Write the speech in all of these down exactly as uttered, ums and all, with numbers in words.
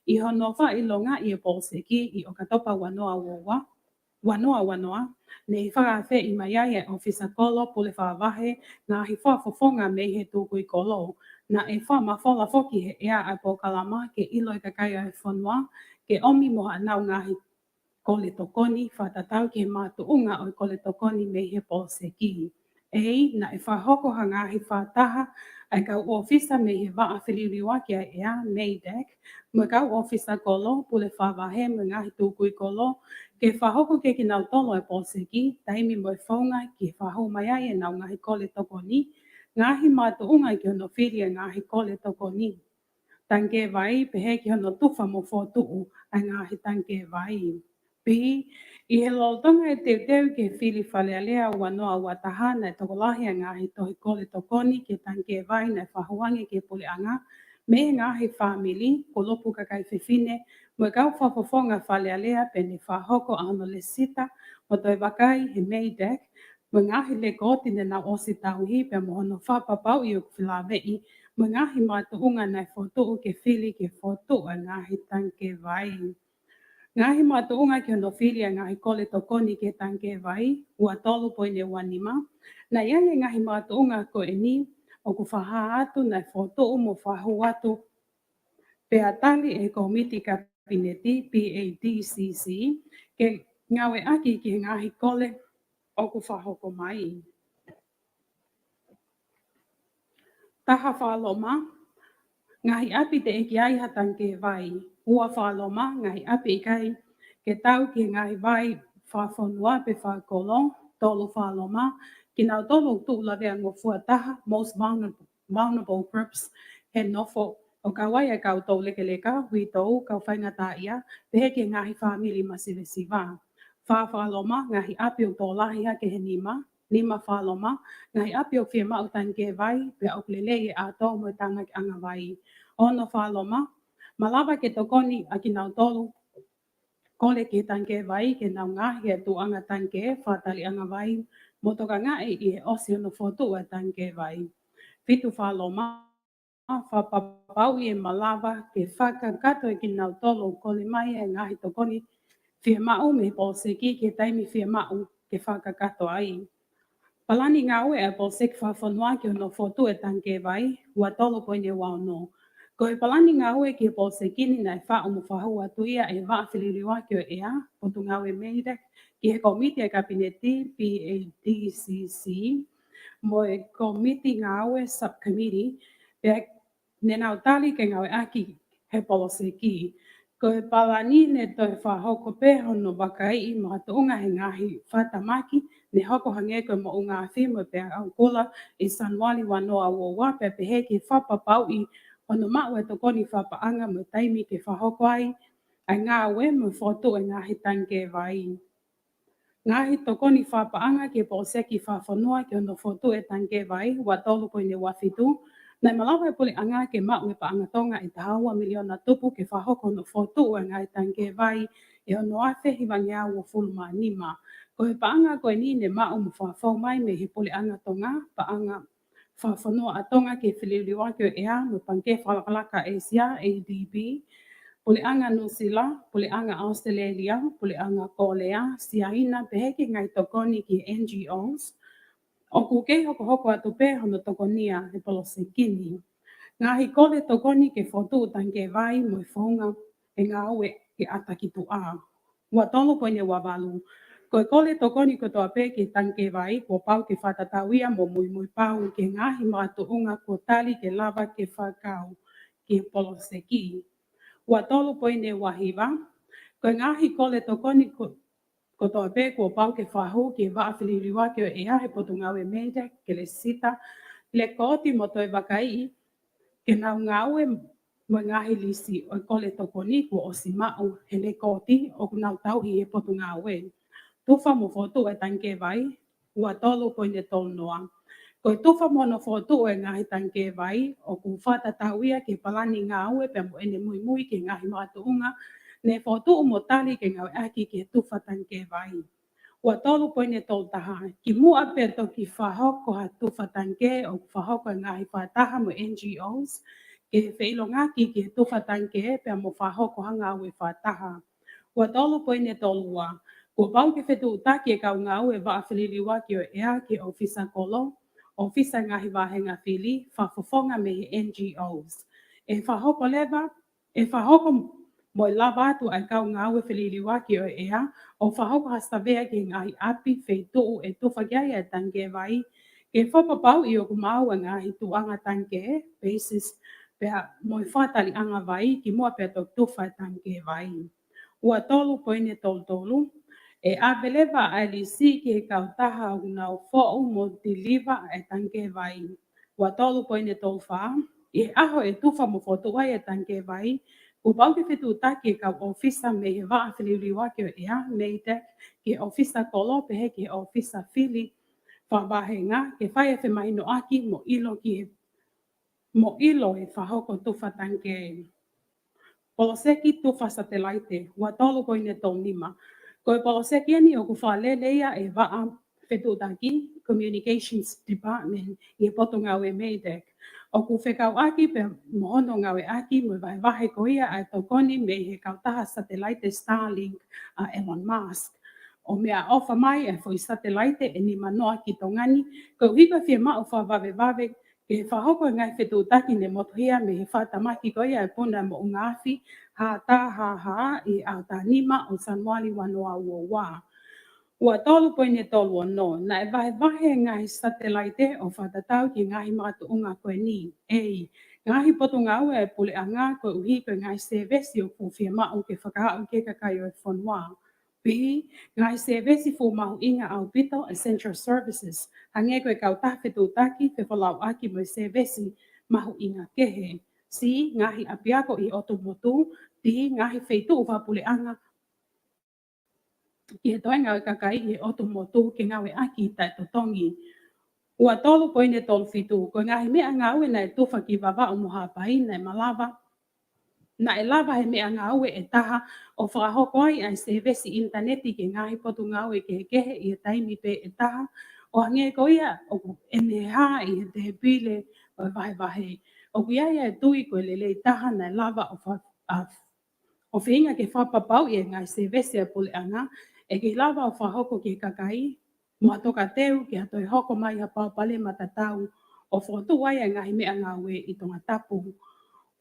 ʻI hono fakaʻilongaʻi e poloseki ʻi ʻOkatopa ua noa ua ua, ua noa ua noa, ne fakafeʻiloaki mai ai ʻe he ʻōfisa kolo pule fakavahe ngaahi fakafofonga mei he tukui kolo. Naʻe fakamafola foki ʻe he ʻea ʻa e polokalama ke ʻilo ʻe he kakai ʻo e fonua ke ʻomi mo haʻanau ngaahi kole tokoni fakatatau ki he makatuʻunga ʻo e kole tokoni mei he poloseki. ʻEi, naʻe fakahoko ha ngaahi fakataha ʻa e kau ʻōfisa mei he vaʻa feliuliuaki ʻa e ʻea, MEIDAC, mo e kau ʻōfisa kolo, pule fakavahe mo e ngaahi tukui kolo, ke fakahoko kiate kinautolu e poloseki, taimi mo e founga ke fakahū mai ai ʻenau ngaahi kole tokoni, ngaahi makatuʻunga ki hono fili e ngaahi kole tokoni tangikē vai, pehē ki hono tufa mo fokotuʻu ʻa e ngaahi tangikē vai. B, ʻi he lolotonga e teuteu ki he fili Fale Alea ua noa ua taha, naʻe tokolahi ʻa e ngaahi tohi kole tokoni ki he tangikē vai naʻe fakahū ange ki he puleʻanga mei he ngaahi fāmili, kulupu kakai fefine, mo e kau fakafofonga Fale Alea, pea ne fakahoko ʻa hono lēsisita mo toe vakai ʻe he MEIDAC mo e ngaahi lekooti ne nau ʻosi tauhi pea mo hono fakapapauʻi ʻoku felāveʻi mo e ngaahi makatuʻunga naʻe fokotuʻu ke fili ke fokotuʻu ʻa e ngaahi tangikē vai. Ngaahi makatuʻunga ki hono fili ʻa e ngaahi kole tokoni ki he tangikē vai, ua tolu poini ua nima. Naʻe ʻi ai e ngaahi makatuʻunga ko eni ʻoku fakahā atu naʻe fokotuʻu mo fakahū atu pea tali ʻe he Kōmiti Kapineti, PADCC, ke ngāueʻaki ki he ngaahi kole ʻoku fakahoko mai. Taha, fakaloma, ngaahi ʻapi teʻeki ai ha tangikē vai. Ua, fakaloma, ngaahi ʻapi ʻikai ke tau ki he ngaahi vai fakafonua pe fakakolo. Tolu, fakaloma, kinautolu ʻoku tuʻu laveangofua taha, most vulnerable, vulnerable groups, he nofo, ʻo kau ai ʻa e kau toulekeleka, uitou, kau faingataʻaʻia, pehē ki he ngaahi fāmili masivesiva. Fā, fakaloma, ngaahi ʻapi ʻoku tokolahi hake he nima. Nima, fakaloma, ngaahi ʻapi ʻoku fiemaʻu tangikē vai, pea ʻoku lelei e ʻato mo e tānakiʻanga vai. Ono, fakaloma, malava ke tokoni ʻa kinautolu kole ki he tangikē vai ke nau ngaohi e tuʻuʻanga tangikē fakataliʻanga vai mo tokangaʻi ʻi he ʻosi hono fokotuʻu e tangikē vai. Fitu, fakaloma, fakapapauʻi ʻe malava ke fakakakato ʻe kinautolu ʻoku kole mai e ngaahi tokoni fiemaʻu mei he poloseki ki he taimi fiemaʻu ke fakakakato ai. Palani ngāue ʻa e poloseki fakafonua ki hono fokotuʻu e tangikē vai, ua tolu poini ua ono. Ko e palani ngāue ki he poloseki ni naʻe faʻu mo fakahū atu ia ʻe he vaʻa feliuliuaki ʻo e ʻea, Potungāue MEIDAC, ki he Kōmiti ʻa e Kapineti, PADCC, mo e Kōmiti Ngāue, Subcommittee, pea ne nau tali ke ngāueʻaki he poloseki. Ko e palani ne toe fakahoko pē hono vakaiʻi makatuʻunga he ngaahi fakatamaki ne hoko hangē ko e moʻunga afi mo e peau kula ʻi Sānuali ua noa ua ua, pea pehē ki he fakapapauʻi hono maʻu e tokoni fakapaʻanga mo e taimi ke fakahoko ai ʻa e ngāue mo e fokotuʻu e ngaahi tangikē vai. Ngaahi tokoni fakapaʻanga ki he poloseki fakafonua ki hono fokotuʻu e tangikē vai, ua tolu poini ua fitu. Naʻe malava e puleʻanga ke maʻu e paʻanga Tonga ʻe taha ua miliona tupu ke fakahoko hono fokotuʻu e ngaahi tangikē vai ʻi he ono afe hivangeau uofulu mā nima. Ko e paʻanga ko eni ne maʻu mo fakafou mai mei he puleʻanga Tonga, paʻanga fakafonua ʻa Tonga ki he feliuliuaki ʻo e ʻea mo e Pangikē Fakalakalaka ʻĒsia, ADB, puleʻanga Nuʻusila, puleʻanga ʻAositelēlia, puleʻanga Kōlea, Siaina, pehē ki he ngaahi tokoni ki he NGOs, ʻoku kei hokohoko atu pē hono tokonia e poloseki ni. Ngaahi kole tokoni ke fokotuʻu tangikē vai mo e founga e ngāue ke ʻata ki tuʻa. Ua tolu poini ua valu. Ko e kole tokoni kotoa pē ki he tangikē vai, kuo pau ke fakatatau ia mo muimui pau ki he ngaahi makatuʻunga kuo tali ke lava ke fakakau ki he poloseki. Ua tolu poini ua hiva. Ko e ngaahi kole tokoni ko, kotoa pē kuo pau ke fakahū ki he vaʻa feliuliuaki ʻo e ʻea he Potungāue MEIDAC ke lēsisita, lekooti mo toe vakaiʻi ke nau ngāue mo e ngaahi lisi ʻo e kole tokoni kuo ʻosi maʻu he lekooti ʻoku nau tauhi he Potungāue. Tufa mo fokotuʻu e tangikē vai, ua tolu poini tolu noa. Ko e tufa mo hono fokotuʻu e ngaahi tangikē vai, ʻoku fakatatau ia ki he palani ngāue pea mo ʻene muimui ki he ngaahi makatuʻunga ne fokotuʻu mo tali ke ngāueʻaki ki he tufa tangikē vai. Ua tolu poini tolu taha. Kimuʻa pea toki fakahoko ha tufa tangikē, ʻoku fakahoko e ngaahi fakataha mo e NGOs ke feʻilongaki ki he tufa tangikē pea mo fakahoko ha ngāue fakataha. Ua tolu poini tolu ua. Kuo pau ke fetuʻutaki e kau ngāue vaʻa feliliuaki ʻo e ʻea ki he ʻōfisa kolo, ʻōfisa ngaahi vāhenga fili, fakafofonga mei he N G Os. ʻE fakahoko leva, ʻe fakahoko mo e lava atu ʻa e kau ngāue feliliuaki ʻo e ʻea ʻo fakahoko ha savea ki he ngaahi ʻapi, feituʻu ʻe tufa ki ai e tangikē vai, ke fakapapauʻi ʻoku maau e ngaahi tuʻuʻanga tangikē, basis, pea mo e fakataliʻanga vai kimuʻa pea toki tufa e tangikē vai. Ua tolu poini tolu tolu. ʻE ʻave leva ʻa e lisi ki he kautaha ʻoku nau foʻu mo tiliva e tangikē vai. Ua tolu poini tolu fā. ʻI he ʻaho ʻe tufa mo fokotuʻu ai e tangikē vai, kuo pau ke fetuʻutaki e kau ʻōfisa mei he vaʻa feliliuaki ʻo e ʻea, MEIDECC, ki he ʻōfisa kolo pehē ki he ʻōfisa fili fakavāhenga ke fai e femahinoʻaki mo ʻilo ki he, mo ʻilo e fakahoko tufa tangikē. Poloseki tufa satelaite, ua tolu poini tolu nima. Ko e poloseki eni ʻoku fakalele ia ʻe he vaʻa fetuʻutaki, Communications Department, ʻi he potungāue MEIDECC. ʻOku fekauʻaki pea mo hono ngāueʻaki mo e vahevahe ko ia ʻa e tokoni mei he kautaha satelaite Starlink ʻa Elon Musk. ʻO meʻaʻofa mai e foʻi satelaite ʻe nima noa ki Tonga ni, koeʻuhi ko e fiemaʻu fakavavevave ke fakahoko e ngaahi fetuʻutaki ne motuhia mei he fakatamaki ko ia e puna moʻunga afi, Haʻatāhaʻahaʻa, ʻi he ʻaho taha nima ʻo Sānuali ua noa ua ua. Ua tolu poini tolu ono. Naʻe vahevahe e ngaahi satelaite ʻo fakatatau ki he ngaahi makatuʻunga ko eni. A, ngaahi potungāue ʻa e puleʻanga koeʻuhi ko e ngaahi sēvesi ʻoku fiemaʻu ke fakaaʻu ki he kakai ʻo e fonua. B, ngaahi sēvesi fuʻu mahuʻinga ʻaupito, essential services, hangē ko e kautaha fetuʻutaki, fefolauʻaki mo e sēvesi mahuʻinga kehe. C, ngaahi ʻapiako ʻi he ʻotu motu. D, ngaahi feituʻu fakapuleʻanga ki he toenga ʻo e kakai ʻi he ʻotu motu ke ngāueʻaki taʻetotongi. Ua tolu poini tolu fitu. Ko e ngaahi meʻangāue naʻe tufa ki Vavaʻu mo Haʻapai naʻe malava, naʻe lava he meʻangāue ʻe taha ʻo fakahoko ai ʻa e sēvesi ʻinitaneti ki he ngaahi potungāue kehekehe ʻi he taimi pē ʻe taha, ʻo hangē ko ia ʻoku ʻenehā ʻi he tēpile ʻo e vahevahe. ʻOku ʻi ai ʻa e tui ko e lelei taha naʻe lava ʻo fa-, ʻa, ʻo feinga ke fakapapauʻi e ngaahi sēvesi ʻa e puleʻanga ʻe kei lava ʻo fakahoko ki he kakai, mo ha tokateu ki ha toe hoko mai ha palopalema tatau ʻo fokotuʻu ai e ngaahi meʻangāue ʻi Tongatapu.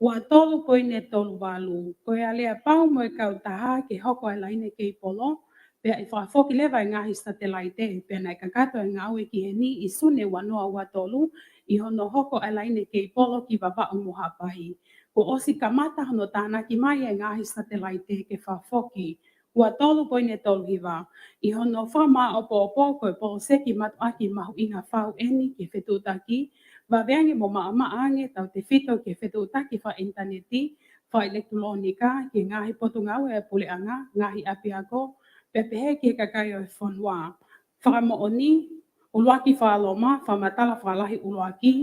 Ua tolu poini tolu valu. Ko e aleapau mo e kautaha ke hoko e laine keipolo, pea ʻe fakafoki leva e ngaahi satelaite, pea naʻe kakato e ngāue ki heni ʻi Sune ua noa ua tolu, ʻi hono hoko e laine keipolo ki Vavaʻu mo Haʻapai. Kuo ʻosi kamata hono tānaki mai e ngaahi satelaite ke fakafoki. Ua tolu poini tolu hiva. ʻI hono fakamāʻopoʻopo ko e poloseki mātuʻaki mahuʻinga fau eni ki he fetuʻutaki, vave ange mo maʻamaʻa ange tautefito ki he fetuʻutaki fakaʻinitaneti, fakaʻilekitulōnika, ki he ngaahi potungāue ʻa e puleʻanga, ngaahi ʻapiako, pea pehē ki he kakai ʻo e fonua. Fakamoʻoni, ʻuluaki fakaloma, fakamatala fakalahi ʻuluaki,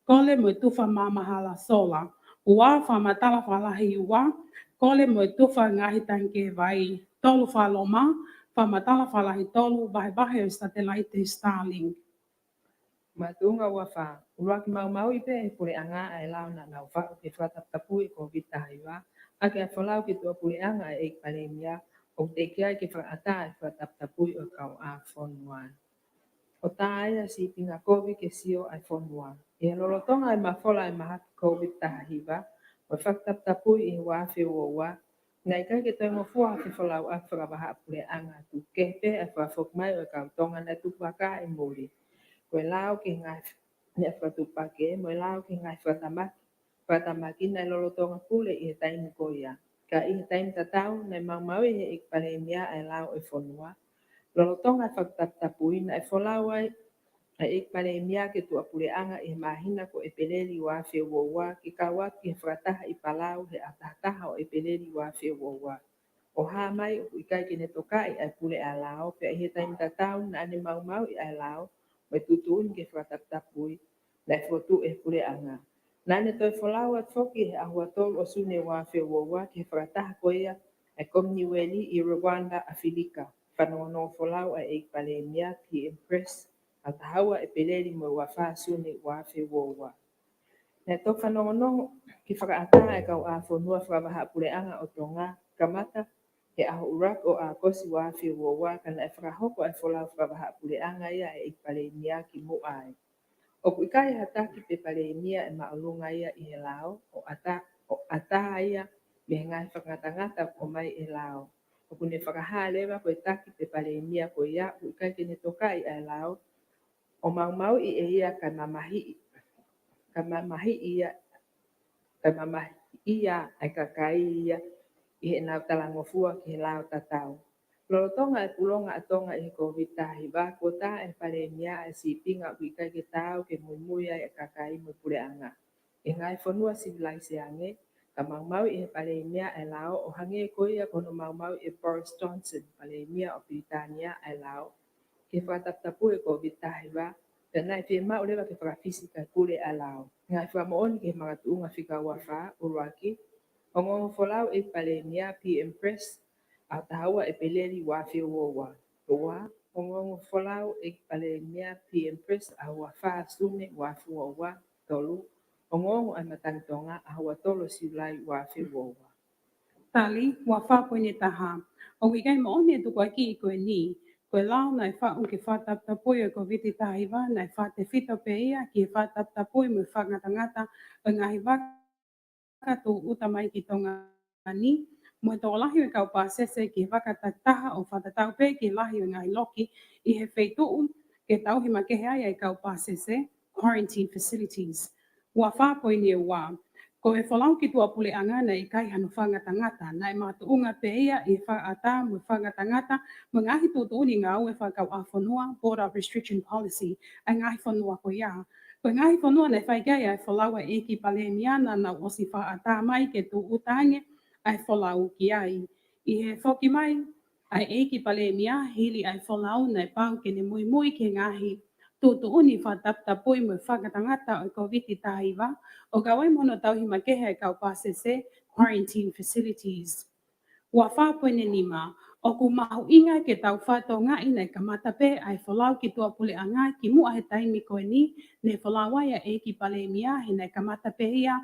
kole mo e tufa maamahala sola. Ua, fakamatala fakalahi ua, kole mo e tufa ngaahi tangikē vai. Tolu fakaloma, fakamatala fakalahi tolu, vahevahe ʻo e satelaite Starlink. Makatuʻunga ua fā. ʻUluaki maumauʻi pē ʻe he puleʻanga ʻa e lao naʻa nau faʻu ke fakataputapui e Kōviti taha hiva, ʻaki ʻa e folau ki he tuʻapuleʻanga ʻa e ʻEiki Palēmia, ʻoku teʻeki ai ke fakaʻatā e fakataputapui ʻo e kauʻāfonua. ʻO tā ia e sīpinga kovi ke sio ʻa e fonua. ʻI he lolotonga e mafola e mahaki Kōviti taha hiva, ʻo e fakataputapui ʻi he ua afe ua ua, naʻe ʻikai ke toe ngofua ha fefolauʻaki fakavahaʻapuleʻanga, tuku kehe pē ʻa e fakafoki mai ʻo e kau Tonga naʻe tupu vaka ʻi muli. Ko e lao ki he ngaahi meʻa fakatukupakē, mo e lao ki he ngaahi fakatamaki, fakatamaki naʻe lolotonga pule ʻi he taimi ko ia. Ka ʻi he taimi tatau, naʻe maumauʻi ʻe he ʻEiki Palēmia ʻa e lao ʻo e fonua. Lolotonga e fakataputapui, naʻe folau ai ʻa e ʻEiki Palēmia ki he tuʻapuleʻanga ʻi he māhina ko ʻEpeleli ua afe ua ua, ke kau atu ki he fakataha ʻi Palau he ʻaho taha taha ʻo ʻEpeleli ua afe ua ua. ʻO hā mai ʻoku ʻikai ke ne tokaʻi ʻa e pule ʻa e lao, pea ʻi he taimi tatau naʻa ne maumauʻi ʻa e lao mo e tuʻutuʻuni ke fakataputapui, naʻe fokotuʻu ʻe he puleʻanga. Naʻa ne toe folau atu foki he ʻaho ua tolu ʻo Sune ua afe ua ua ki he fakataha ko ia ʻa e Kominiueli ʻi Rwanda, ʻAfilika. Fanongonongo folau ʻa e ʻEiki Palēmia ki he Empress, ʻaho taha ua ʻEpeleli mo e ua fā Sune ua afe ua ua. Naʻe toki fanongonongo ki he fakaʻatā ʻa e kau ʻāfonua fakavahaʻapuleʻanga ʻo Tonga, kamata he ʻaho ʻuluaki ʻo ʻAokosi ua afe ua ua, ka naʻe fakahoko ʻa e folau fakavahaʻapuleʻanga ia ʻa e ʻEiki Palēmia kimuʻa ai. ʻOku ʻikai ha taki pe palēmia ʻe māʻolunga ia ʻi he lao, ʻo ʻatā, ʻo ʻatā ia mei he ngaahi fakangatangata ʻoku ʻomai ʻe he lao. ʻOku ne fakahā leva ko e taki pe palēmia ko ia ʻoku ʻikai ke ne tokaʻi ʻa e lao, ʻo maumauʻi ʻe ia kae mamahiʻi, kae mamahiʻi ia, kae mamahiʻi ia ʻa e kakai ia ʻi heʻenau talangofua ki he lao tatau. Lolotonga e pulonga ʻa Tonga ʻi he Kōviti taha hiva, kuo tā ʻe he palēmia ʻa e sīpinga ʻoku ʻikai ke taau ke muimui ai ʻa e kakai mo e puleʻanga ʻi he ngaahi fonua sivilaise ange, ka maumauʻi ʻe he palēmia ʻa e lao ʻo hangē ko ia ko hono maumauʻi ʻe Boris Johnson, palēmia ʻo Pilitānia, ʻa e lao ki he fakataputapui ʻo e Kōviti taha hiva, pea naʻe fiemaʻu leva ke fakafisi kae pule ʻa e lao. Ngaahi fakamoʻoni ki he makatuʻunga fika ua fā. ʻUluaki, ongoongo folau ʻEiki Palēmia, P M Press, ʻaho taha ua ʻEpeleli ua afe ua ua. Ua, ongoongo folau ʻEiki Palēmia, P M Press, ʻaho ua fā Sune ua afe ua ua. Tolu, ongoongo ʻa e Matangi Tonga, ʻaho ua tolu Siulai ua afe ua ua. Tali, ua fā poini taha. ʻOku ʻikai moʻoni e tukuakiʻi ko eni. Ko e lao naʻe faʻu ki he fakataputapui ʻo e Kōviti taha hiva naʻe fakatefito pē ia ki he fakataputapui mo e fakangatangata ʻo e ngaahi vaka tūʻuta mai ki Tonga ni, mo e tokolahi ʻo e kau pāsese ki he vaka takitaha ʻo fakatatau pē ki he lahi ʻo e ngaahi loki ʻi he feituʻu ke tauhi makehe ai ʻa e kau pāsese, quarantine facilities. Ua fā poini ua. Ko e folau ki tuʻapuleʻanga naʻe ʻikai hano fakangatangata, naʻe makatuʻunga pē ia ʻi he fakaʻatā mo e fakangatangata mo e ngaahi tuʻutuʻuni ngāue fakakauʻāfonua, border restriction policy, ʻa e ngaahi fonua ko ia. Ko e ngaahi fonua naʻe fai ki ai ʻa e folau ʻa e ʻEiki Palēmia naʻa nau ʻosi fakaʻatā mai ke tūʻuta ange ʻa e folau ki ai. ʻI he foki mai ʻa e ʻEiki Palēmia hili ʻa e folau, naʻe pau ke ne muimui ki he ngaahi tuʻutuʻuni fakataputapui mo e fakangatangata ʻo e Kōviti taha hiva, ʻo kau ai mo hono tauhi makehe ʻa e kau pāsese, quarantine facilities. Ua fā poini nima. ʻOku mahuʻinga ke tau fakatokangaʻi naʻe kamata pē ʻa e folau ki tuʻapuleʻanga kimuʻa he taimi ko eni ne folau ai ʻa e ʻEiki Palēmia, he naʻe kamata pē ia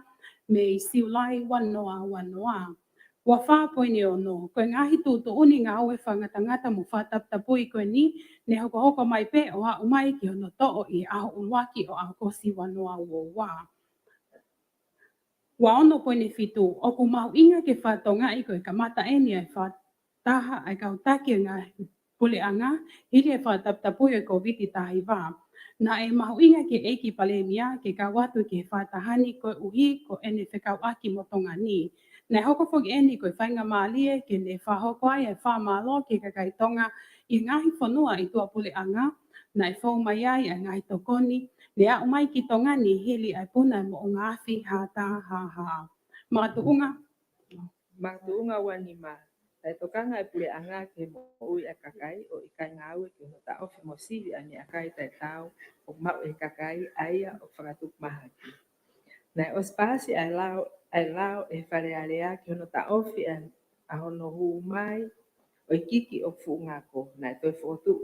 mei Siulai ua noa ua noa. Ua fā poini ono. Ko e ngaahi tuʻutuʻuni ngāue fakangatangata mo fakataputapui ko eni ne hokohoko mai pē ʻo aʻu mai ki hono toʻo ʻi he ʻaho ʻuluaki ʻo ʻAokosi ua noa ua ua. Ua ono poini fitu. ʻOku mahuʻinga ke fakatokangaʻi ko e kamata eni ʻa e fakataha ʻa e kau taki ʻo e ngaahi puleʻanga hili e fakataputapui ʻo e Kōviti taha hiva. Naʻe mahuʻinga ki he ʻEiki Palēmia ke kau atu ki he fakataha ni koeʻuhi ko ʻene fekauʻaki mo Tonga ni. Naʻe hoko foki eni ko e faingamālie ke ne fakahoko ai ʻa e fakamālō ki he kakai Tonga ʻi he ngaahi fonua ʻi tuʻapuleʻanga naʻe fou mai ai ʻa e ngaahi tokoni ne aʻu mai ki Tonga ni hili ʻa e puna ʻa e moʻunga afi Hātā Hāhā. Makatuʻunga, makatuʻunga ua nima. Naʻe tokanga ʻa e puleʻanga ki he moʻui ʻa e kakai ʻo ʻikai ngāue ki hono taʻofi mo sivi ʻa e meʻakai taʻetaau ʻoku maʻu ʻe he kakai, ʻa ia ʻoku fakatupu mahaki. Naʻe ʻosi paasi ʻa e lao, ʻa e lao ʻe he Fale Alea ki hono taʻofi ʻa, ʻa hono hū mai ʻo e ikiiki ʻoku fuʻu ngako. Naʻe toe fokotuʻu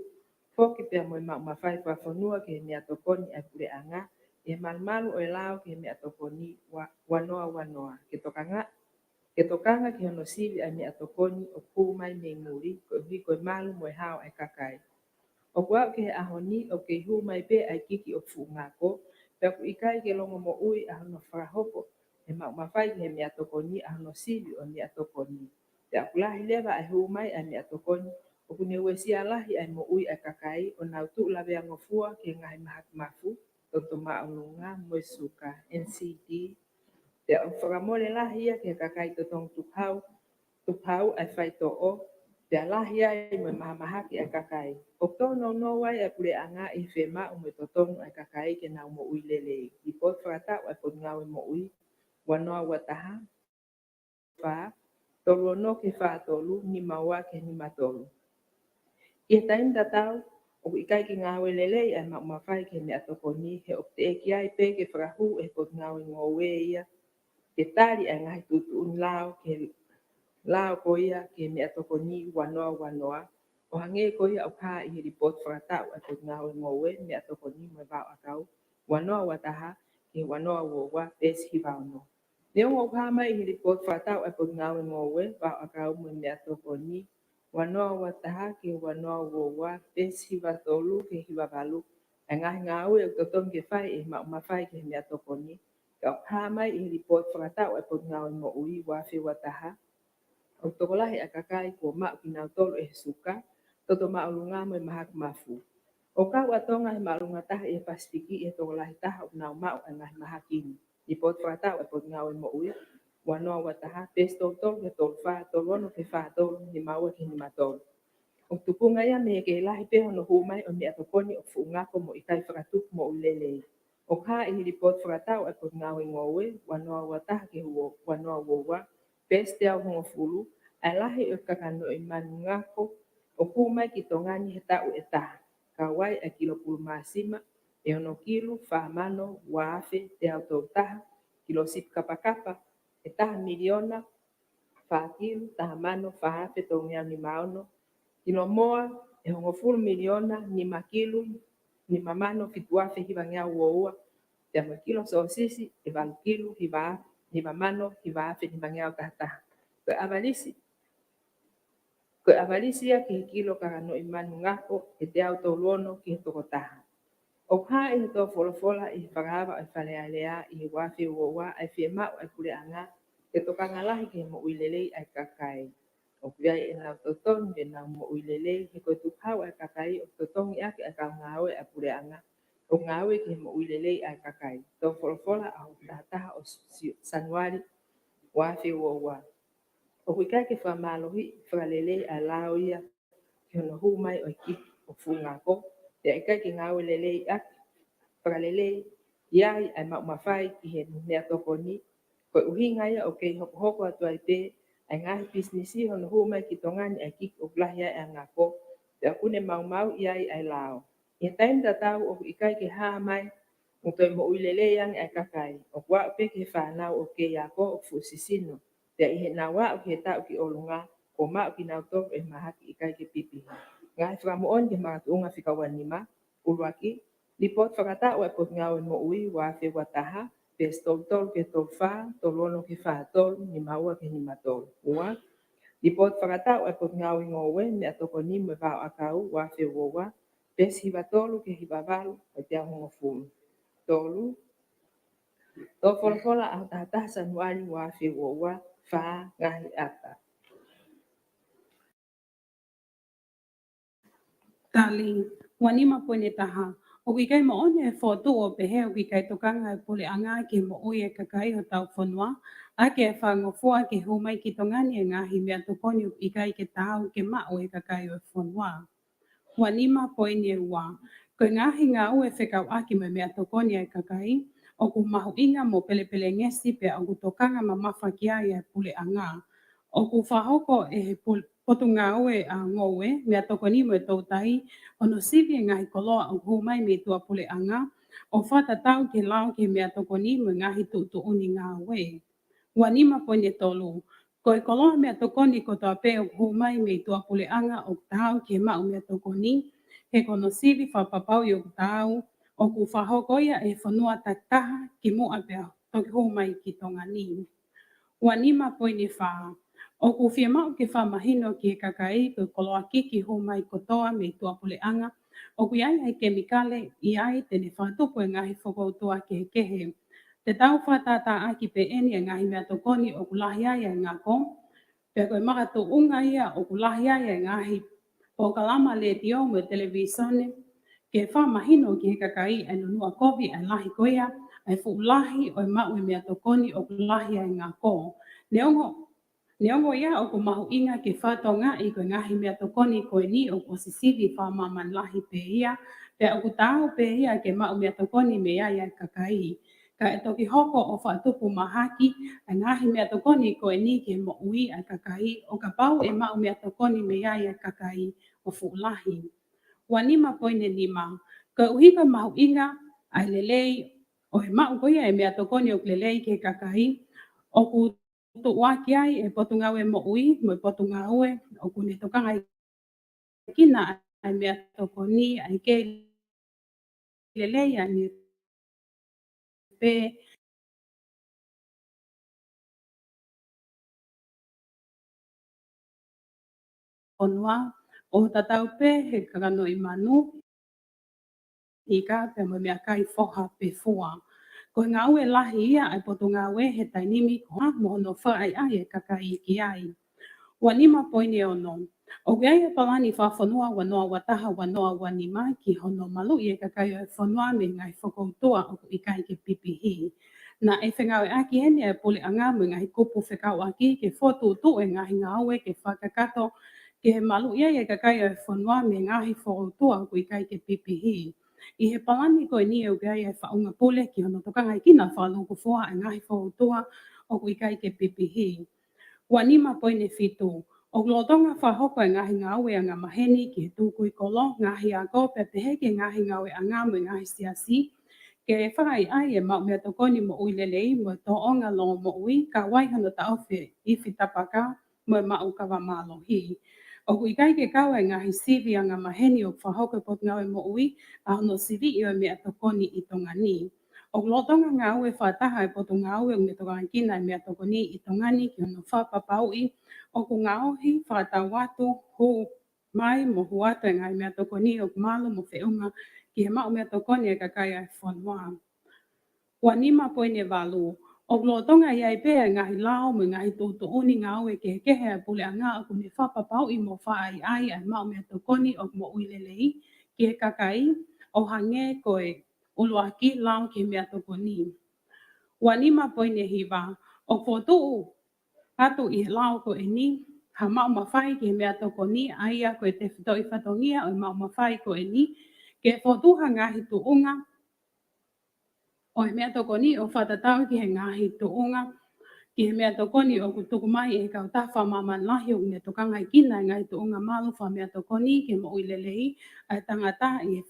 foki pea mo e maʻu mafai fakafonua ki he meʻatokoni ʻa e puleʻanga ʻi he malumalu ʻo e lao ki he meʻatokoni ua, ua noa ua noa. Ke tokanga, ke tokanga ki hono sivi ʻa e meʻatokoni ʻoku hū mai mei muli, koeʻuhi ko e malu mo e hao ʻa e kakai. ʻOku aʻu ki he ʻaho ni ʻoku kei hū mai pē ʻa e ikiiki ʻoku fuʻu ngako, pea ʻoku ʻikai ke longomoʻui ʻa hono fakahoko ʻe he maʻu mafai ki he meʻatokoni ʻa hono sivi ʻo e meʻatokoni. Pea ʻoku lahi leva ʻa e hū mai ʻa e meʻatokoni ʻoku ne uesia lahi ʻa e moʻui ʻa e kakai ʻo nau tuʻu laveangofua ki he ngaahi mahaki mafu, toto māʻolunga mo e suka, N C D. Pea ʻoku fakamole lahi ia ki he kakai totongi tukuhau, tukuhau ʻa e faitoʻo, pea lahi ai mo e mahamahaki ʻa e kakai. ʻOku tōnounou ai ʻa e puleʻanga ʻi he fiemaʻu mo e totonu ʻa e kakai ke nau moʻui lelei. Lipooti fakataʻu ʻa e Potungāue Moʻui, ua noa ua taha, fā, tolu ono ki he fā tolu, nima ua ki he nima tolu. ʻI he taimi tatau, ʻoku ʻikai ke ngāue lelei ʻa e maʻu mafai ki he meʻatokoni, he ʻoku teʻeki ai pē ke fakahū ʻe he Potungāue Ngoue ia ke tali ʻa e ngaahi tuʻutuʻuni lao ki he lao ko ia ki he meʻatokoni ua noa ua noa, ʻo hangē ko ia ʻoku hā ʻi he lipooti fakataʻu ʻa e Potungāue Ngoue, Meʻatokoni mo e Vaoʻakau, ua noa ua taha, ki he ua noa ua ua, peesi hiva ono. Neongo ʻoku hā mai ʻi he lipooti fakataʻu ʻa e Potungāue Ngoue, Vaoʻakau mo e Meʻatokoni, ua noa ua taha ki he ua noa ua ua, peesi hiva tolu ki he hiva valu, ʻa e ngaahi ngāue ʻoku totonu ke fai ʻe he maʻu mafai ki he meʻatokoni, ka ʻoku hā mai ʻi he lipooti fakataʻu ʻa e Potungāue Moʻui, ua afe ua taha, ʻoku tokolahi ʻa e kakai kuo maʻu kinautolu ʻe he suka, toto māʻolunga mo e mahaki mafu. ʻOku kau ʻa Tonga he māʻolunga taha ʻi he Pasifiki ʻi he tokolahi taha ʻoku nau maʻu ʻa e ngaahi mahaki ni. Lipooti fakataʻu ʻa e Potungāue Moʻui, ua noa ua taha, peesi tolu tolu ki he tolu fā, tolu ono ki he fā tolu, nima ua ki he nima tolu. ʻOku tupunga ia mei he kei lahi pē hono hū mai ʻo e meʻatokoni ʻoku fuʻu ngako mo ʻikai fakatupu moʻui lelei. ʻOku hā ʻi he lipooti fakataʻu ʻa e Potungāue Ngoue, ua noa ua taha ki he ua noa ua ua, peesi teau hongofulu, ʻa e lahi ʻo e kakanoʻi manu ngako ʻoku hū mai ki Tonga ni he taʻu ʻe taha, kau ai ʻa e kilo pulu māsima ʻe ono kilu fā mano ua afe teau tolu taha, kilo sipi kapakapa ʻe taha miliona fā kilu taha mano fā afe tolungeau nima ono, kilo moa ʻe hongofulu miliona nima kilu nima mano fitu afe hivangeau ua ua, pea mo e kilo sōsisi ʻe valu kilu hiva, hiva mano hiva afe nimangeau taha taha. Ko e ʻavalisi, ko e ʻavalisi ia ki he kilo kakanoʻi manu ngako ʻe teau tolu ono ki he toko taha. ʻOku hā ʻi he tō folofola ʻi he fakaava ʻa e Fale Alea ʻi he ua afe ua ua ʻa e fiemaʻu ʻa e puleʻanga ke tokanga lahi ki he moʻui lelei ʻa e kakai. ʻOku ʻi ai ʻenau totonu ke nau moʻui lelei, he ko e tukuhau ʻa e kakai ʻoku totongi ʻaki ʻa e kau ngāue ʻa e puleʻanga ʻoku ngāue ki he moʻui lelei ʻa e kakai. Tō folofola ʻaho taha taha ʻo Si-, Sānuali ua afe ua ua. ʻOku ʻikai ke fakamālohiʻi fakalelei ʻa e lao ia ki hono hū mai ʻo e kiki ʻoku fuʻu ngako, pea ʻikai ke ngāue lelei ʻaki, fakalelei ʻi ai ʻa e maʻu mafai ki he meʻatokoni, ko e ʻuhinga ia ʻoku kei hokohoko atu ai pē ʻa e ngaahi pisinisi hono hū mai ki Tonga ni ʻa e kiki ʻoku lahi ai ʻa e ngako, pea ʻoku ne maumauʻi ai ʻa e lao. ʻI he taimi tatau ʻoku ʻikai ke hā mai ʻoku toe moʻui lelei ange ʻa e kakai, ʻoku aʻu pē ki he fānau ʻoku kei ako ʻoku fuʻu sisino, pea ʻi heʻenau aʻu ki he taʻu ki ʻolunga, kuo maʻu kinautolu ʻe he mahaki ʻikai ke pipihi. Ngaahi fakamoʻoni ki he makatuʻunga fika ua nima, ʻuluaki, lipooti fakataʻu ʻa e Potungāue Moʻui ua afe ua taha, peesi tolu tolu ki he tolu fā, tolu ono ki he fā tolu, nima ua ki he nima tolu. Ua, lipooti fakataʻu ʻa e Potungāue Ngoue, Meʻatokoni mo e Vaoʻakau ua afe ua ua, peesi hiva tolu ki he hiva valu ʻo e teau hongofulu. Tolu, tō folofola ʻaho taha taha Sānuali ua afe ua ua. Fā, ngaahi ʻata. Tali, ua nima poini taha. ʻOku ʻikai moʻoni e fokotuʻu ʻo pehē ʻoku ʻikai tokanga e puleʻanga ki he moʻui e kakai hotau fonua, ʻaki e fakangofua ke hū mai ki Tonga ni e ngaahi meʻatokoni ʻoku ʻikai ke taau ke maʻu e kakai ʻo e fonua. Ua nima poini ua. Ko e ngaahi ngāue fekauʻaki mo e meʻatokoni ʻa e kakai, ʻoku mahuʻinga mo pelepelengesi pea ʻoku tokanga mamafa ki ai e puleʻanga. ʻOku fakahoko ʻe he pul-, Potungāue ʻa Ngoue, Meʻatokoni mo e Toutai, hono sivi e ngaahi koloa ʻoku hū mai mei tuʻapuleʻanga, ʻo fakatatau ki he lao ki he meʻatokoni mo e ngaahi tuʻutuʻuni ngāue. Ua nima poini tolu. Ko e koloa meʻatokoni kotoa pē ʻoku hū mai mei tuʻapuleʻanga ʻoku taau ki he maʻu meʻatokoni, he ko hono sivi fakapapauʻi ʻoku taau, ʻoku fakahoko ia ʻe he fonua takitaha kimuʻa pea toki hū mai ki Tonga ni. Ua nima poini fā. ʻOku fiemaʻu ke fakamahino ki he kakai ko e koloa kiki hū mai kotoa mei tuʻapuleʻanga, ʻoku ʻi ai ʻa e kemikale ʻi ai te ne fakatupu e ngaahi fokoutua kehekehe. Te tau fakatātāʻaki pē ʻeni e ngaahi meʻatokoni ʻoku lahi ai e ngako, pea ko e makatuʻunga ia ʻoku lahi ai e ngaahi polokalama letiō mo e televīsone, ke fakamahino ki he kakai ʻa e nunuʻa kovi ʻa e lahi ko ia ʻa e fuʻu lahi ʻo e maʻu e meʻatokoni ʻoku lahi ai e ngako. Neongo Neongo ia ʻoku mahuʻinga ke fakatokangaʻi ko e ngaahi meʻatokoni ko eni ʻoku ʻosi sivi fakamāmani lahi pē ia, pea ʻoku taau pē ia ke maʻu meʻatokoni mei ai ʻa e kakai. Ka ʻe toki hoko ʻo fakatupu mahaki ʻa e ngaahi meʻatokoni ko eni ki he moʻui ʻa e kakai, ʻo kapau ʻe maʻu meʻatokoni mei ai ʻa e kakai ʻo fuʻu lahi. Ua nima poini nima. Koeʻuhi ko e mahuʻinga ʻa e lelei ʻo e maʻu ko ia e meʻatokoni ʻoku lelei ki he kakai, ʻoku tuʻuaki ai e Potungāue Moʻui mo e Potungāue ʻoku ne tokangaʻi kina ʻa e meʻatokoni ʻa e kei lelei ʻa e pē fonua, ʻo tatau pē he kakano ʻi manu, ika pea mo e meʻakai foha pe fua. Ko e ngāue lahi ia ʻa e potungāue he taimi ko ia mo hono fakaʻaiʻai e kakai ki ai. Ua nima poini ono. ʻOku ʻi ai e palani fakafonua ua noa ua taha ua noa ua nima ki hono maluʻi e kakai ʻo e fonua mei he ngaahi fokoutua ʻoku ʻikai ke pipihi. Naʻe fengāueʻaki eni e puleʻanga mo e ngaahi kupu fekauʻaki ke fokotuʻutuʻu e ngaahi ngāue ke fakakakato ke maluʻi ai e kakai ʻo e fonua mei he ngaahi fokoutua ʻoku ʻikai ke pipihi. ʻI he palani ko eni ʻoku ʻi ai e faʻunga pule ki hono tokangaekina fakalūkufua e ngaahi fokoutua ʻoku ʻikai ke pipihi. Ua nima poini fitu. ʻOku lolotonga fakahoko e ngaahi ngāue angamaheni ki he tukui kolo, ngaahi ako, pea pehē ki he ngaahi ngāueʻanga mo e ngaahi siasi, ke fakaʻaiʻai e maʻu meʻatokoni moʻui lelei mo e tōʻonga longomoʻui, kau ai hono taʻofi e ifi tapaka mo e maʻu kava mālohi. ʻOku ʻikai ke kau e ngaahi sivi angamaheni ʻoku fakahoko ʻe he Potungāue Moʻui ʻa hono siviʻi ʻo e meʻatokoni ʻi Tonga ni. ʻOku lolotonga ngāue fakataha e Potungāue ʻoku ne tokangaekina e meʻatokoni ʻi Tonga ni ki hono fakapapauʻi ʻoku ngaohi, fakatau atu, hū mai mo hū atu e ngaahi meʻatokoni ʻoku malu mo feʻunga ki he maʻu meʻatokoni e kakai ʻo e fonua. Ua nima poini valu. ʻOku lolotonga ʻi ai pē e ngaahi lao mo e ngaahi tuʻutuʻuni ngāue kehekehe ʻa e puleʻanga ʻoku ne fakapapauʻi mo fakaʻaiʻai ʻa e maʻu meʻatokoni ʻoku moʻui lelei ki he kakai, ʻo hangē ko e ʻuluaki, lao ki he meʻatokoni. Ua nima poini hiva. ʻOku fokotuʻu atu ʻi he lao ko eni ha maʻu mafai ki he meʻatokoni, ʻa ia ko e tefitoʻi fatongia ʻo e maʻu mafai ko eni, ke fokotuʻu ha ngaahi tuʻunga ʻo e meʻatokoni ʻo fakatatau ki he ngaahi tuʻunga ki he meʻatokoni ʻoku tuku mai ʻe he kautaha fakamāmani lahi ʻoku ne tokangaekina e ngaahi tuʻunga malu fakameʻatokoni ke moʻui lelei ʻa e tangata ʻi he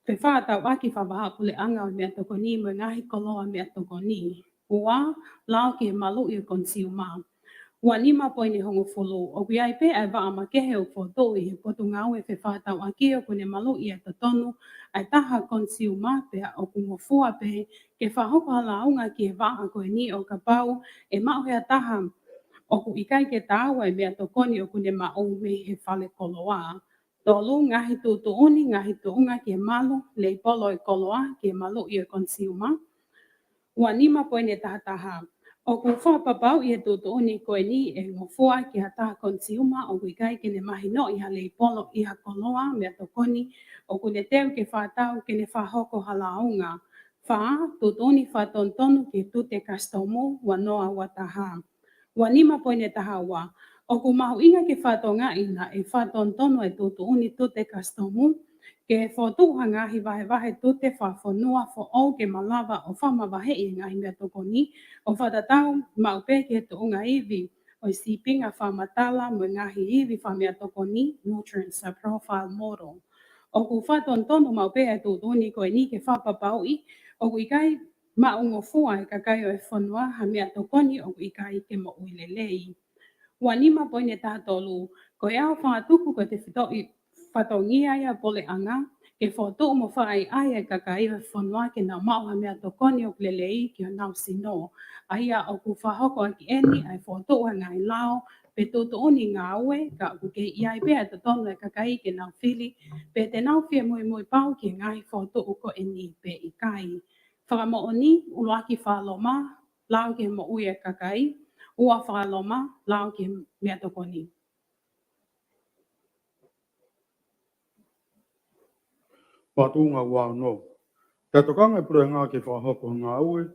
fefakatauʻaki fakavahaʻapuleʻanga ʻo e meʻatokoni mo e ngaahi koloa meʻatokoni. Ua, lao ki he maluʻi ʻo e consumer. Ua nima poini hongofulu. ʻOku ʻi ai pē ʻa e vaʻa makehe ʻoku fokotuʻu ʻi he Potungāue Fefakatauʻaki ʻoku ne maluʻi ʻa e totonu ʻa e taha consumer, pea ʻoku ngofua pē ke fakahoko ha lāunga ki he vaʻa ko eni ʻo kapau ʻe maʻu ʻe ha taha ʻoku ʻikai ke taau ʻa e meʻatokoni ʻoku ne maʻu mei he fale koloa. Tolu, ngaahi tuʻutuʻuni, ngaahi tuʻunga ki he malu, leipolo ʻo e koloa ki he maluʻi ʻo e consumer. Ua nima poini taha taha. ʻOku fakapapauʻi ʻe he tuʻutuʻuni ko eni ʻe ngofua ki ha taha consumer ʻoku ʻikai ke ne mahinoʻi ha leipolo ʻi ha koloa meʻatokoni ʻoku ne teu ke fakatau ke ne fakahoko ha lāunga. Fā, tuʻutuʻuni fakatonutonu ki he tute kasitomu ua noa ua taha. Ua nima poini taha ua. ʻOku mahuʻinga ke fakatokangaʻi naʻe fakatonutonu e tuʻutuʻuni tute kasitomu ke fokotuʻu ha ngaahi vahevahe tute fakafonua foʻou ke malava ʻo fakamavaheʻi e ngaahi meʻatokoni ʻo fakatatau maʻu pē ki he tuʻunga ivi ʻo e sīpinga fakamatala mo e ngaahi ivi fakameʻatokoni, nutrient profile model. ʻOku fakatonutonu maʻu pē e tuʻutuʻuni ko eni ke fakapapauʻi ʻoku ʻikai maʻungofua e kakai ʻo e fonua ha meʻatokoni ʻoku ʻikai ke moʻui lelei. Ua nima poini taha tolu. Ko e ʻaho fakatupu ko e tefitoʻi fatongia ia ʻa e puleʻanga ke fokotuʻu mo fakaʻaiʻai e kakai ʻo e fonua ke nau maʻu ha meʻatokoni ʻoku lelei ki honau sino. ʻA ia ʻoku fakahoko ʻaki eni ʻa e fokotuʻu ʻa e ngaahi lao pe tuʻutuʻuni ngāue, ka ʻoku kei ʻi ai pē ʻa e totonu e kakai ke nau fili pe te nau fie muimui pau ki he ngaahi fokotuʻu ko eni pe ʻikai. Fakamoʻoni, ʻuluaki fakaloma, lao ki he moʻui e kakai, ua fakaloma, lao ki he meʻatokoni. Makatuʻunga ua ono. Te tokanga e puleʻanga ke fakahoko ngāue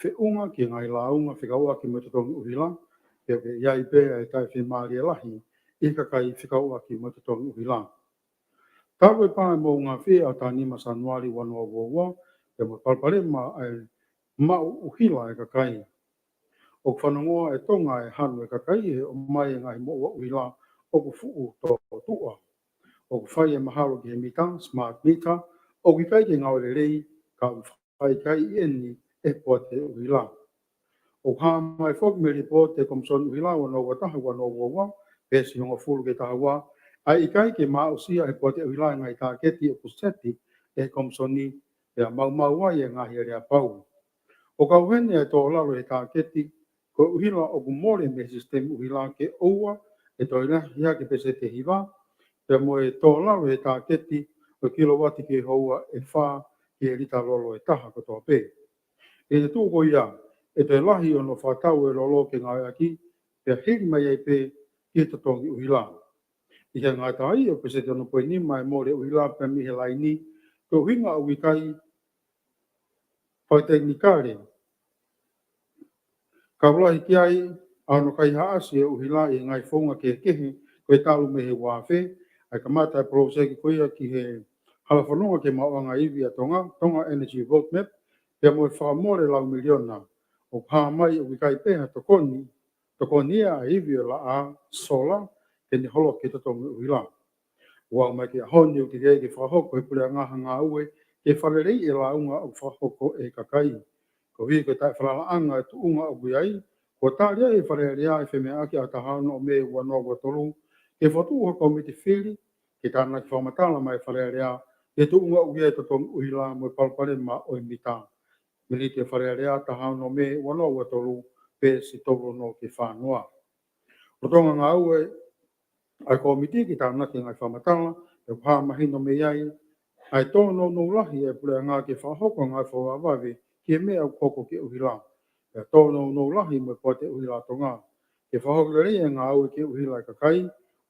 feʻunga ki he ngaahi lāunga fekauʻaki mo e totongi ʻuhila, pea ʻoku ʻi ai pē ʻa e taʻefiemālie lahi ʻi he kakai fekauʻaki mo e totongi ʻuhila. Talu e pā e moʻunga fie ʻa e taha nima Sānuali ua noa ua ua, pea mo e palopalema ʻa e maʻu ʻuhila e kakai. ʻOku fanongoa e Tonga e hanu e kakai he ʻomai e ngaahi moʻua ʻuhila ʻoku fuʻu tōtuʻa. ʻOku fai e mahalo ki he mita, smart meter, ʻoku ʻikai ke ngāue lelei, ka ʻoku fai kai ʻi eni ʻe he poate ʻuhila. ʻOku hā mai foki mei he lipooti ʻa e Komisoni ʻUhila ua noa ua taha ua noa ua ua, peesi hongofulu ki he taha ua, ʻa e ʻikai ke maʻusia ʻe he poate ʻuhila e ngaahi tāketi ʻoku seti ʻe he Komisoni pea maumau ai e ngaahi aleapau. ʻOku kau heni ʻa e tō lalo he tāketi ko e ʻuhila ʻoku mole mei he sisitemi ʻuhila ke ʻoua ʻe toe lahi hake pēseti ʻe hiva, pea mo e tō lalo he tāketi ʻo e kilowati ki he houa ʻe fā ki he lita lolo ʻe taha kotoa pē. ʻI he tuʻu ko ia, ʻe toe lahi hono fakatau e lolo ke ngāueʻaki, pea hili mai ai pē ki he totongi ʻuhila. ʻI he ngata ai, ʻoku pēseti ono poini nima e mole ʻuhila pē mei he laini, ko e ʻuhinga ʻoku ʻikai fakatekinikale. Ka ʻoku lahi ki ai ʻa hono kaihaʻasi e ʻuhila ʻi he ngaahi founga kehekehe, ko e talu mei he uafe, ʻa e kamata e poloseki ko ia ki he hala fononga ki he maʻuʻanga ivi ʻa Tonga, Tonga Energy Roadmap, pea mo e fakamole lau miliona, ʻoku hā mai ʻoku ʻikai pē ha tokoni, tokoni ia ʻa e ivi ʻo e laʻā, sola, ke ne holoki e totongi ʻuhila. ʻOku aʻu mai ki he ʻaho ni ʻoku teʻeki ke fakahoko ʻe he puleʻanga ha ngāue ke fakaleleiʻi e lāunga ʻoku fakahoko ʻe he kakai. Koeʻuhi ko e taʻefalalaʻanga e tuʻunga ʻoku ʻi ai, kuo tali ai ʻe he Fale Alea e femeʻaʻaki ʻa e taha ono ʻo Mē ua noa ua tolu, ke fokotuʻu ha kōmiti fili, ke tānaki fakamatala mai e Fale Alea ki he tuʻunga ʻoku ʻi ai e totongi ʻuhila mo e palopalema ʻo e mita. Miniti ʻa e Fale Alea, taha ono Mē ua noa ua tolu, peesi tolu ono ki he fā noa. Lolotonga e ngāue ʻa e kōmiti ke tānaki e ngaahi fakamatala, ʻoku hā mahino mei ai ʻa e tōnounou lahi ʻa e puleʻanga ke fakahoko e ngāue fakavavevave ki he meʻa ʻoku hoko ki he ʻuhila. ʻE tōnounou lahi mo e Poate ʻUhila ʻa Tonga ke fakahoko lelei e ngāue ki he ʻuhila ʻa e kakai,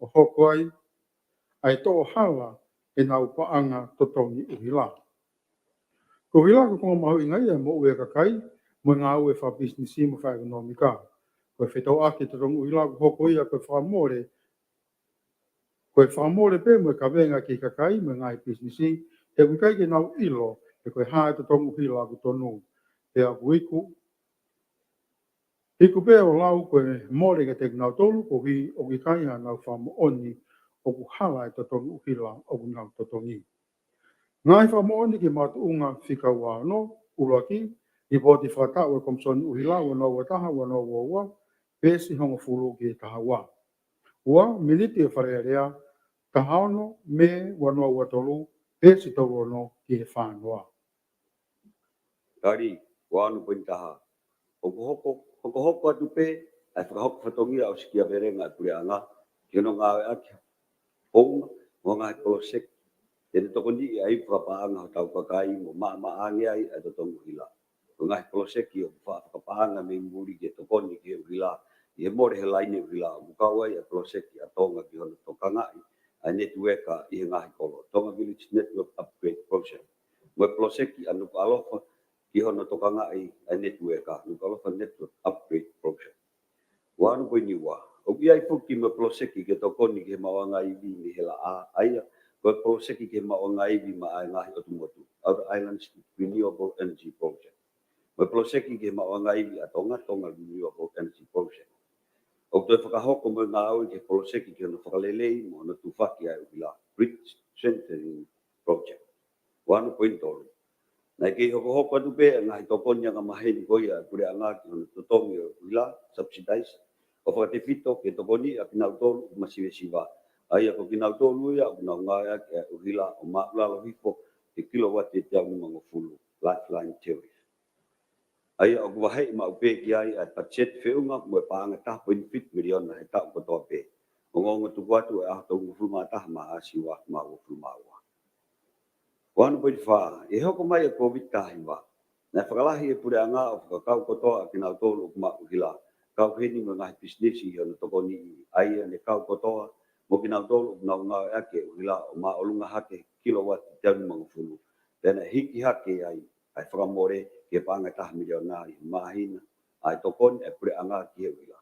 ʻo hoko ai ʻa e toʻohala ʻenau paʻanga totongi ʻuhila. Ko e ʻuhila ko e konga mahuʻinga ia ʻo e moʻui ʻa e kakai, mo e ngāue fakapisinisi mo fakaʻekonōmika. Ko e fetauʻaki e totongi ʻuhila ʻoku hoko ia ko e fakamole, ko e fakamole pē mo e kavenga ki he kakai mo e ngaahi pisinisi, he ʻoku ʻikai ke nau ʻilo pe ko e hā e totongi ʻuhila ʻoku tonu. Pea ʻoku iku, iku pē ʻo lau ko e mole kiate kinautolu, koeʻuhi ʻoku ʻikai haʻanau fakamoʻoni ʻoku hala e totongi ʻuhila ʻoku nau totongi. Ngaahi fakamoʻoni ki he makatuʻunga fika ua ono, ʻuluaki, lipooti fakataʻu ʻa e Komisoni ʻUhila ua noa ua taha ua noa ua ua, peesi hongofulu ki he taha ua. Ua, miniti ʻa e Fale Alea, taha ono Mē ua noa ua tolu, peesi tolu ono ki he fā noa. Tali, ua ono poini taha. ʻOku hoko, hokohoko atu pē ʻa e fakahoko fatongia ʻo e sikiavelenga ʻa e puleʻanga ki hono ngāueʻaki founga mo e ngaahi poloseki te ne tokoniʻi ʻa e fakapaʻanga hotau kakai mo maʻamaʻa ange ai ʻa e totongi ʻuhila. Ko e ngaahi poloseki ʻoku faʻa fakapaʻanga mei muli ke tokoni ki he ʻuhila ʻi he mole he laine ʻuhila, ʻoku kau ai ʻa e poloseki ʻa Tonga ki hono tokangaʻi ʻa e netiueka ʻi he ngaahi kolo, Tonga Village Network Upgrade Project, mo e poloseki ʻa Nukuʻalofa ki hono tokangaʻi ʻa e netiueka, Nukuʻalofa Network Upgrade Project. Ua ono poini ua. ʻOku ʻi ai foki mo e poloseki ke tokoni ki he maʻuʻanga ivi mei he laʻā, ʻa ia ko e poloseki ki he maʻuʻanga ivi maʻa e ngaahi ʻotu motu, Outer Islands Renewable Energy Project, mo e poloseki ki he maʻuʻanga ivi ʻa Tonga, Tonga Renewable Energy Project. ʻOku toe fakahoko mo e ngāue ki he poloseki ki hono fakalelei mo hono tufaki ʻa e ʻuhila, Bridge Strengthening Project. Ua ono poini tolu. Naʻe kei hokohoko atu pē ʻa e ngaahi tokoni angamaheni ko ia ʻa e puleʻanga ki hono totongi ʻo e ʻuhila, subsidize, ʻo fakatefito ke tokoniʻi ʻa kinautolu ʻoku masivesiva, ʻa ia ko kinautolu ia ʻoku nau ngāueʻaki ʻa e ʻuhila ʻo māʻulalo hifo ki he kilowati ʻe teau nimangofulu, lifeline tariff. ʻA ia ʻoku vaheʻi maʻu pē ki ai ʻa e patiseti feʻunga mo e paʻanga ʻe taha poini fitu miliona he taʻu kotoa pē, ongoongo tuku atu ʻa e ʻaho tolungofulu mā taha Maʻasi ua afe mā uofulu mā ua. Ua ono poini fā. ʻI he hoko mai ʻa e Kōviti taha hiva, naʻe fakalahi ʻe he puleʻanga ʻo fakakau kotoa ʻa kinautolu ʻoku maʻu ʻuhila, kau heni mo e ngaahi pisinisi ʻi hono tokoniʻi, ʻa ia ne kau kotoa mo kinautolu ʻoku nau ngāueʻaki e ʻuhila ʻo māʻolunga hake he kilowati ʻe teau nimangofulu, pea naʻe hiki hake ai ʻa e fakamole ki he paʻanga ʻe taha miliona ʻi he māhina ʻa e tokoni ʻa e puleʻanga ki he ʻuhila.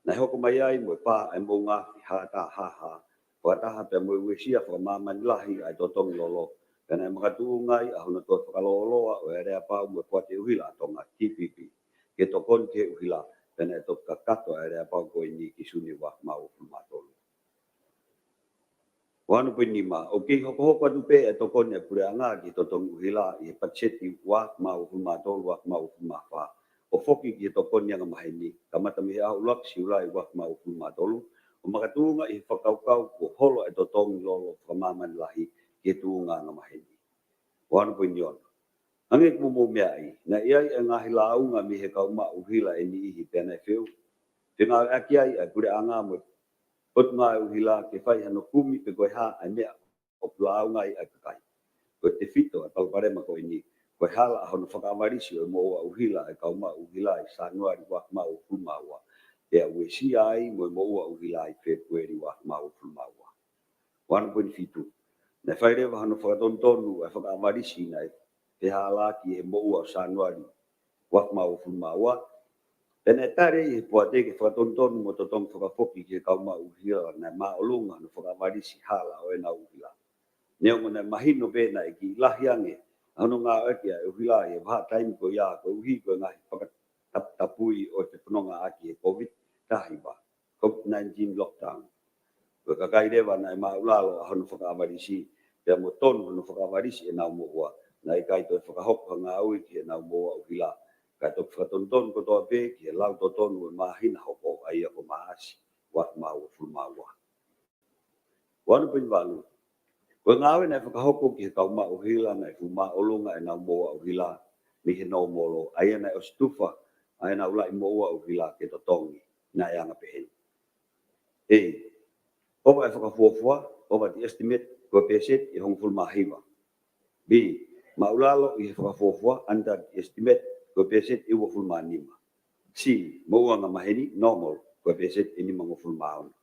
Naʻe hoko mai ai mo e pā ʻa e moʻunga afi Haʻata Hāhā fakataha pea mo e uesia fakamāmani lahi ʻa e totongi lolo, pea naʻe makatuʻunga ai ʻa hono toe fakalōloa ʻo e aleapau mo e Poate ʻUhila ʻa Tonga, T P P, ke tokoni ki he ʻuhila, pea naʻe toki kakato ʻa e aleapau ko eni ki Sune ua afe mā uofulu mā tolu. Ua ono poini nima. ʻOku kei hokohoko atu pē ʻa e tokoni ʻa e puleʻanga ki he totongi ʻuhila ʻi he patiseti ua afe mā uofulu mā tolu, ua afe mā uofulu mā fā, ʻo foki ki he tokoni angamaheni, kamata mei he ʻaho ʻuluaki Siulai ua afe mā uofulu mā tolu, ʻo makatuʻunga ʻi he fakakaukau kuo holo ʻa e totongi lolo fakamāmani lahi ki he tuʻunga angamaheni. Ua ono poini ono. Hangē ko e meʻa ʻi ai, naʻe ʻi ai e ngaahi lāunga mei he kau maʻu ʻuhila ʻe niʻihi pea naʻe feu. Fengāueʻaki ai ʻa e puleʻanga mo e Potungāue ʻUhila ke fai hano kumi pe ko e hā ʻa e meʻa ʻoku lāunga ai ʻa e kakai. Ko e tefito ʻa e palopalema ko eni, ko e hala ʻa hono fakaʻavalisi ʻo e moʻua ʻuhila ʻa e kau maʻu ʻuhila ʻi Sānuali ua afe mā uofulu mā ua, pea uesia ai mo e moʻua ʻuhila ʻi Fēpueli ua afe mā uofulu mā ua. One point five two. Naʻe fai leva hano fakatonutonu ʻa e fakaʻavalisi naʻe fehālaaki he moʻua ʻo Sānuali ua afe mā uofulu mā ua. Pea naʻe tali ʻe he poate ke fakatonutonu mo totongi fakafoki ki he kau maʻu ʻuhila naʻe māʻolunga hano fakaʻavalisi hala ʻo ʻenau ʻuhila. Neongo naʻe mahino pē naʻe kiʻi lahi ange ʻa hono ngāueʻaki ʻa e ʻuhila ʻi he vahaʻa taimi ko ia koeʻuhi ko e ngaahi fakataputapui ʻo e fefonongaʻaki he COVID taha hiva, COVID nineteen lockdown. Ko e kakai leva naʻe māʻulalo ʻa hono fakaʻavalisi, pea mo tonu hono fakaʻavalisi ʻenau moʻua, naʻe ʻikai toe fakahoko ha ngāue ki heʻenau moʻua ʻuhila, kae toki fakatonutonu kotoa pē ki he lau totonu ʻo e māhina hoko, ʻa ia ko Maʻasi ua afe mā uofulu mā ua. One point valu. Ko e ngāue naʻe fakahoko ki he kau maʻu ʻuhila naʻe fuʻu māʻolunga ʻenau moʻua ʻuhila mei he nōmolo, ʻa ia naʻe ʻosi tufa ʻa ʻenau laʻi moʻua ʻuhila ke totongi, naʻe anga peheni. A, ʻova e fakafuofua, over the estimate, ko e pēseti ʻe hongofulu mā hiva. B, māʻulalo ʻi he fakafuofua, under the estimate, ko e pēseti ʻe uofulu mā nima. C, moʻua angamaheni, normal, ko e pēseti ʻe nimangofulu mā ono.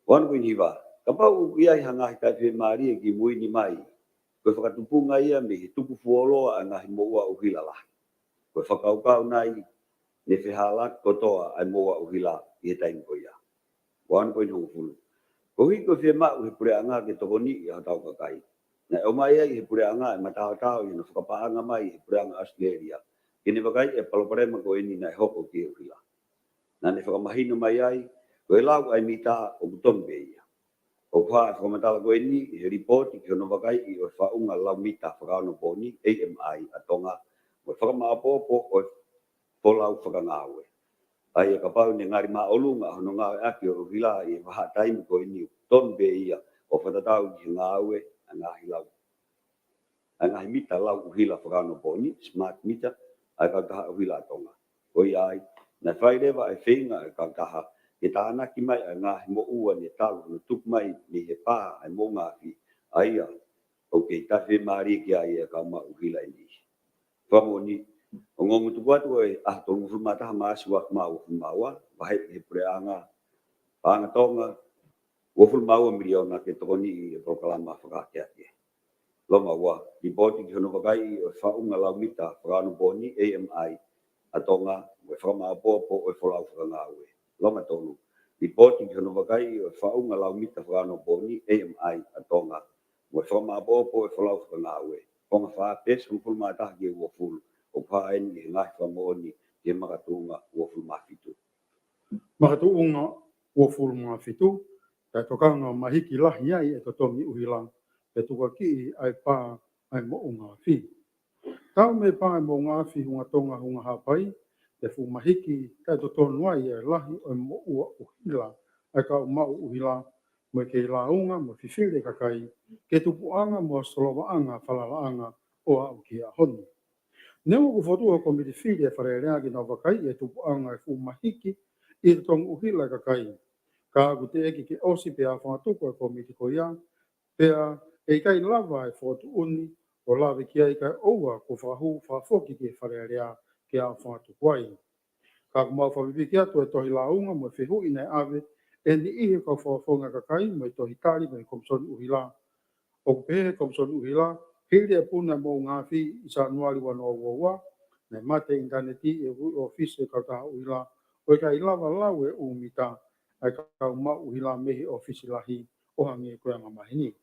One point hiva. Kapau ʻoku ʻi ai ha ngaahi taʻefiemālie kimui ni mai, ko e fakatupunga ia mei he tuku fuoloa ʻa e ngaahi moʻua ʻuhila lahi. Ko e fakakaukau nai ne fehālaaki kotoa ʻa e moʻua ʻuhila ʻi he taimi ko ia. One point hongofulu. Koeʻuhi ko e fiemaʻu he puleʻanga ke tokoniʻi ʻa hotau kakai, naʻe ʻomai ai ʻe he puleʻanga e mataotao ʻi hono fakapaʻanga mai ʻe he puleʻanga ʻAositelēlia ke ne vakaiʻi e palopalema ko eni naʻe hoko ki he ʻuhila. Naʻa ne fakamahino mai ai, ko e lau ʻa e mita ʻoku tonu pē ia. ʻOku hā e fakamatala ko eni ʻi he lipooti ki hono vakaiʻi ʻo e Faʻunga Lau Mita Fakaonopooni, A M I, ʻa Tonga, mo e Fakamaʻopoʻopo ʻo e Folau Fakangāue. ʻA ia kapau ne ngali māʻolunga hono ngāueʻaki ʻo e ʻuhila ʻi he vahaʻa taimi ko eni, ʻoku tonu pē ia ʻo fakatatau ki he ngāue ʻa e ngaahi lau, ʻa e ngaahi mita lau ʻuhila fakaonopooni, smart meter, ʻa e kautaha ʻuhila ʻa Tonga. Ko ia ai, naʻe fai leva e feinga ʻa e kautaha ke tānaki mai ʻa e ngaahi moʻua ne talu hono tuku mai mei he pā ʻa e moʻunga afi, ʻa ia ʻoku kei taʻefiemālie ki ai e kau maʻu ʻuhila ʻe niʻihi. Fakamoʻoni, ongoongo tuku atu ʻa e ʻaho tolungofulu mā taha Maʻasi ua afe mā uofulu mā ua, vaheʻi ʻe he puleʻanga paʻanga Tonga uofulu mā ua miliona ke tokoniʻi e polokalama fakaakeake. Loma ua, lipooti ki hono vakaiʻi ʻo e Faʻunga Lau Mita Fakaonopooni, A M I, ʻa Tonga, mo e Fakamaʻopoʻopo ʻo e Folau Fakangāue. Loma tolu, lipooti ki hono vakaiʻi ʻo e Faʻunga Lau Mita Fakaonopooni, A M I, ʻa Tonga, mo e Fakamaʻopoʻopo ʻo e Folau Fakangāue. Konga fā, peesi hongofulu mā taha ki he uofulu, ʻoku hā eni ʻi he ngaahi fakamoʻoni ki he makatuʻunga uofulu mā fitu. Makatuʻunga uofulu mā fitu, kae tokanga mahiki lahi ai e totongi ʻuhila, pea tukuakiʻi ʻa e pā ʻa e moʻunga afi. Talu mei he pā ʻa e moʻunga afi Hunga Tonga Hunga Haʻapai, pea fuʻu mahiki kae totonu ai e lahi ʻo e moʻua ʻuhila ʻa e kau maʻu ʻuhila, mo e kei lāunga mo fifili e kakai ki he tupuʻanga mo e solovaʻanga falalaʻanga ʻo aʻu ki he ʻaho ni. Neongo kuo fokotuʻu ha kōmiti fili ʻa e Fale Alea ke nau vakaiʻi e tupuʻanga ʻo e fuʻu mahiki ʻi he totongi ʻuhila ʻa e kakai, ka ʻoku teʻeki ke ʻosi pea aofangatuku ʻa e kōmiti ko ia, pea ʻe ʻikai lava e fokotuʻu ni ʻo lave ki ai kae ʻoua kuo fakahū fakafoki ki he Fale Alea ke aofangatuku ai. Ka ʻoku mau fakapipiki atu e tohi lāunga mo e fehuʻi naʻe ʻave ʻe niʻihi e kau fakafofonga kakai mo e tohi tali mei he Komisoni ʻUhila. ʻOku pehē ʻe he Komisoni ʻUhila, hili e puna e moʻunga afi ʻi Sānuali ua noa ua ua, naʻe mate e ʻinitaneti ʻi he ʻū ʻōfisi e kautaha ʻuhila, ʻo ʻikai lava lau e ʻū mita ʻa e kau maʻu ʻuhila mei he ʻōfisi lahi ʻo hangē ko e angamaheni.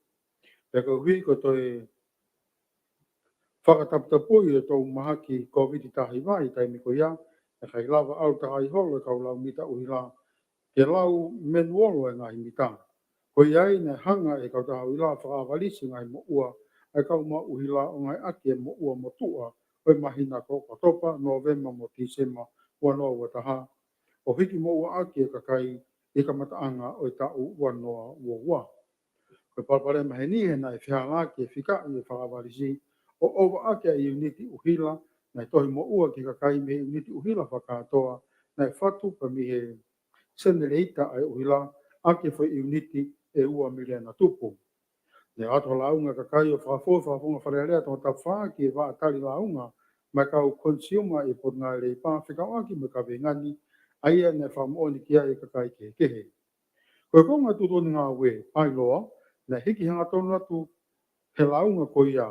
Pea koeʻuhi ko e toe fakataputapui ʻo e toʻu mahaki Kōviti taha hiva ʻi he taimi ko ia, naʻe ʻikai lava ʻalu takai holo e kau lau mita ʻuhila ke lau menuolo e ngaahi mita. Ko ia ai naʻe hanga ʻe he kautaha ʻuhila ʻo fakaʻavalisi e ngaahi moʻua ʻa e kau maʻu ʻuhila ʻo ngāueʻaki e moʻua motuʻa ʻo e māhina ko ʻOkatopa, Nōvema mo Tīsema ua noa ua taha, ʻo hiki moʻua ʻaki e kakai ʻi he kamataʻanga ʻo e taʻu ua noa ua ua. Ko e palopalema heni he naʻe fehālaaki e fika ʻi he fakaʻavalisi ʻo ʻova ʻaki ʻa e ʻiuniti ʻuhila naʻe tohi moʻua ki he kakai mei he ʻiuniti ʻuhila fakakātoa naʻe fatu pē mei he senelēta ʻa e ʻuhila ʻaki e foʻi ʻiuniti ʻe ua miliona tupu. Naʻe ʻoatu ha lāunga ʻa e kakai ʻo fakafou he Fakafofonga Fale Alea Tongatapu Fā ki he vaʻa tali lāunga maʻa e kau consumer ʻi he Potungāue Leipa fekauʻaki mo e kaveinga ni, ʻa ia naʻe fakamoʻoni ki ai e kakai kehekehe. Ko e konga tuʻutuʻuni ngāue, pailoa, naʻe hiki hangatonu atu he lāunga ko ia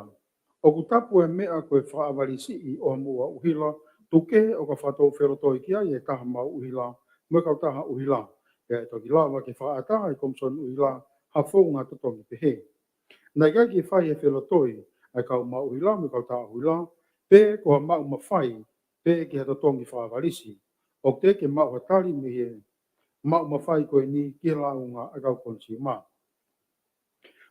ʻoku tapu e meʻa ko e fakaʻavalisiʻi ʻo ha moʻua ʻuhila, tuku kehe ʻo ka fakatou felotoi ki ai e taha maʻu ʻuhila mo e kautaha ʻuhila, pea ʻe toki lava ke fakaʻatā ʻe he Komisoni ʻUhila ha founga totongi pehē. Naʻe ʻikai ke fai ha felotoi ʻa e kau maʻu ʻuhila mo e kautaha ʻuhila, pe ko ha maʻu mafai pē ki ha totongi fakaʻavalisi. ʻOku teʻeki ke maʻu ha tali mei he maʻu mafai ko eni ki he lāunga ʻa e kau consumer.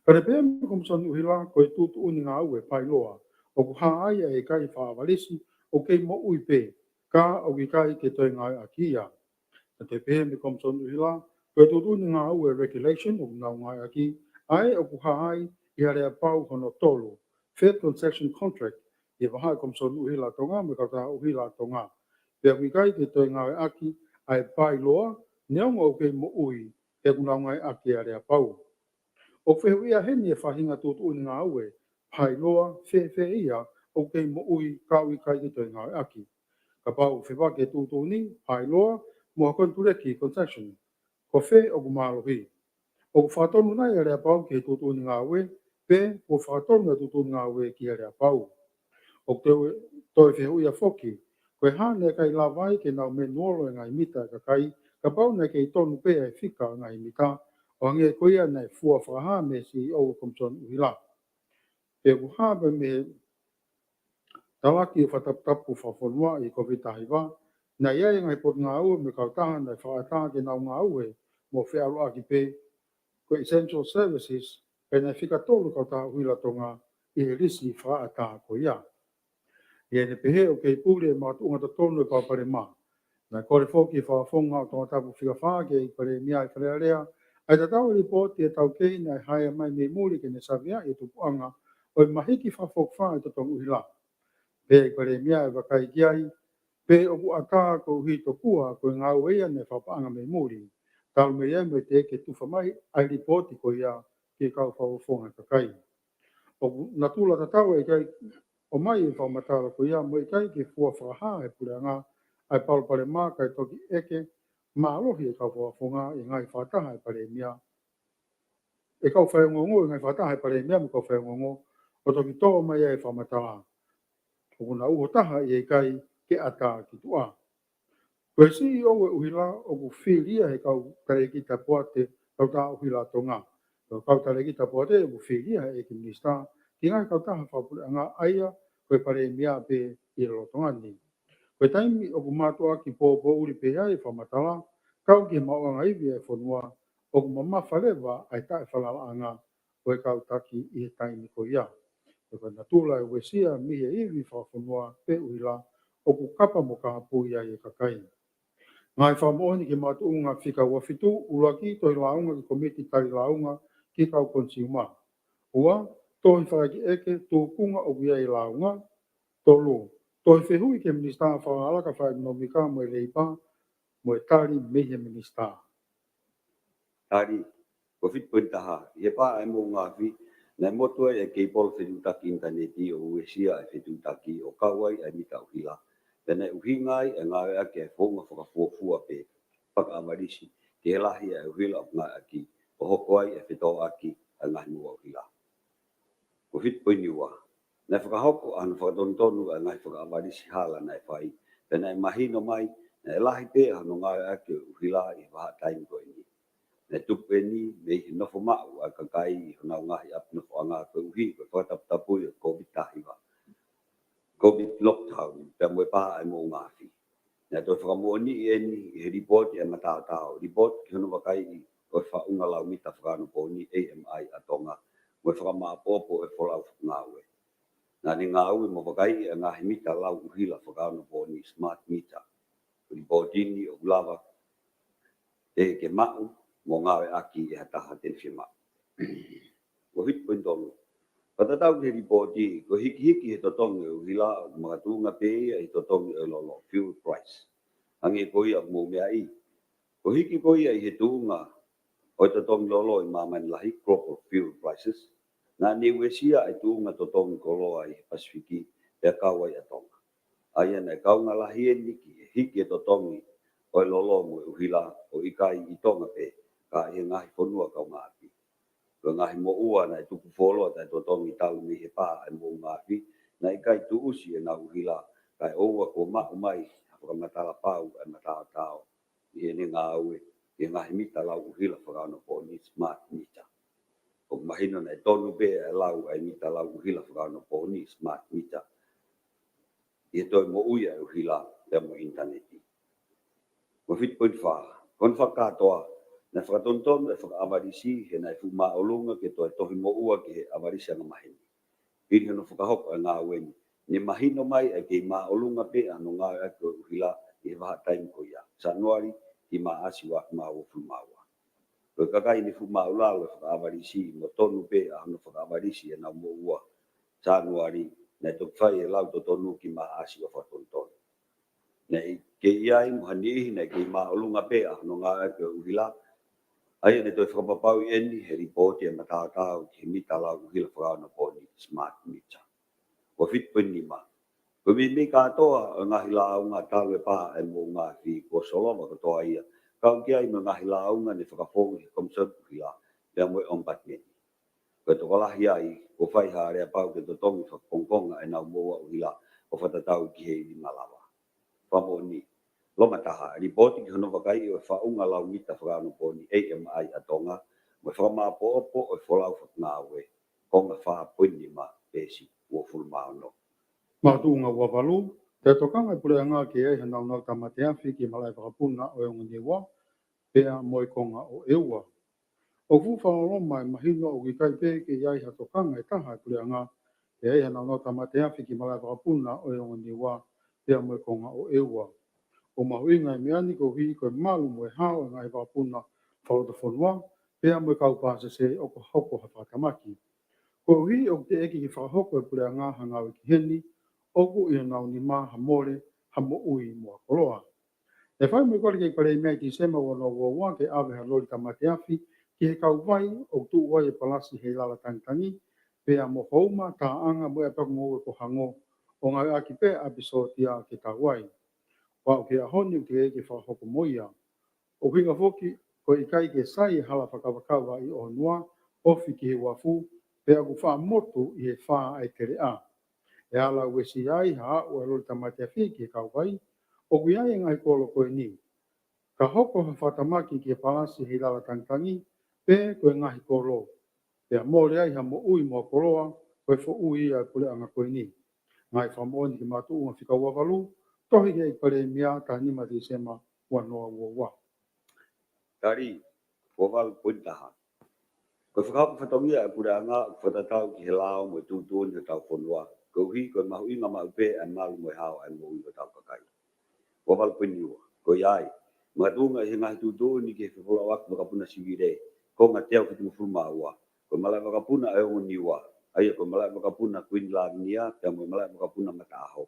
Pea ne pehē mai e Komisoni ʻUhila ko e tuʻutuʻuni ngāue, pailoa, ʻoku hā ai ʻa e ʻikai fakaʻavalisi ʻoku kei moʻui pē, ka ʻoku ʻikai ke toe ngāueʻaki ia. Naʻe toe pehē mai e Komisoni ʻUhila ko e tuʻutuʻuni ngāue, regulation, ʻoku nau ngāueʻaki ʻa ē ʻoku hā ai ʻi he aleapau hono tolu, Fair Concession Contract, ʻi he vahaʻa e Komisoni ʻUhila Tonga mo e kautaha ʻuhila Tonga. Pea ʻoku ʻikai ke toe ngāueʻaki ʻa e pailoa, neongo ʻoku kei moʻui, he ʻoku nau ngāueʻaki e aleapau. ʻOku fehuʻia heni e faʻahinga tuʻutuʻuni ngāue, pailoa, fēfē ia ʻoku kei moʻui ka ʻoku ʻikai ke toe ngāueʻaki. Kapau ʻoku fepaki e tuʻutuʻuni, pailoa, mo ha konituleki, concession, ko fē ʻoku mālohi? ʻOku fakatonu nai e aleapau ki he tuʻutuʻuni ngāue, pe ʻoku fakatonu e tuʻutuʻuni ngāue ki he aleapau? ʻOku toe, toe fehuʻia foki, ko e hā naʻe ʻikai lava ai ke nau menuolo e ngaahi mita ʻa e kakai, kapau naʻe kei tonu pē ʻa e fika ʻo e ngaahi mita, ʻo hangē ko ia naʻe fua fakahā mei he C E O ʻo e Komisoni ʻUhila. Pea ʻoku hā pē mei he talaki ʻo e fakataputapu fakafonua ʻi he Kōviti taha hiva, naʻe ʻi ai e ngaahi potungāue mo e kautaha naʻe fakaʻatā ke nau ngāue mo feʻaluʻaki pē ko e essential services, pea naʻe fika tolu e kautaha ʻuhila Tonga ʻi he lisi fakaʻatā ko ia. ʻI heʻene pehē ʻoku kei puli e makatuʻunga totonu e palopalema, naʻe kole foki e Fakafofonga ʻo Tongatapu Fika Fā ki he ʻEiki Palēmia ʻi Fale Alea ʻa e tatau e lipooti ʻa e taukei naʻe haea mai mei muli ke ne saveaʻi e tupuʻanga ʻo e mahiki fakafokifā e totongi ʻuhila. Pea ʻEiki Palēmia ʻe vakai ki ai pe ʻoku ʻatā koeʻuhi tokua ko e ngāue ia naʻe fakapaʻanga mei muli, talu mei ai mo e teʻeki ke tufa mai ʻa e lipooti ko ia ki he kau fakafofonga kakai. ʻOku natula tatau e ʻikai ʻomai e fakamatala ko ia mo e ʻikai ke fua fakahā ʻe he puleʻanga ʻa e palopalema kae toki ʻeke mālohi e kau fakafofonga ʻi he ngaahi fakataha ʻa e Palēmia, e kau faiongoongo ʻi he ngaahi fakataha ʻa e Palēmia mo e kau faiongoongo ʻo toki tō mai ai e fakamatala. ʻOku na uho taha ʻi he ʻikai ke ʻatā ki tuʻa. Ko e C E O ʻo e ʻuhila ʻoku fili ia ʻe he kau talēkita poate kautaha ʻuhila Tonga. Ko e kau talēkita poate ʻoku fili ia ʻe he ʻEiki Minisitā ki he ngaahi kautaha fakapuleʻanga, ʻa ia ko e Palēmia pē ʻi he lolotonga ni. Ko e taimi ʻoku mātuʻaki pōpōʻuli pē ai e fakamatala, kau ki he maʻuʻanga ivi ʻa e fonua, ʻoku mamafa leva ʻa e taʻefalalaʻanga ʻo e kau taki ʻi he taimi ko ia. Pea ko e natula e uesia mei he ivi fakafonua pe ʻuhila ʻoku kapa mo kāpui ai e kakai. Ngaahi fakamoʻoni ki he makatuʻunga fika ua fitu, ʻuluaki, tohi lāunga ki he Kōmiti Tali Lāunga ki he kau consumer. Ua, tohi fakaʻekeʻeke tūkunga ʻoku ʻi ai e lāunga. Tolu, tohi fehuʻi ki he Minisitā Fakalakalaka Fakaʻekonōmika mo e Leipa, mo e tali mei he Minisitā. Tali, ko e fitu poini taha, ʻi he pā ʻa e Moʻungaafi, naʻe motu ai e keipolo fetuʻutaki ʻinitaneti ʻo uesia e fetuʻutaki ʻo kau ai ʻa e mita ʻuhila. Pea naʻe ʻuhinga ai e ngāueʻaki e founga fakafuofua pe fakaʻavalisi ki he lahi ʻa e ʻuhila ʻoku ngāueʻaki ʻo hoko ai e fetōʻaki ʻa e ngaahi moʻua ʻuhila. Ko e fitu poini ua, naʻe fakahoko ʻa hono fakatonutonu ʻa e ngaahi fakaʻavalisi hala naʻe fai, pea naʻe mahino mai naʻe lahi pē ʻa hono ngāueʻaki ʻo e ʻuhila ʻi he vahaʻa taimi ko eni. Naʻe tupu eni mei he nofo maʻu ʻa e kakai ʻi honau ngaahi ʻapi nofoʻanga koeʻuhi ko e fakataputapui ʻo e Kōviti taha hiva, Kōviti lockdown, pea mo e pā ʻa e Moʻungaafi. Naʻe toe fakamoʻoniʻi eni ʻi he lipooti ʻa e mataotao, lipooti ki hono vakaiʻi ʻo e faʻunga lau mita fakaonopooni, A M I, ʻa Tonga, mo e fakamāʻopoʻopo ʻo e folau fakangāue. Naʻa ne ngāue mo vakaiʻi ʻa e ngaahi mita lau ʻuhila fakaonopooni, smart meter. Ko e lipooti ni ʻoku lava ʻe ke maʻu mo ngāueʻaki ʻe ha taha te ne fiemaʻu. Ko e fitu poini tolu, Fakatatau ki he lipooti, ko e hikihiki he totongi ʻo e ʻuhila ʻoku makatuʻunga pē ia ʻi he totongi ʻo e lolo, fuel price. Hangē ko ia ʻoku mou meaʻi, ko e hiki ko ia ʻi he tuʻunga ʻo e totongi lolo ʻi māmani lahi, global fuel prices, naʻa ne uesia e tuʻunga totongi koloa ʻi he Pasifiki pea kau ai ʻa Tonga. ʻA ia naʻe kaunga lahi eni ki he hiki e totongi ʻo e lolo mo e ʻuhila, ʻo ʻikai ʻi Tonga pē, ka ʻi he ngaahi fonua kaungāʻapi. Ko e ngaahi moʻua naʻe tuku fuoloa taʻetotongi talu mei he pā ʻa e moʻunga afi, naʻe ʻikai tuʻusi ʻenau ʻuhila, kae ʻoua kuo maʻu mai ha fakamatala pau ʻa e mataotao ʻi heʻene ngāue ʻi he ngaahi mita lau ʻuhila fakaonopooni, smart meter. ʻOku mahino naʻe tonu pē ʻa e lau ʻa e mita lau ʻuhila fakaonopooni, smart meter, ʻi he toe moʻui ʻa e ʻuhila pea mo e ʻinitaneti. Mo fitu poini fā, ko hono fakakātoa, naʻe fakatonutonu e fakaʻavalisi he naʻe fuʻu māʻolunga ke toe tohi moʻua ki he ʻavalisi angamaheni. Hili hono fakahoko e ngāue ni, ne mahino mai ʻa e kei māʻolunga pē ʻa hono ngāueʻaki ʻo e ʻuhila ʻi he vahaʻa taimi ko ia, Sānuali ki Maʻasi ua afe mā uofulu mā ua. Ko e kakai ne fuʻu māʻulalo e fakaʻavalisi mo tonu pē ʻa hono fakaʻavalisi ʻenau moʻua, Sānuali, naʻe toki fai e lau totonu ki Maʻasi ʻo fakatonutonu. Naʻe kei ʻi ai mo ha niʻihi naʻe kei māʻolunga pē ʻa hono ngāueʻaki ʻo e ʻuhila, ʻa ia ne toe fakapapauʻi eni he lipooti ʻa e mataotao ki he mita lau ʻuhila fakaonopooni, smart meter. Ko fitu poini nima, ko e meimei kātoa ʻo e ngaahi lāunga talu e pā ʻa e moʻunga afi kuo solova kotoa ia, kau ki ai mo e ngaahi lāunga ne fakafou ʻe he Komisoni ʻUhila pea mo e ʻOmipatimeni. Ko e tokolahi ai, kuo fai ha aleapau ke totongi fakakongokonga ʻenau moʻua ʻuhila ʻo fakatatau ki he ivi malava. Fakamoʻoni, loma taha, lipooti ki hono vakaiʻi ʻo e faʻunga lau mita fakaonopooni, A M I, ʻa Tonga, mo e fakamāʻopoʻopo ʻo e folau fakangāue, konga fā poini nima, peesi uofulu mā ono. Makatuʻunga ua valu, taʻetokanga e puleʻanga ke ʻi ai ha naunau tāmate afi ki he malaʻe vakapuna ʻo e ongo Niua, pea mo e konga ʻo ʻEua. ʻOku fuʻu fakaloloma e mahino ʻoku ʻikai pē ke ʻi ai ha tokanga ʻe taha e puleʻanga ke ʻi ai ha naunau tāmate afi ki he malaʻe vakapuna ʻo e ongo Niua pea mo e konga ʻo ʻEua. ʻOku mahuʻinga e meʻa ni koeʻuhi ko e malu mo e hao e ngaahi vakapuna fakalotofonua pea mo e kau pāsese ʻoku hoko ha fakatamaki. Koeʻuhi ʻoku teʻeki ke fakahoko e puleʻanga ha ngāue ki heni, ʻoku ʻi honau nima ha mole ha moʻui mo ha koloa. ʻE fai mo e kole ki he Palēmia ʻi Tīsema ua noa ua ua ke ʻave ha loli tāmate afi ki he kauvai ʻoku tuʻu ai e palasi Heilala Tangitangi, pea mo Houma, Taʻanga mo e ʻapiako ngoue ko Hango, ʻo ngāueʻaki pē ʻapi sōtia ke tau ai. Pea ʻoku ʻi he ʻaho ni ʻoku teʻeki ke fakahoko mo ia. ʻOku ʻuhinga foki, ko e ʻikai ke sai e hala fakakavakava ʻi ʻOhonua, ofi ki he uafu, pea ʻoku faʻa motu ʻi he fā ʻa e teleʻa. ʻE ala uesia ai ha aʻu ʻa e loli tāmate afi ki he kauvai, ʻoku ʻi ai e ngaahi kolo ko eni. Ka hoko ha fakatamaki ki he palasi Heilala Tangitangi, pe ko e ngaahi kolo, pea mole ai ha moʻui mo ha koloa, ko e foʻui ia ʻa e puleʻanga ko eni. Ngaahi fakamoʻoni ki he makatuʻunga fika ua valu, tohi ki he Palēmia, taha nima Tīsema ua noa ua ua. Tali, ua valu poini taha. Ko e fakahoko fatongia ʻa e puleʻanga ʻoku fakatatau ki he lao mo e tuʻutuʻuni hotau fonua, koeʻuhi ko e mahuʻinga maʻu pē ʻa e malu mo e hao ʻa e moʻui hotau kakai. Ua valu poini ua. Ko ia ai, makatuʻunga ʻi he ngaahi tuʻutuʻuni ki he fefolauʻaki vakapuna sivile, konga teau fitungofulu mā ua, ko e malaʻe vakapuna ʻa e ongo Niua, ʻa ia ko e malaʻe vakapuna Kuini Lavinia pea mo e malaʻe vakapuna Mataʻaho,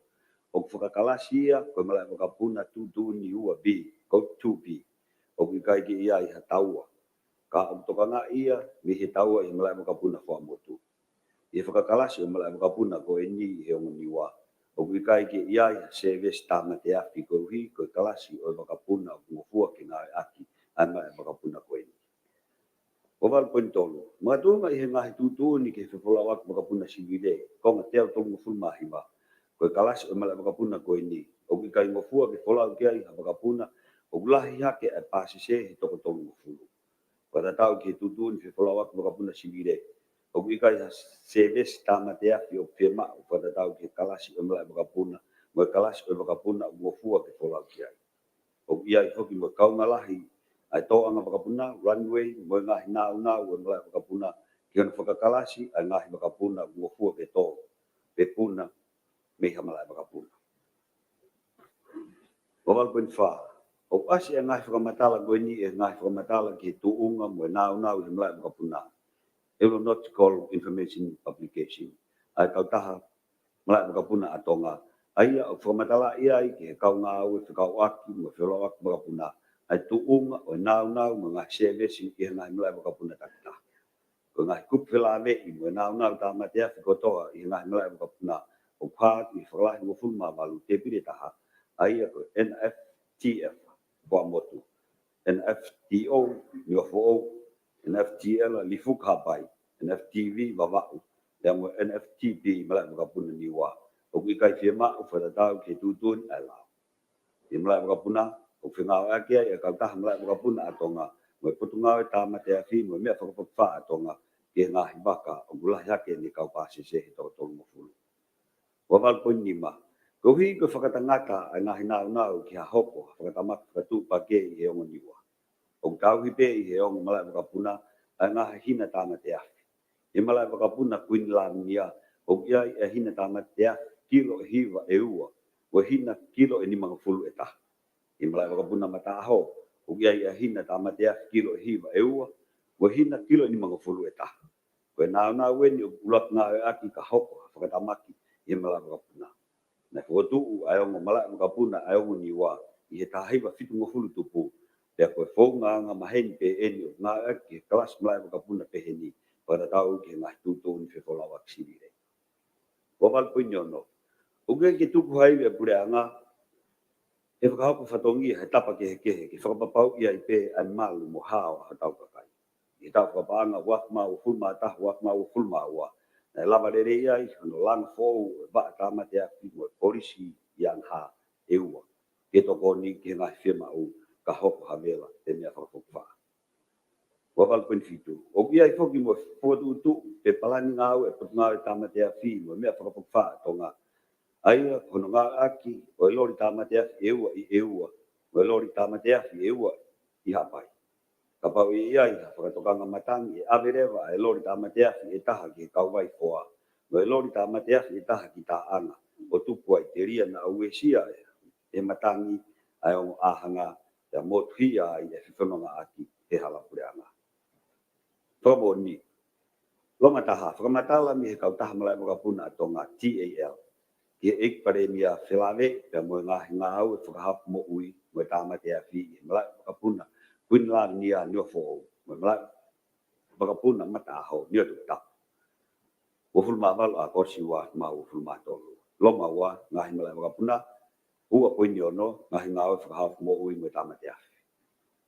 ʻoku fakakalasi ia ko e malaʻe vakapuna tuʻutuʻuni ua B, ko e two B. ʻOku ʻikai ke ʻi ai ha taua, ka ʻoku tokangaʻi ia mei he taua ʻi he malaʻe vakapuna Fuaʻamotu. ʻI he fakakalasi ʻo e malaʻe vakapuna ko eni ʻi he ongo Niua, ʻoku ʻikai ke ʻi ai ha sēvesi tāmate afi koeʻuhi ko e kalasi ʻo e vakapuna ʻoku ngofua ke ngāueʻaki ʻa e malaʻe vakapuna ko eni. Ua valu poini tolu. Makatuʻunga ʻi he ngaahi tuʻutuʻuni ki he fefolauʻaki vakapuna sivile, konga teau tolungofulu mā hiva, ko e kalasi ʻo e malaʻe vakapuna ko eni, ʻoku ʻikai ngofua ke folau ki ai ha vakapuna ʻoku lahi hake ʻa e pāsese he toko tolungofulu. Fakatatau ki he tuʻutuʻuni fefolauʻaki vakapuna sivile, ʻoku ʻikai ha sēvesi tāmate afi ʻoku fiemaʻu fakatatau ki he kalasi ʻo e malaʻe vakapuna mo e kalasi ʻo e vakapuna ʻoku ngofua ke folau ki ai. ʻOku ʻi ai foki mo e kaunga lahi ʻa e tōʻanga vakapuna, runway, mo e ngaahi nāunau ʻo e malaʻe vakapuna ki hono fakakalasi ʻa e ngaahi vakapuna ʻoku ngofua ke tō pe puna mei ha malaʻe vakapuna. Ua valu poini fā. ʻOku ʻasi ʻa e ngaahi fakamatala ko eni ʻi he ngaahi fakamatala ki he tuʻunga mo e nāunau ʻi he malaʻe vakapuna. Aeronautical Information Publication, ʻa e kautaha malaʻe vakapuna ʻa Tonga, ʻa ia ʻoku fakamatalaʻi ai ki he kau ngāue fekauʻaki mo e feolauʻaki vakapuna ʻa e tuʻunga ʻo e nāunau mo e ngaahi sēvesi ʻi he ngaahi malaʻe vakapuna takitaha. Ko e ngaahi kupu felāveʻi mo e nāunau tāmate afi kotoa ʻi he ngaahi malaʻe vakapuna ʻoku hā atu ʻi he fakalahi hongofulu mā valu tēpile taha, ʻa ia ko e N F T F Fuaʻamotu, N F T O Niuafoʻou, N F T L Lifuka Haʻapai, N F T V Vavaʻu, pea mo e N F T P Malaʻe Vakapuna Niua, ʻoku ʻikai fiemaʻu fakatatau ki he tuʻutuʻuni ʻa e lao. ʻI he malaʻe vakapuna ʻoku fengāueʻaki ai ʻa e kautaha malaʻe vakapuna ʻa Tonga mo e Potungāue Tāmate Afi mo e Meʻa Fakafokifā ʻa Tonga ki he ngaahi vaka ʻoku lahi hake ʻene kau pāsese he toko tolungofulu. Ua valu poini nima. Koeʻuhi ko e fakatangata ʻa e ngaahi nāunau ki ha hoko ha fakatamaki fakatuʻupakē ʻi he ongo Niua, ʻoku tauhi pē ʻi he ongo malaʻe vakapuna ʻa e ngaahi hina tāmate afi. ʻI he malaʻe vakapuna Kuini Lavinia ʻoku ʻi ai ʻa e hina tāmate afi kilo ʻe hiva ʻe ua, mo e hina kilo ʻe nimangofulu ʻe taha. ʻI he malaʻe vakapuna Mataʻaho ʻoku ʻi ai ʻa e hina tāmate afi kilo ʻe hiva ʻe ua, mo e hina kilo ʻe nimangofulu ʻe taha. Ko e nāunau eni ʻoku ʻuluaki ngāueʻaki ka hoko ha fakatamaki ʻi he malaʻe vakapuna. Naʻe fokotuʻu ʻa e ongo malaʻe vakapuna ʻa e ongo Niua ʻi he taha hiva fitungofulu tupu, pea ko e founga angamaheni pē eni ʻoku ngāueʻaki ki he kalasi malaʻe vakapuna pehē ni, fakatatau ki he ngaahi tuʻutuʻuni fefolauʻaki sivile. Ua valu poini ono. ʻOku ʻikai ke tuku ha ivi ʻa e puleʻanga he fakahoko fatongia he tapa kehekehe ke fakapapauʻi ai pē ʻa e malu mo e hao ʻa hotau kakai. ʻI he taʻu fakapaʻanga ua afe mā uofulu mā taha, ua afe mā uofulu mā ua, naʻe lava lelei ai hono langa foʻou ʻo e vaʻa tāmate afi mo e polisi iangha ʻe ua ke tokoni ki he ngaahi fiemaʻu ka hoko ha vela pe meʻa fakafokifā. Ua valu poini fitu. ʻOku ʻi ai foki mo e fokotuʻutuʻu pe palani ngāue ʻa e Potungāue Tāmate Afi mo e Meʻa Fakafokifā ʻa Tonga, ʻa ia ko hono ngāueʻaki ʻo e loli tāmate afi ʻe ua ʻi ʻEua mo e loli tāmate afi ʻe ua ʻi Haʻapai. Kapau ʻe ʻi ai ha fakatokanga matangi, ʻe ʻave leva ʻa e loli tāmate afi ʻe taha ki he Kauvai Foa mo e loli tāmate afi ʻe taha ki Taʻanga, ʻo tupu ai telia naʻa uesia ʻe he matangi ʻa e ongo ʻāhanga, pea motuhia ai e fefonongaʻaki he hala puleʻanga. Fakamoʻoni, Loma taha. Fakamatala mei he kautaha malaʻe vakapuna ʻa Tonga, T A L, ki he ʻEiki Palēmia felāveʻi pea mo e ngaahi ngāue fakahaofi moʻui mo e tāmate afi ʻi he malaʻe vakapuna Kuini Lavinia Niuafoʻou mo e malaʻe vakapuna Mataʻaho Niuatoputapu. Uofulu mā valu ʻAokosi ua afe mā uofulu mā tolu. Loma ua. Ngaahi malaʻe vakapuna. Ua poini ono. Ngaahi ngāue fakahaofi moʻui mo e tāmate afi.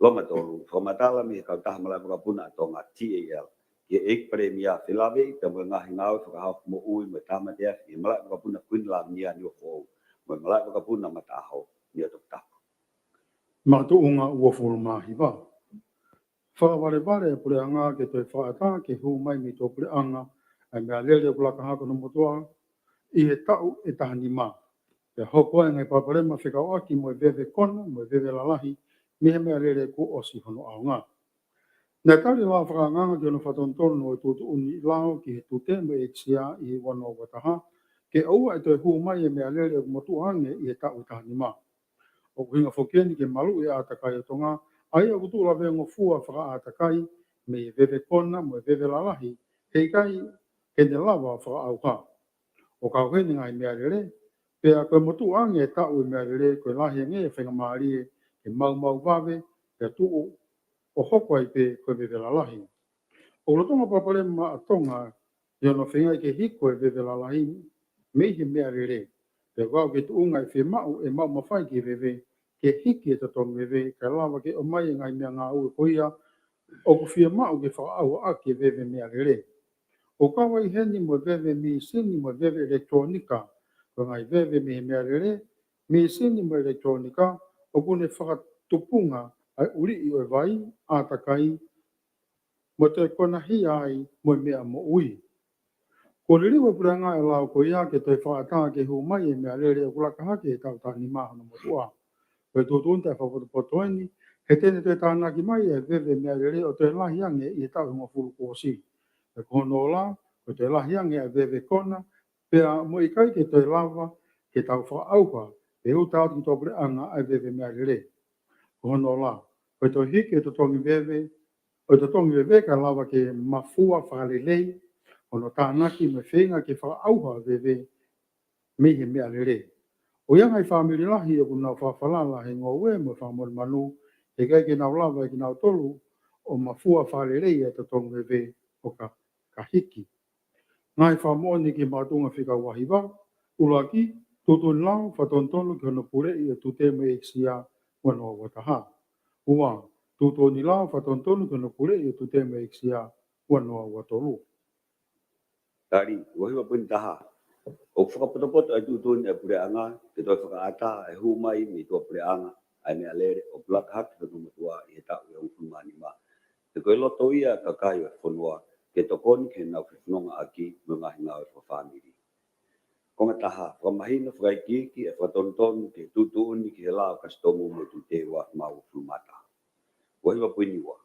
Loma tolu. Fakamatala mei he kautaha malaʻe vakapuna ʻa Tonga, T A L, ki he ʻEiki Palēmia felāveʻi pea mo e ngaahi ngāue fakahaofi moʻui mo e tāmate afi ʻi he malaʻe vakapuna Kuini Lavinia Niuafoʻou mo e malaʻe vakapuna Mataʻaho Niuatoputapu. Makatuʻunga uofulu mā hiva. Fakavalevale e puleʻanga ke toe fakaʻatā ke hū mai mei tuʻapuleʻanga ʻa e meʻalele ʻoku laka hake hono motuʻa ʻi he taʻu ʻe taha nima. Pea hoko ai e ngaahi palopalema fekauʻaki mo e veve kona mo e veve lalahi mei he meʻalele kuo ʻosi hono ʻaonga. Naʻe tali e lao fakaangaanga ki hono fakatonutonu ʻo e tuʻutuʻuni lao ki he Tute mo e ʻEikisiā ʻi he ua noa ua taha, ke ʻoua ʻe toe hū mai e meʻalele ʻoku motuʻa ange ʻi he taʻu ʻe taha nima. ʻOku ʻuhinga foki eni ke maluʻi e ʻātakai ʻo Tonga, ʻa ia ʻoku tuʻu laveangofua fakaʻātakai mei he veve kona mo e veve lalahi, he ʻikai ke ne lava fakaʻauha. ʻO kau heni e ngaahi meʻalele, pea ko e motuʻa ange e taʻu e meʻalele, ko e lahi ange e faingamālie ke maumau vave, pea tuʻu ʻo hoko ai pē ko e veve lalahi. ʻOku lolotonga palopalema ʻa Tonga ʻi hono feingaʻi ke hiko e veve lalahi mei he meʻalele. Pea ʻoku aʻu ki he tuʻunga ʻe fiemaʻu ʻe maʻu mafai ki he veve ke hiki e totongi veve, kae lava ke ʻomai e ngaahi meʻangāue ko ia ʻoku fiemaʻu ke fakaʻauha ʻaki e veve meʻalele. ʻOku kau ai heni mo e veve mīsini mo e veve ʻilekitulōnika. Ko e ngaahi veve mei he meʻalele, mīsini mo e ʻilekitulōnika, ʻoku ne fakatupunga ʻa e ʻuliʻi ʻo e vai, ʻātakai, mo toe konahia ai mo e meʻa moʻui. Kuo liliu e puleʻanga e lao ko ia ke toe fakaʻatā ke hū mai e meʻalele ʻoku laka hake he taʻu ʻe taha nima hono motuʻa. Ko e tuʻutuʻuni taʻefakapotopoto eni, he te ne toe tānaki mai e veve meʻalele ʻo toe lahi ange ʻi he taʻu ʻe hongofulu kuo ʻosi. Pea ko hono ola, ko e toe lahi ange e veve kona, pea mo e ʻikai ke toe lava ke tau fakaʻauha pe uta atu ki tuʻapuleʻanga ʻa e veve meʻalele. Ko hono ola, ko e toe hiki e totongi veve ʻo e totongi veve kae lava ke mafua fakalelei hono tānaki mo e feinga ke fakaʻauha veve mei he meʻa lelei. ʻOku ʻi ai e ngaahi fāmili lahi ʻoku nau fakafalala he ngoue mo e fakamonumanu, he ʻikai ke nau lava ʻe kinautolu ʻo mafua fakalelei e totongi veve ʻo ka, ka hiki. Ngaahi fakamoʻoni ki he makatuʻunga fika ua hiva. ʻUluaki, tuʻutuʻuni lao fakatonutonu ki hono puleʻi ʻo e Tute mo e Ekalesia ua noa ua taha. Ua, tuʻutuʻuni lao fakatonutonu ki hono puleʻi ʻo e Tute mo e Ekalesia ua noa ua tolu. Tali, ua hiva poini taha. ʻOku fakapotopoto e tuʻutuʻuni ʻa e Puleʻanga ke toe fakaʻatā e hū mai mei tuʻapuleʻanga ʻa e meʻalele ʻoku laka hake ki hono motuʻa ʻi he taʻu ʻe hongofulu mā nima. He ko e loto ia ʻa e kakai ʻo e fonua ke tokoni ki heʻenau fefonongaʻaki mo e ngaahi ngāue fakafāmili. Konga taha, fakamahino fakaikiiki e fakatonutonu ki he tuʻutuʻuni ki he lao kasitomu mo e tute ua afe mā uofulu mā taha. Ua hiva poini ua.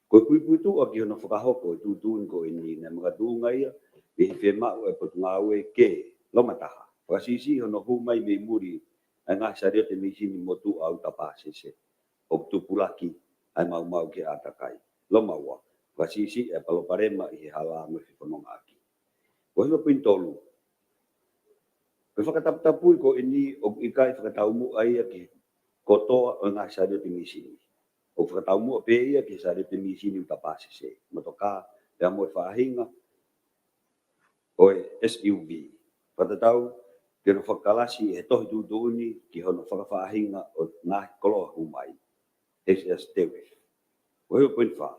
Ko e puipuituʻa ki hono fakahoko e tuʻutuʻuni ko eni naʻe makatuʻunga ia mei he fiemaʻu ʻa e Potungāue ke, loma taha, fakasiʻisiʻi hono hū mai mei muli ʻa e ngaahi saliote misini motuʻa uta pāsese ʻoku tupulaki ʻa e maumau ki he ʻātakai. Loma ua, fakasiʻisiʻi ʻa e palopalema ʻi he hala mo e fefonongaʻaki. Ua hiva poini tolu. Ko e fakataputapui ko eni ʻoku ʻikai fakataumuʻa ia ki he kotoa ʻo e ngaahi saliote misini. ʻOku fakataumuʻa pē ia ki he saliote misini uta pāsese, motokā, pea mo e faʻahinga ʻo e S U V. Fakatatau ki hono fakakalasi ʻe he tohi tuʻutuʻuni ki hono fakafaʻahinga ʻo e ngaahi koloa hū mai, H S tariff. Ua hiva poini fā.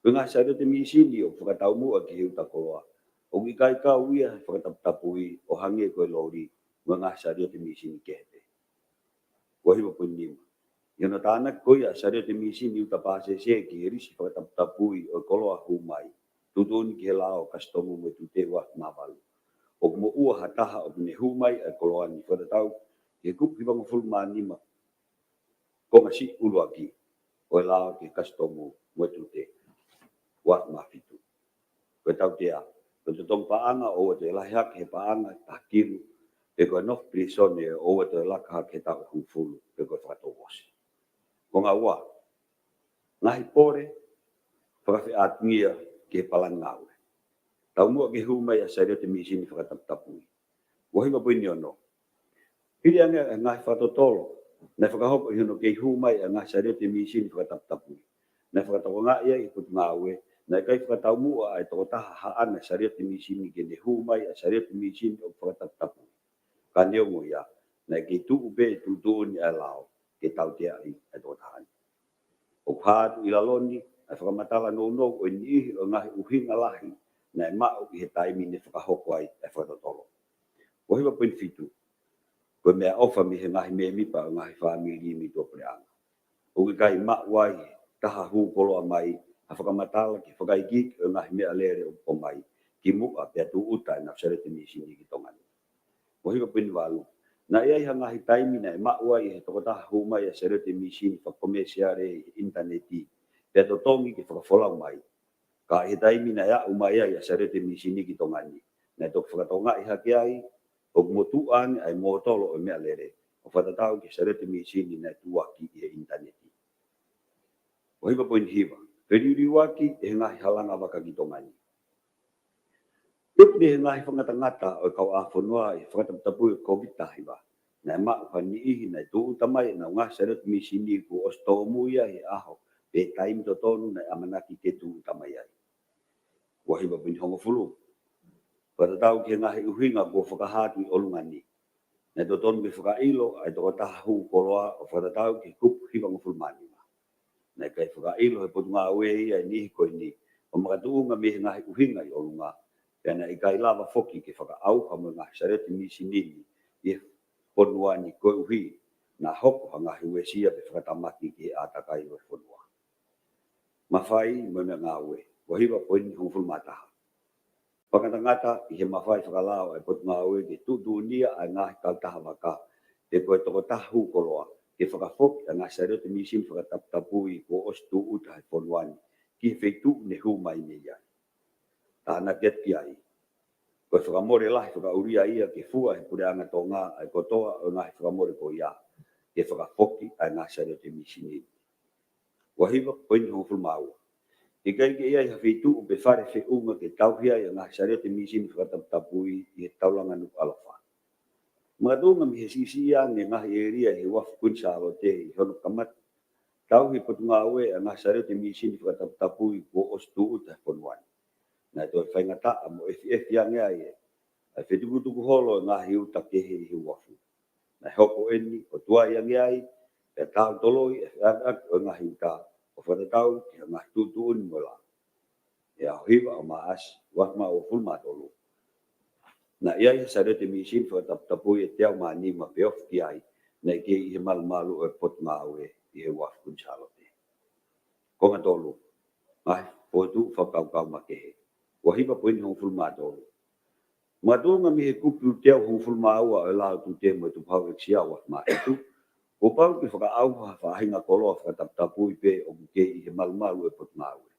Ko e ngaahi saliote misini ʻoku fakataumuʻa ki he uta koloa, ʻoku ʻikai kau ia he fakataputapui ʻo hangē ko e loli mo e ngaahi saliote misini kehe pē. Ua hiva poini nima. ʻI hono tānaki ko ia ʻa e saliote misini uta pāsese ki he lisi fakataputapui ʻo e koloa hū mai, tuʻutuʻuni ki he lao kasitomu mo e tute ua afe mā valu, ʻoku moʻua ha taha ʻoku ne hū mai ʻa e koloa ni fakatatau ki he kupu hivangofulu mā nima, konga C ʻuluaki ʻo e lao ki he kasitomu mo e tute ua afe mā fitu. Ko e tautea, ko e totongi paʻanga ʻoku ʻoua toe lahi hake he paʻanga taha kilu, pe ko e nofo pilīsone ʻoku ʻoua toe laka hake he taʻu ʻe hongofulu, pe ko e fakatouʻosi. Konga ua, ngaahi pole fakafeʻātungia ki he palani ngāue. Taumuʻa ki he hū mai ʻa e saliote misini fakataputapui. Ua hiva poini ono. Hili ange ʻa e ngaahi fakatotolo naʻe fakahoko ʻi hono kei hū mai ʻa e ngaahi saliote misini fakataputapui, naʻe fakatokangaʻi ai ʻe he Potungāue naʻe ʻikai fakataumuʻa ʻa e tokotaha haʻana saliote misini ke ne hū mai ʻa e saliote misini ʻoku fakataputapui. Ka neongo ia, naʻe kei tuʻu pē tuʻutuʻuni ʻa e lao ke tauteaʻi ʻa e tokotaha ni. ʻOku hā atu ʻi lalo ni ʻa e fakamatala nounou ʻo e niʻihi ʻo e ngaahi ʻuhinga lahi naʻe maʻu ʻi he taimi ne fakahoko ai ʻa e fakatotolo. Ua hiva poini fitu. Ko e meʻaʻofa mei he ngaahi mēmipa ʻo e ngaahi fāmili mei tuʻapuleʻanga, ʻoku ʻikai maʻu ai ʻe he taha hū koloa mai ha fakamatala ki he fakaikiiki ʻo e ngaahi meʻalele ʻoku ʻomai kimuʻa pea tūʻuta ʻenau saliote misini ki Tonga ni. Ua hiva poini valu. Naʻe ʻi ai ha ngaahi taimi naʻe maʻu ai ʻe he tokotaha hū mai ʻa e saliote misini fakakomēsiale ʻi he ʻinitaneti, pea totongi ke fakafolau mai. Ka ʻi he taimi naʻe aʻu mai ai ʻa e saliote misini ki Tonga ni, naʻe toki fakatokangaʻi hake ai ʻoku motuʻa ange ʻa e mōtolo ʻo e meʻalele ʻo fakatatau ki he saliote misini naʻe tuʻuaki ʻi he ʻinitaneti. Ua hiva poini hiva. Feliuliuaki ʻe he ngaahi halanga vaka ki Tonga ni. Tupu mei he ngaahi fakangatangata ʻo e kauʻāfonua ʻi he fakataputapui ʻo e Kōviti taha hiva, naʻe maʻu ha niʻihi naʻe tūʻuta mai ʻenau ngaahi saliote misini kuo ʻosi tōmui ia he ʻaho pe taimi totonu naʻe ʻamanaki ke tūʻuta mai ai. Ua hiva poini hongofulu. Fakatatau ki he ngaahi ʻuhinga kuo fakahā atu ʻi ʻolunga ni, naʻe totonu ke fakaʻilo ʻa e tokotaha hū koloa ʻo fakatatau ki he kupu hivangofulu mā nima. Naʻe ʻikai fakaʻilo ʻe he Potungāue ia e niʻihi ko eni ʻo makatuʻunga mei he ngaahi ʻuhinga ʻi ʻolunga, pea naʻe ʻikai lava foki ke fakaʻauha mo e ngaahi saliote misini ni ʻi he fonua ni koeʻuhi naʻa hoko ha ngaahi uesia pe fakatamaki ki he ʻātakai ʻo e fonua. Mafai mo e meʻangāue. Ua hiva poini hongofulu mā taha. Fakangatangata ʻi he mafai fakalao ʻa e Potungāue ke tuʻutuʻunia ʻa e ngaahi kautaha vaka pe ko e tokotaha hū koloa ke fakafoki ʻa e ngaahi saliote misini fakataputapui kuo ʻosi tūʻuta he fonua ni ki he feituʻu ne hū mai mei ai. Tānaki atu ki ai. Ko e fakamole lahi fakaʻulia ia ke fua ʻe he Puleʻanga Tonga ʻa e kotoa ʻo e ngaahi fakamole ko ia ke fakafoki ʻa e ngaahi saliote misini. Ua hiva poini hongofulu mā ua. ʻIkai ke ʻi ai ha feituʻu pe fale feʻunga ke tauhi ai ʻa e ngaahi saliote mīsini fakataputapui ʻi he taulanga Nukuʻalofa. Makatuʻunga mei he siʻisiʻi ange ngaahi ʻēlia ʻi he uafu Kuini Sālote ʻi hono kamata tauhi ʻe he Potungāue ʻa e ngaahi saliote mīsini fakataputapui kuo ʻosi tūʻuta he fonua ni, naʻe toe faingataʻa mo ʻefiʻefi ange ai ʻa e fetukutuku holo ʻo e ngaahi uta kehe ʻi he uafu. Naʻe hoko eni ʻo tuai ange ai, pea tautoloi ʻa e feʻakiʻaki ʻo e ngaahi uta ʻo fakatatau ki he ngaahi tuʻutuʻuni mo e lao. ʻI he ʻaho hiva ʻo Maʻasi, ua afe mā uofulu mā tolu, naʻe ʻi ai ha saliote mīsini fakataputapui ʻe teau mā nima pe ofi ki ai, naʻe kei ʻi he malumalu ʻo e Potungāue ʻi he uafu Kuini Sālote. Konga tolu, ngaahi fokotuʻu fakakaukau makehe. Ua hiva poini hongofulu mā tolu. Makatuʻunga mei he kupu teau hongofulu mā ua ʻo e Lao Tute mo e Tukuhau ʻEkisia ua afe mā fitu, kuo pau ke fakaʻauha ha faʻahinga koloa fakataputapui pē ʻoku kei ʻi he malumalu ʻo e Potungāue.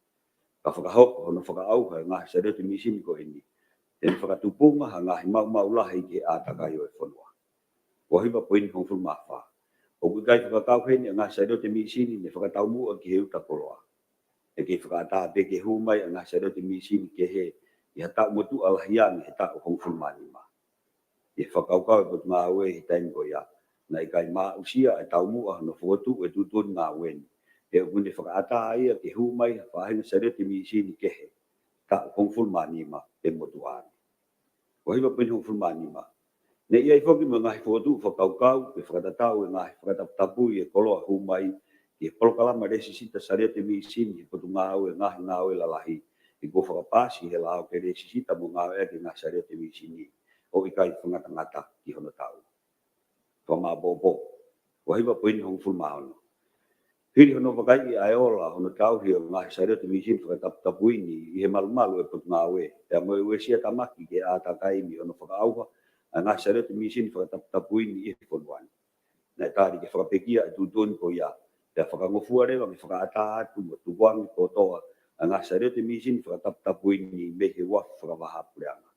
Ka fakahoko hono fakaʻauha ʻa e ngaahi saliote mīsini ko eni, te ne fakatupunga ha ngaahi maumau lahi ki he ʻātakai ʻo e fonua. Ua hiva poini hongofulu mā fā. ʻOku ʻikai fakakau heni ʻa e ngaahi saliote mīsini ne fakataumuʻa ki he uta koloa. ʻE kei fakaʻatā pē ke hū mai ʻa e ngaahi saliote mīsini kehe ʻi ha taʻu motuʻa lahi ange he taʻu hongofulu mā nima. ʻI he fakakaukau ʻa e Potungāue ʻi he taimi ko ia, naʻe ʻikai maʻusia ʻa e taumuʻa hono fokotuʻu ʻa e tuʻutuʻuni ngāue ni, he ʻoku ne fakaʻatā ia ke hū mai ha faʻahinga saliote mīsini kehe, taʻu hongofulu mā nima pe motuʻa ange. Ua hiva poini hongofulu mā nima. Naʻe ʻi ai foki mo e ngaahi fokotuʻu fakakaukau ke fakatatau ʻa e ngaahi fakataputapui ʻa e koloa hū mai ki he polokalama lēsisita saliote mīsini ʻa e Potungāue Ngaahi Ngāue Lalahi, he kuo fakapaasi ʻe he lao ke lēsisita mo ngāueʻaki ʻa e ngaahi saliote mīsini ʻo ʻikai fakangatangata ki hono tau. Fakamāʻopoʻopo. Ua hiva poini hongofulu mā ono. Hili hono vakaiʻi ʻa e ola hono tauhi ʻo e ngaahi saliote mīsini fakataputapui ni ʻi he malumalu ʻo e Potungāue, pea mo e uesia tamaki ki he ʻātakai mei hono fakaʻauha ʻa e ngaahi saliote mīsini fakataputapui ni ʻi he fonua ni, naʻe tali ke fakapekia ʻa e tuʻutuʻuni ko ia, pea fakangofua leva ke fakaʻatā atu mo tukuange kotoa ʻa e ngaahi saliote mīsini fakataputapui ni mei he uafu fakavahaʻapuleʻanga.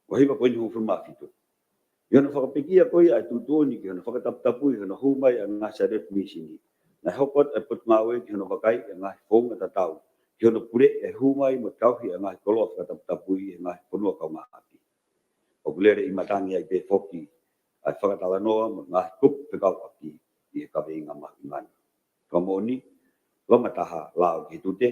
Ua hiva poini hongofulu mā fitu. ʻI hono fakapekia ko ia ʻa e tuʻutuʻuni ki hono fakataputapui hono hū mai ʻa e ngaahi saliote mīsini, naʻe hoko atu ʻa e Potungāue ki hono vakaiʻi ʻa e ngaahi founga tatau ki hono puleʻi ʻa e hū mai mo tauhi ʻa e ngaahi koloa fakataputapui ʻi he ngaahi fonua kaungāʻapi. ʻOku lele ʻi matangi ai pē foki ʻa e fakatalanoa mo e ngaahi kupu fekauʻaki ʻi he kaveinga mahuʻinga ni. Fakamoʻoni, Loma taha, lao ki he tute.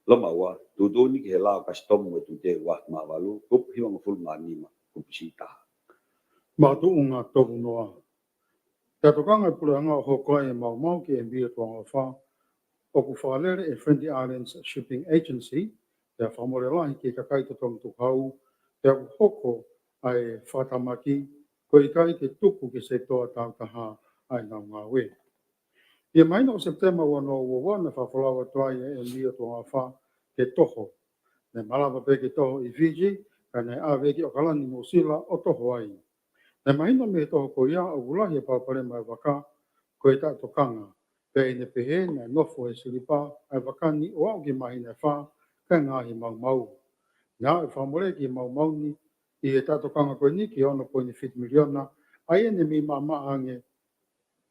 Loma ua, tuʻutuʻuni ki he lao kasitomu mo e tute, ua afe mā valu, kupu hivangofulu mā nima, kupu siʻi taha. Makatuʻunga tolu noa. Pea tokanga ʻa e puleʻanga ʻo hoko ai ʻa e maumau ki he M V ʻo Tonga ʻofa, ʻoku fakalele ʻe he Friendly Islands Shipping Agency, pea fakamole lahi ki he kakai totongi tukuhau, pea ʻoku hoko ʻa e fakatamaki, ko e ʻikai ke tuku ki he sekitoa tāutaha ʻa ʻenau ngāue. ʻI he māhina ʻo Sepitema ua noa ua ua naʻe fakafolau atu ai ʻa e M V ʻo Tonga ʻofa ke toho. Naʻe malava pē ke toho ʻi Fiji, ka naʻe ʻave ki ʻAokalani, Nuʻusila ʻo toho ai. Naʻe mahino mei he toho ko ia ʻoku lahi ʻa e palopalema ʻa e vaka, ko e taʻetokanga. Pea ʻi heʻene pehē naʻe nofo he silipa ʻa e vaka ni ʻo aʻu ki he māhina ʻe fā, kae ngaahi maumau. Naʻe fakamole ki he maumau ni ʻi he taʻetokanga ko eni ki he ono poini fitu miliona, ʻa ia naʻe mei maʻamaʻa ange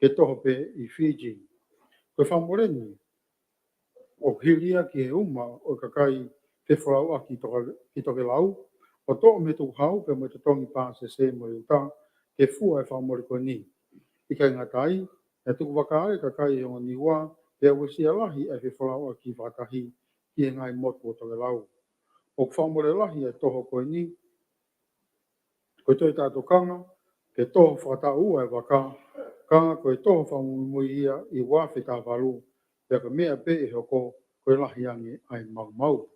ke toho pē ʻi Fiji. Ko e fakamole ni, ʻoku hili ia ki he uma ʻo e kakai fefolauʻaki toka-, ki tokelau, ʻo toʻo mei he tukuhau pea mo e totongi pāsese mo e uta ke fua ʻa e fakamole ko eni. ʻIkai ngata ai, naʻe tukuvakā ʻa e kakai ʻi he ongo Niua, pea uesia lahi ʻa e fefolauʻaki fakatahi ki he ngaahi motu ʻo tokelau. ʻOku fakamole lahi ʻa e toho ko eni, ko e toe taʻetokanga ke toho fakataʻu ʻa e vaka, ka ko e toho fakamuimui ia ʻi ua afe taha valu, pea ko e meʻa pē ʻe hoko ko e lahi ange ʻa e maumau.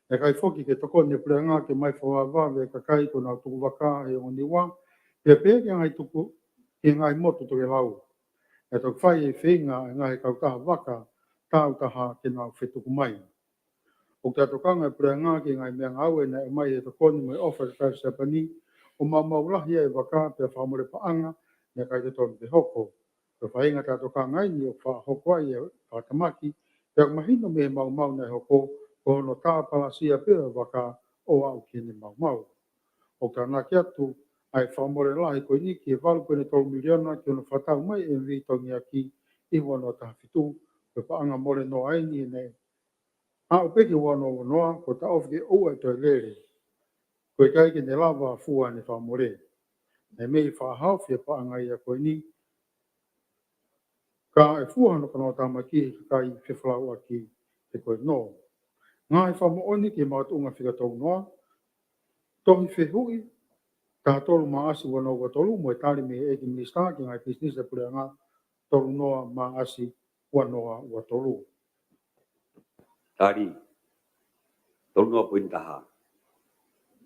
Naʻe ʻikai foki ke tokoni ʻa e puleʻanga ke ʻomai fakavavevave ʻa e kakai kuo nau tukuvakā he ongo Niua, pea pehē ki he ngaahi tuku, ki he ngaahi motu tokelau. Naʻe toki fai ʻa e feinga ʻa e ngaahi kautaha vaka tāutaha ke nau fetuku mai. ʻOku taʻetokanga ʻa e puleʻanga ki he ngaahi meʻangāue naʻe ʻomai ʻi he tokoni mo e ʻofa ʻa e kakai ʻo Siapani, ʻo maumau lahi ʻa e vaka pea fakamole paʻanga naʻe ʻikai totonu ke hoko. Ko e faʻahinga taʻetokanga eni ʻoku fakahoko ai ʻa e fakatamaki, pea ʻoku mahino mei he maumau naʻe hoko, ko hono tāpalasia pē ʻa e vaka ʻo aʻu ki heʻene maumau. ʻOku tānaki atu ʻa e fakamole lahi ko eni ki he valu poini tolu miliona ki hono fakatau mai ʻe he M V Tongiaki ʻi he ua noa taha fitu, ko e paʻanga mole noa eni naʻe Aʻu pē ki he ua noa ua noa, kuo taʻofi ke ʻoua ʻe toe lele. Ko e ʻikai ke ne lava fua ʻene fakamole. Naʻe mei fakahaofi e paʻanga ia ko eni, ka ʻe fua hono kanoa tāmaki he kakai fefolauʻaki he ko e nō. Ngaahi fakamoʻoni ki he makatuʻunga fika tolu noa, tohi fehuʻi taha tolu Maʻasi ua noa ua tolu, mo e tali mei he ʻEiki Minisitā ki he ngaahi pisinisi ʻa e Puleʻanga, tolu noa Maʻasi ua noa ua tolu. Tali, tolu noa poini taha.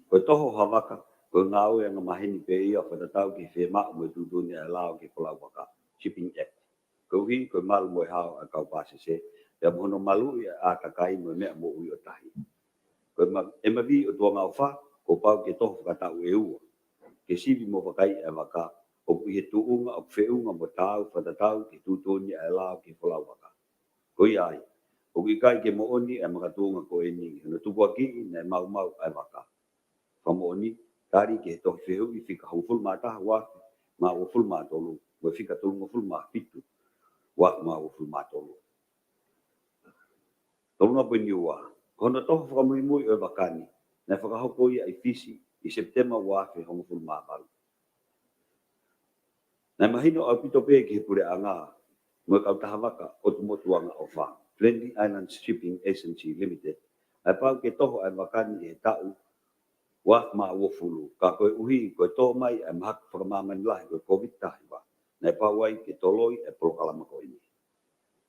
Ko e toho ʻo ha vaka, ko e ngāue angamaheni pē ia ʻo fakatatau ki he fiemaʻu mo e tuʻutuʻuni ʻa e lao ki he folau vaka, Shipping Act. Koeʻuhi ko e malu mo e hao ʻa e kau pāsese, pea mo hono maluʻi ʻa e kakai mo e meʻa moʻui ʻo tahi. Ko e ma-, M V ʻo Tuʻangaʻofa, kuo pau ke toho fakataʻu ʻe ua, ke sivi mo vakaiʻi ʻa e vaka, ʻoku ʻi he tuʻunga ʻoku feʻunga mo taau fakatatau ki he tuʻutuʻuni ʻa e lao ki he folau vaka. Ko ia ai, ʻoku ʻikai ke moʻoni ʻa e makatuʻunga ko eni, hono tupuakiʻi naʻe maumau ʻa e vaka. Fakamoʻoni, tali ki he tohi fehuʻi fika hongofulu mā taha ua afe mā uofulu mā tolu, mo e fika tolungofulu mā fitu ua afe mā uofulu mā tolu. Tolu noa poini ua. Ko hono toho fakamuimui ʻo e vaka ni, naʻe fakahoko ia ʻi Fisi ʻi Sepitema ua afe hongofulu mā valu. Naʻe mahino ʻaupito pē ki he Puleʻanga mo e kautaha vaka ʻo Tuʻangaʻofa, Friendly Islands Shipping Agency Limited, ʻa e pau ke toho ʻa e vaka ni he taʻu ua afe mā uofulu, ka koeʻuhi ko e tō mai ʻa e mahaki fakamāmani lahi ko e Covid taha hiva, naʻe pau ai ke toloi ʻa e polokalama ko eni.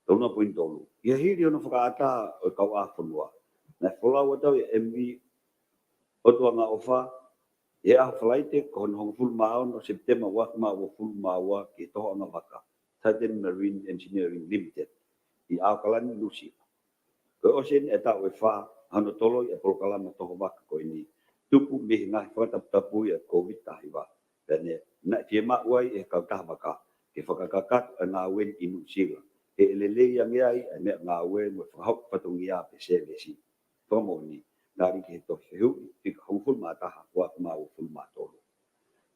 Tolu noa poini tolu. ʻI he hili hono fakaʻatā ʻo e kauʻāfonua, naʻe folau atu ʻa e M V ʻo Tuʻangaʻofa ʻi he ʻaho Falaite ko hono hongofulu mā ono Sepitema ua afe mā uofulu mā ua ki he tohoʻanga vaka, Titan Marine Engineering Limited, ʻi ʻAokalani, Nuʻusila. Ko e ʻosi eni ʻa e taʻu ʻe fā hono toloi ʻa e polokalama toho vaka ko eni, tupu mei he ngaahi fakataputapui ʻa e Covid taha hiva, pea ne, naʻe fiemaʻu ai ʻe he kautaha vaka ke fakakakato ʻa e ngāue ni ʻi Nuʻusila, he ʻe lelei ange ai ʻa e meʻangāue mo e fakahoko fatongia pe sēvesi. Fakamoʻoni, tali ki he tohi fehuʻi fika hongofulu mā taha ua afe mā uofulu mā tolu.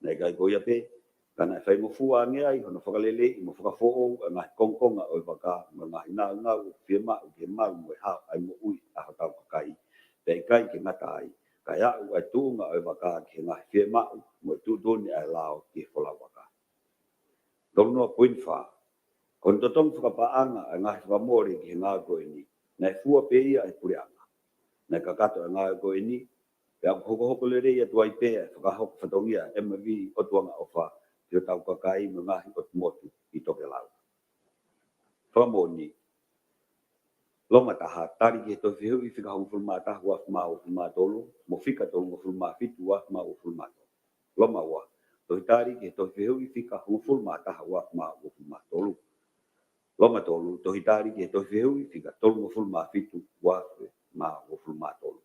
Naʻe ʻikai ko ia pē, ka naʻe faingofua ange ai hono fakaleleiʻi mo fakafoʻou ʻa e ngaahi kongokonga ʻo e vaka mo e ngaahi naunau ʻoku fiemaʻu ke malu mo e hao ʻa e moʻui ʻa hotau kakai. Pea ʻikai ke ngata ai, kae aʻu ʻa e tuʻunga ʻo e vaka ki he ngaahi fiemaʻu mo e tuʻutuʻuni ʻa e lao ki he folau vaka. Tolu noa poini fā. Ko hono totongi fakapaʻanga ʻa e ngaahi fakamole ki he ngāue ko eni, naʻe fua pē ia ʻe he Puleʻanga. Naʻe kakato ʻa e ngāue ko eni, pea ʻoku hokohoko lelei atu ai pē ʻa e fakahoko fatongia M V ʻo Tuʻangaʻofa ki hotau kakai mo e ngaahi ʻotu motu ʻi tokelau. Fakamoʻoni, Loma taha, tali ki he tohi fehuʻi fika hongofulu mā taha ua afe mā uofulu mā tolu, mo fika tolungofulu mā fitu ua afe mā uofulu mā tolu. Loma ua, tohi tali ki he tohi fehuʻi fika hongofulu mā taha ua afe mā uofulu mā tolu. Loma tolu, tohi tali ki he tohi fehuʻi fika tolungofulu mā fitu ua afe mā uofulu mā tolu.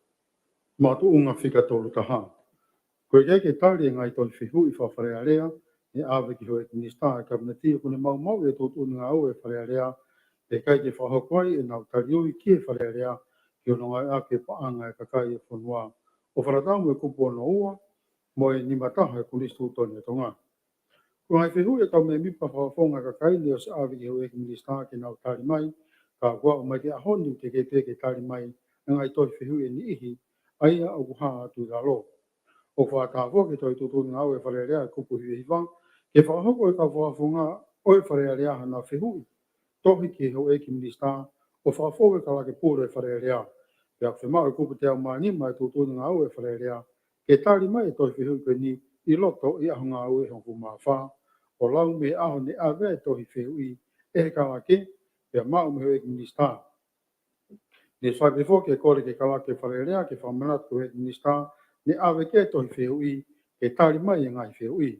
Makatuʻunga fika tolu taha. Ko e ʻikai ke tali e ngaahi tohi fehuʻi faka-Fale Alea, ʻe ʻave ki he houʻeiki minisitā ʻa e Kapineti ʻoku ne maumauʻi e tuʻutuʻuni ngāue ʻa e Fale Alea, ʻe ʻikai ke fakahoko ai ʻenau tali ui ki he Fale Alea, ki hono ngāueʻaki e paʻanga ʻa e kakai ʻo e fonua, ʻo fakatatau mo e kupu ono ua, mo e nima taha ʻo e Konisitūtone ʻo Tonga. Ko e ngaahi fehuʻi ʻa e kau mēmipa fakafofonga ʻa e kakai ni ʻosi ʻave ki he houʻeiki minisitā ke nau tali mai, ka kuo aʻu mai ki he ʻaho ni ʻoku teʻeki pē ke tali mai ʻa e ngaahi tohi fehuʻi ʻe niʻihi, ʻa ia ʻoku hā atu ʻi lalo. ʻOku fakatatau foki ki he tohi tuʻutuʻuni ngāue ʻa e Fale Alea ʻa e kupu hiva hiva, ke fakahoko ʻe he kau fakafofonga ʻo e Fale Alea haʻanau fehuʻi tohi ki he houʻeiki minisitā, ʻo fakafou e kalake pule ʻo e Fale Alea. Pea ʻoku fiemaʻu ʻe he kupu teau mā nima ʻo e tuʻutuʻuni ngāue ʻa e Fale Alea, ke tali mai e tohi fehuʻi ko eni ʻi loto ʻi he ʻaho ngāue ʻe hongofulu mā fā, ʻo lau mei he ʻaho ne ʻave ai e tohi fehuʻi ʻe he kalake, pea maʻu mei he houʻeiki minisitā. Ne fai pē foki e kole ki he kalake ʻo e Fale Alea ke fakamanatu ki he houʻeiki minisitā ne ʻave ki ai e tohi fehuʻi, ke tali mai e ngaahi fehuʻi.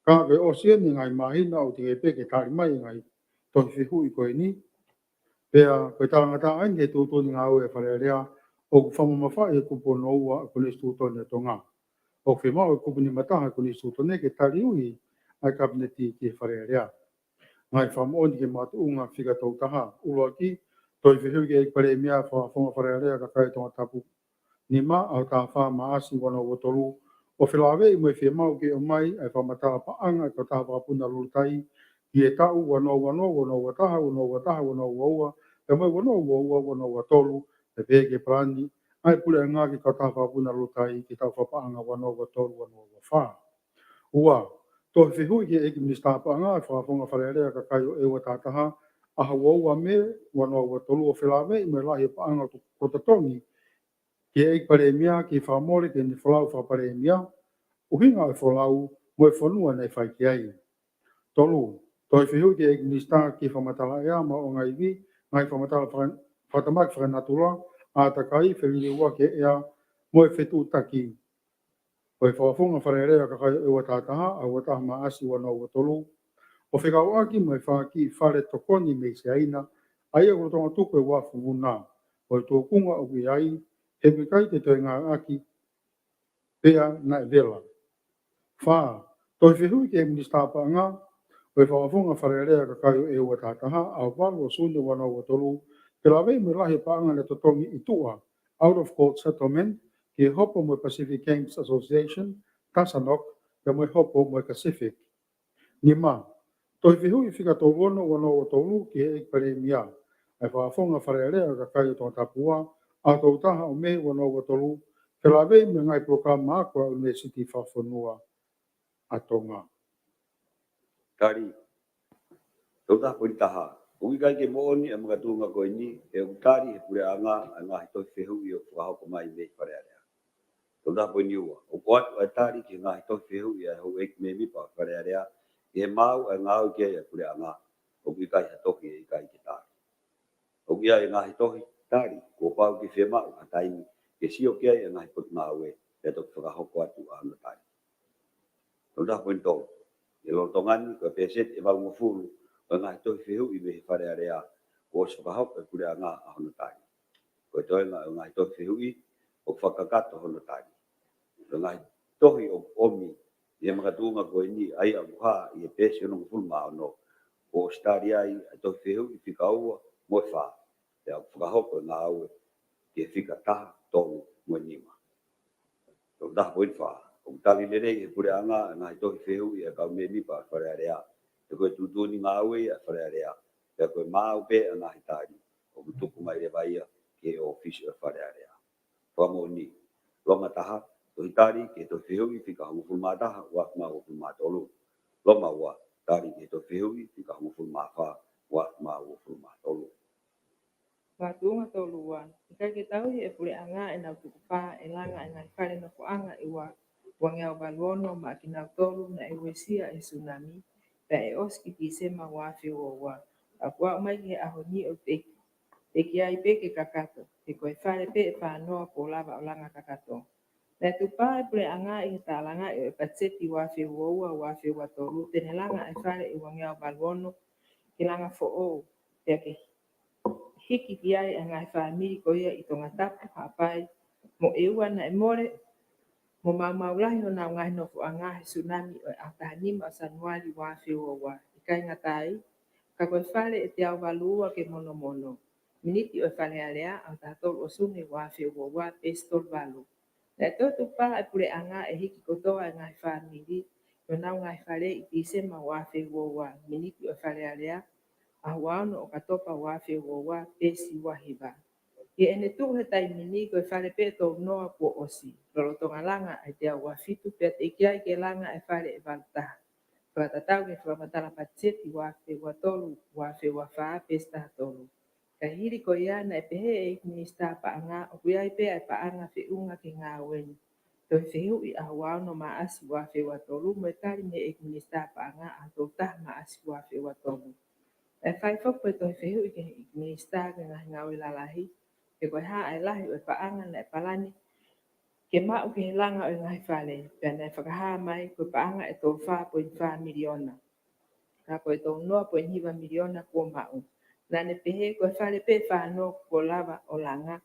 Ka ko e ʻosi eni e ngaahi māhina ʻoku teʻeki pē ke tali mai e ngaahi tohi fehuʻi ko eni. Pea ko e talangataʻa eni ki he tuʻutuʻuni ngāue ʻa e Fale Alea ʻoku fakamamafaʻi ʻe he kupu ono ua ʻo e Konisitūtone ʻo Tonga. ʻOku fiemaʻu ʻe he kupu nima taha ʻo e Konisitūtone ke tali ui ʻa e Kapineti ki he Fale Alea. Ngaahi fakamoʻoni ki he makatuʻunga fika tolu taha. ʻUluaki, tohi fehuʻi ki he ʻEiki Palēmia, Fakafofonga Fale Alea ʻa e kakai ʻo Tongatapu nima, ʻaho taha fā Maʻasi ua noa ua tolu, ʻo felāveʻi mo e fiemaʻu ke ʻomai ʻa e fakamatala paʻanga ʻa e kautaha vakapuna Lulutai ki he taʻu ua noa ua noa, ua noa ua taha, ua noa ua ua, pea mo e ua noa ua ua, ua noa ua tolu, pea pehē ki he palani ʻa e puleʻanga ki he kautaha vakapuna Lutai ki he taʻu fakapaʻanga ua noa ua tolu, ua noa ua fā. Ua, tohi fehuʻi ki he ʻEiki Minisitā Paʻanga ʻa e Fakafofonga Fale Alea Kakai ʻo ʻEua Tahataha, ʻaho ua ua Mē, ua noa ua tolu, ʻo felāveʻi mo e lahi e paʻanga ʻoku totongi ki he ʻEiki Palēmia ke fakamole ki heʻene folau fakapalēmia, ʻuhinga ʻo e folau mo e fonua naʻe fai ki ai. Tolu, tohi fehuʻi ki he ʻEiki Minisitā ki he Fakamatala ʻEa, Maʻuʻanga Ivi, ngaahi fakamatala faka-, fakatamaki fakanatula, ʻātakai, feliliuaki ʻa e ʻea, mo e fetuʻutaki ʻo e Fakafofonga Fale Alea Kakai ʻo ʻEua Tahataha, ʻaho ua taha Maʻasi ua noa ua tolu, ʻo fekauʻaki mo e fanga kiʻi fale tokoni mei Siaina, ʻa ia ʻoku lolotonga tuku e uafu vuna, ʻo e tūkunga ʻoku ʻi ai, he ʻoku ʻikai ke toe ngāueʻaki pea naʻe vela. Fā, tohi fehuʻi ki he Minisitā Paʻanga ʻo e Fakafofonga Fale Alea Kakai ʻo ʻEua Tahataha, ʻaho valu ʻo Sune ua noa ua tolu, ke lāveʻi mo e lahi e paʻanga naʻe totongi ʻi tuʻa, out of court settlement, ki he hopo mo e Pacific Games Association, TASANOC, pea mo e hopo mo e CACIFIC. Nima, tohi fehuʻi fika tolu ono ua noa ua tolu ki he ʻEiki Palēmia ʻa e Fakafofonga Fale Alea Kakai ʻo Tongatapu ua, ʻaho tolu taha ʻo Mē ua noa ua tolu, ke lāveʻi mo e ngaahi polokalama ako ʻa e ʻUnivēsiti Fakafonua ʻa Tonga. Tali. Tolu taha poini taha. ʻOku ʻikai ke moʻoni ʻa e makatuʻunga ko eni, he ʻoku tali ʻe he puleʻanga ʻa e ngaahi tohi fehuʻi ʻoku fakahoko mai mei Fale Alea. Tolu taha poini ua. ʻOku ʻoatu ʻa e tali ki he ngaahi tohi fehuʻi ʻa e houʻeiki mēmipa ʻo Fale Alea, ki he maau ʻa e ngāue ki ai ʻa e puleʻanga, ʻoku ʻikai ha tohi ʻe ʻikai ke tali. ʻOku ʻi ai e ngaahi tohi tali, kuo pau ke fiemaʻu ha taimi ke sio ki ai ʻa e ngaahi potungāue, pea toki fakahoko atu ʻa hono tali. Tolu taha poini tolu. ʻI he lolotonga ni, ko e pēseti ʻe valungofulu ʻo e ngaahi tohi fehuʻi mei he Fale Alea, kuo ʻosi fakahoko ʻe he puleʻanga ʻa hono tali. Ko e toenga ʻo e ngaahi tohi fehuʻi, ʻoku fakakakato hono tali. Ko e ngaahi tohi ʻoku ʻomi ʻi he makatuʻunga ko eni, ʻa ia ʻoku hā ʻi he peesi onongofulu mā ono, kuo ʻosi tali ai ʻa e tohi fehuʻi fika ua mo e fā, pea ʻoku fakahoko e ngāue ki he fika taha, tolu mo e nima. Tolu taha poini fā. ʻOku tali lelei ʻe he puleʻanga ʻa e ngaahi tohi fehuʻi ʻa e kau mēmipa ʻo e Fale Alea, he ko e tuʻutuʻuni ngāue ia ʻa e Fale Alea, pea ko e maau pē ʻa e ngaahi tali, ʻoku tuku mai leva ia ki he ʻōfisi ʻo e Fale Alea. Fakamoʻoni. Loma taha, tohi tali ki he tohi fehuʻi fika hongofulu mā taha, uaafe mā uofulu mā tolu. Loma ua, tali ki he tohi fehuʻi fika hongofulu mā fā, uaafe mā uofulu mā tolu. Makatuʻunga tolu ua. ʻIkai ke tauhi ʻe he puleʻanga ʻenau tukupā ʻe langa ʻa e ngaahi fale nofoʻanga ʻi he ua, uangeau valu ono maʻa kinautolu naʻe uesia ʻe he sunami, pea ʻe ʻosi ki Tīsema uaafe ua ua. Ka kuo aʻu mai ki he ʻaho ni ʻoku teʻeki, teʻeki ai pē ke kakato, he ko e fale pē ʻe fā noa kuo lava ʻo langa kakato. Naʻe tukupā ʻe he puleʻanga ʻi he tālangaʻi ʻo e patiseti uaafe ua ua, uaafe ua tolu, te ne langa ʻa e fale ʻi uangeau valu ono ke langa foʻou, pea ke hiki ki ai ʻa e ngaahi fāmili ko ia ʻi Tongatapu, Haʻapai mo ʻEua naʻe mole mo maumau lahi honau ngaahi nofoʻanga he sunami ʻo e ʻaho taha nima ʻo Sānuali uaafe ua ua. ʻIkai ngata ai, ka ko e fale ʻe teau valu ua ke monomono. Miniti ʻo e Fale Alea, ʻaho taha tolu ʻo Sune uaafe ua ua, peesi tolu valu. Naʻe toe tukupā ʻe he puleʻanga ʻe hiki kotoa ʻa e ngaahi fāmili ʻi honau ngaahi fale ʻi Tīsema uaafe ua ua. Miniti ʻo e Fale Alea, ʻaho ua ono ʻo ʻOkatopa uaafe ua ua, peesi ua hiva. ʻI heʻene tuʻu he taimi ni, ko e fale pē ʻe tolu noa kuo ʻosi, lolotonga langa ʻa e teau uafitu, pea teʻeki ai ke langa ʻa e fale ʻe valu taha. Fakatatau ki he fakamatala patiseti uaafe ua tolu, uaafe ua fā, peesi taha tolu. Ka hili ko ia, naʻe pehē ʻe he ʻEiki Minisitā Paʻanga ʻoku ʻi ai pē ʻa e paʻanga feʻunga ki he ngāue ni. Tohi fehuʻi ʻaho ua ono Maʻasi uaafe ua tolu, mo e tali mei he ʻEiki Minisitā Paʻanga ʻaho tolu taha Maʻasi uaafe ua tolu. Naʻe fai foki pē tohi fehuʻi ki he ʻEiki Minisitā ki he Ngaahi Ngāue Lalahi, he ko e hā ʻa e lahi ʻo e paʻanga naʻe palani ke maʻu ki he langa ʻo e ngaahi fale, pea naʻe fakahā mai ko e paʻanga ʻe tolu fā poini fā miliona, ka ko e tolu noa poini hiva miliona kuo maʻu. Naʻa ne pehē ko e fale pē ʻe fā noa kuo lava ʻo langa,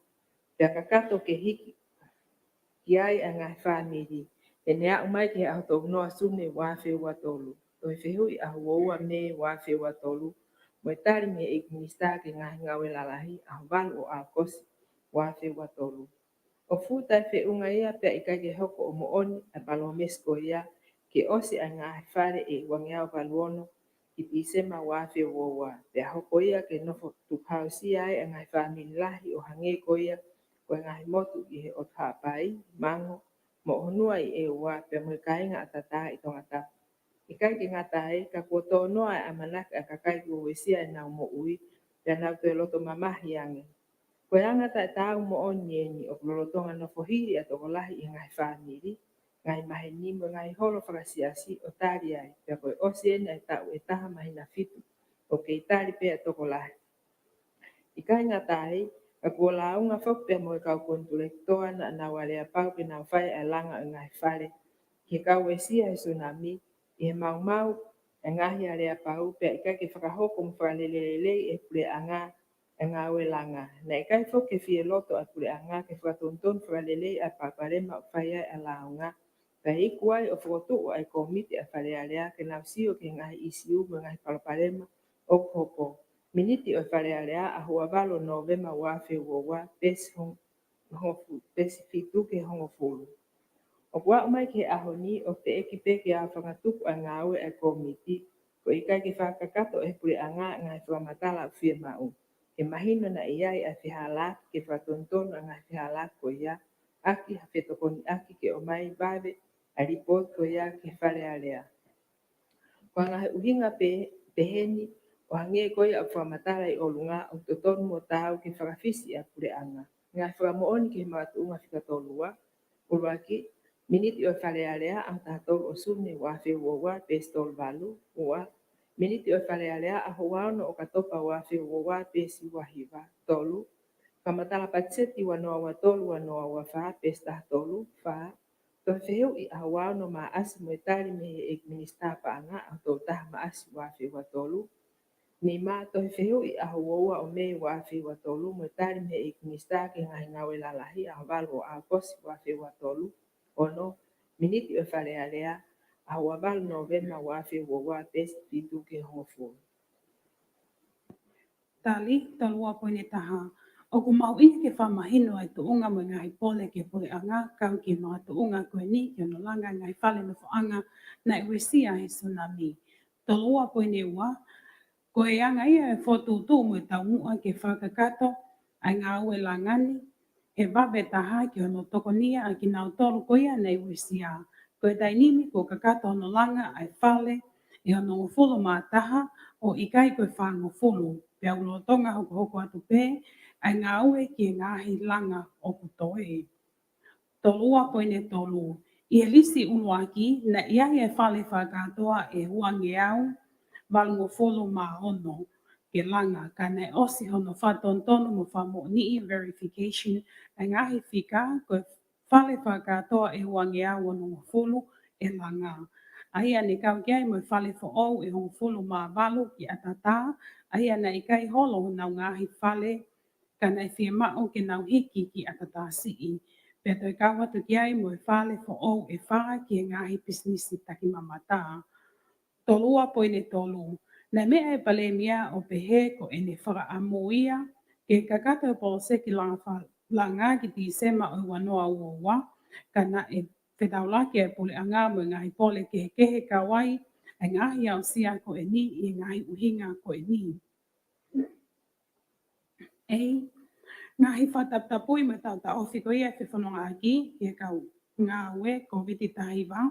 pea kakato ke hiki ki ai ʻa e ngaahi fāmili, te ne aʻu mai ki he ʻaho tolu noa Sune uaafe ua tolu. Tohi fehuʻi ʻaho ua ua Mē uaafe ua tolu, mo e tali mei he ʻEiki Minisitā ki he Ngaahi Ngāue Lalahi ʻaho valu ʻo ʻAokosi uaafe ua tolu. ʻOku fuʻu taʻefeʻunga ia pea ʻikai ke hoko ʻo moʻoni ʻa e palōmesi ko ia ke ʻosi ʻa e ngaahi fale ʻi uangeau valu ono ʻi Tīsema ua afe ua ua, pea hoko ia ke nofo tukuhausia ai ʻa e ngaahi fāmili lahi ʻo hangē ko ia ko e ngaahi motu ʻi he ʻOtu Haʻapai, Mango, Moʻohunua ʻi ʻEua, pea mo e kāinga ʻAtatā ʻi Tongatapu. ʻIkai ke ngata ai, ka kuo tō noa ʻa e ʻamanaki ʻa e kakai kuo uesia ʻenau moʻui, pea nau toe loto mamahi ange. Ko e anga taʻetaau moʻoni eni ʻoku lolotonga nofo hili ʻa e tokolahi ʻi he ngaahi fāmili, ngaahi maheni mo e ngaahi holo fakasiasi ʻo tali ai, pea ko e ʻosi eni ʻa e taʻu ʻe taha māhina fitu ʻoku kei tali pē ʻa e tokolahi. ʻIkai ngata ai, ka kuo lāunga foki pea mo e kau konitulekitoa naʻa nau aleapau ke nau fai ʻa e langa ʻo e ngaahi fale ki he kau uesia he sunami, ʻi he maumau ʻa e ngaahi aleapau, pea ʻikai ke fakahoko mo fakalelelelei ʻe he puleʻanga ʻa e ngāue langa. Naʻe ʻikai foki ke fie loto ʻa e puleʻanga ke fakatonutonu fakalelei ʻa e palopalema ʻoku fai ai ʻa e lāunga, pea iku ai ʻo fokotuʻu ʻa e kōmiti ʻa e Fale Alea ke nau sio ki he ngaahi ʻīsiu mo e ngaahi palopalema ʻoku hoko. Miniti ʻo e Fale Alea, ʻaho ua valu Nōvema ua afe ua ua, peesi hong-, hongofu-, peesi fitu ki he hongofulu. ʻOku aʻu mai ki he ʻaho ni, ʻoku teʻeki pē ke aofangatuku ʻa e ngāue ʻa e kōmiti, koeʻuhi ke fakakakato ʻe he puleʻanga ʻa e ngaahi fakamatala ʻoku fiemaʻu. Ke mahino naʻe ʻi ai ʻa e fehālaaki ke fakatonutonu ʻa e ngaahi fehālaaki ko ia, ʻaki ha fetokoniʻaki ke ʻomai vave ʻa e lipooti ko ia ki he Fale Alea. Ko e ngaahi ʻuhinga pē, peheni, ʻo hangē ko ia ʻoku fakamatala ʻi ʻolunga, ʻoku totonu mo taau ke fakafisi ʻa e puleʻanga. Ngaahi fakamoʻoni ki he makatuʻunga fika tolu ua. ʻUluaki, miniti ʻo e Fale Alea, ʻaho taha tolu ʻo Sune ua afe ua ua, peesi tolu valu. Ua, miniti ʻo e Fale Alea, ʻaho ua ono ʻo ʻOkatopa ua afe ua ua, peesi ua hiva. Tolu, fakamatala patiseti ua noa ua tolu ua noa ua fā, peesi taha tolu. Fā, tohi fehuʻi ʻaho ua ono Maʻasi mo e tali mei he ʻEiki Minisitā Paʻanga, ʻaho tolu taha Maʻasi ua afe ua tolu. Nima, tohi fehuʻi ʻaho ua ua ʻo Mei ua afe ua tolu mo e tali mei he ʻEiki Minisitā ki he Ngaahi Ngāue Lalahi, ʻaho valu ʻo ʻAokosi ua afe ua tolu. Ono, miniti ʻo e Fale Alea, ʻaho ua valu Nōvema ua afe ua ua, peesi fitu ki he hongofulu. Tali, tolu ua poini taha. ʻOku mahuʻinga ke fakamahino ʻa e tuʻunga mo e ngaahi pole ki he puleʻanga, kau ki he makatuʻunga ko eni ki hono langa ʻa e ngaahi fale nofoʻanga naʻe uesia he sunami. Tolu ua poini ua, ko e anga ia ʻo e fokotuʻutuʻu mo e taumuʻa ke fakakakato ʻa e ngāue langa ni, he vave taha ki hono tokonia ʻa kinautolu ko ia naʻe uesia. Ko e taimi ni kuo kakato hono langa ʻa e fale ʻe hono hongofulu mā taha ʻo ʻikai ko e fāngofulu, pea ʻoku lolotonga hokohoko atu pē ʻa e ngāue ki he ngaahi langa ʻoku toe. Tolu ua poini tolu. ʻI he lisi ʻuluaki, naʻe ʻi ai e fale fakakātoa ʻe uangeau valungofulu mā ono ke langa, ka naʻe ʻosi hono fakatonutonu mo fakamoʻoniʻi, verification, ʻa e ngaahi fika, ko e fale fakakātoa ʻe uangeau onongofulu ʻe langa. ʻA ia naʻe kau ki ai mo e fale foʻou ʻe hongofulu mā valu ki ʻAtatā, ʻa ia naʻe ʻikai holo honau ngaahi fale, ka naʻe fiemaʻu ke nau hiki ki ʻAtatā Siʻi. Pea toe kau atu ki ai mo e fale foʻou ʻe fā ki he ngaahi pisinisi takimamata. Tolu ua poini tolu. Naʻe meʻa e Palēmia ʻo pehē ko ʻene fakaʻamu ia ke kakato e poloseki langa fa-, langa ki Tīsema ʻo e ua noa ua ua, ka naʻe fetaulaki e puleʻanga mo e ngaahi pole kehekehe kau ai ʻa e ngaahi aʻusia ko eni ʻi he ngaahi ʻuhinga ko eni. ʻEi, ngaahi fakataputapui mo e taʻotaʻofi ko ia e fefonongaʻaki ki he kau ngāue Kōviti taha hiva,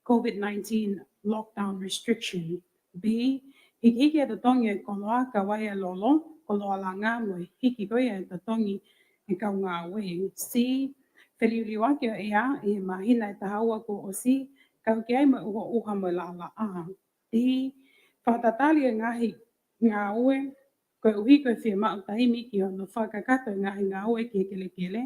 COVID nineteen lockdown restriction. B, hikihiki e totongi e koloa kau ai e lolo, koloa langa mo e hiki ko ia e totongi e kau ngāue. C, feliuliuaki ʻo e ʻea ʻi he māhina ʻe taha ua kuo ʻosi, kau ki ai mo e ʻuhoʻuha mo e laʻalaʻā. D, fakatatali e ngaahi ngāue, koeʻuhi ko e fiemaʻu taimi ki hono fakakakato e ngaahi ngāue ki he kelekele,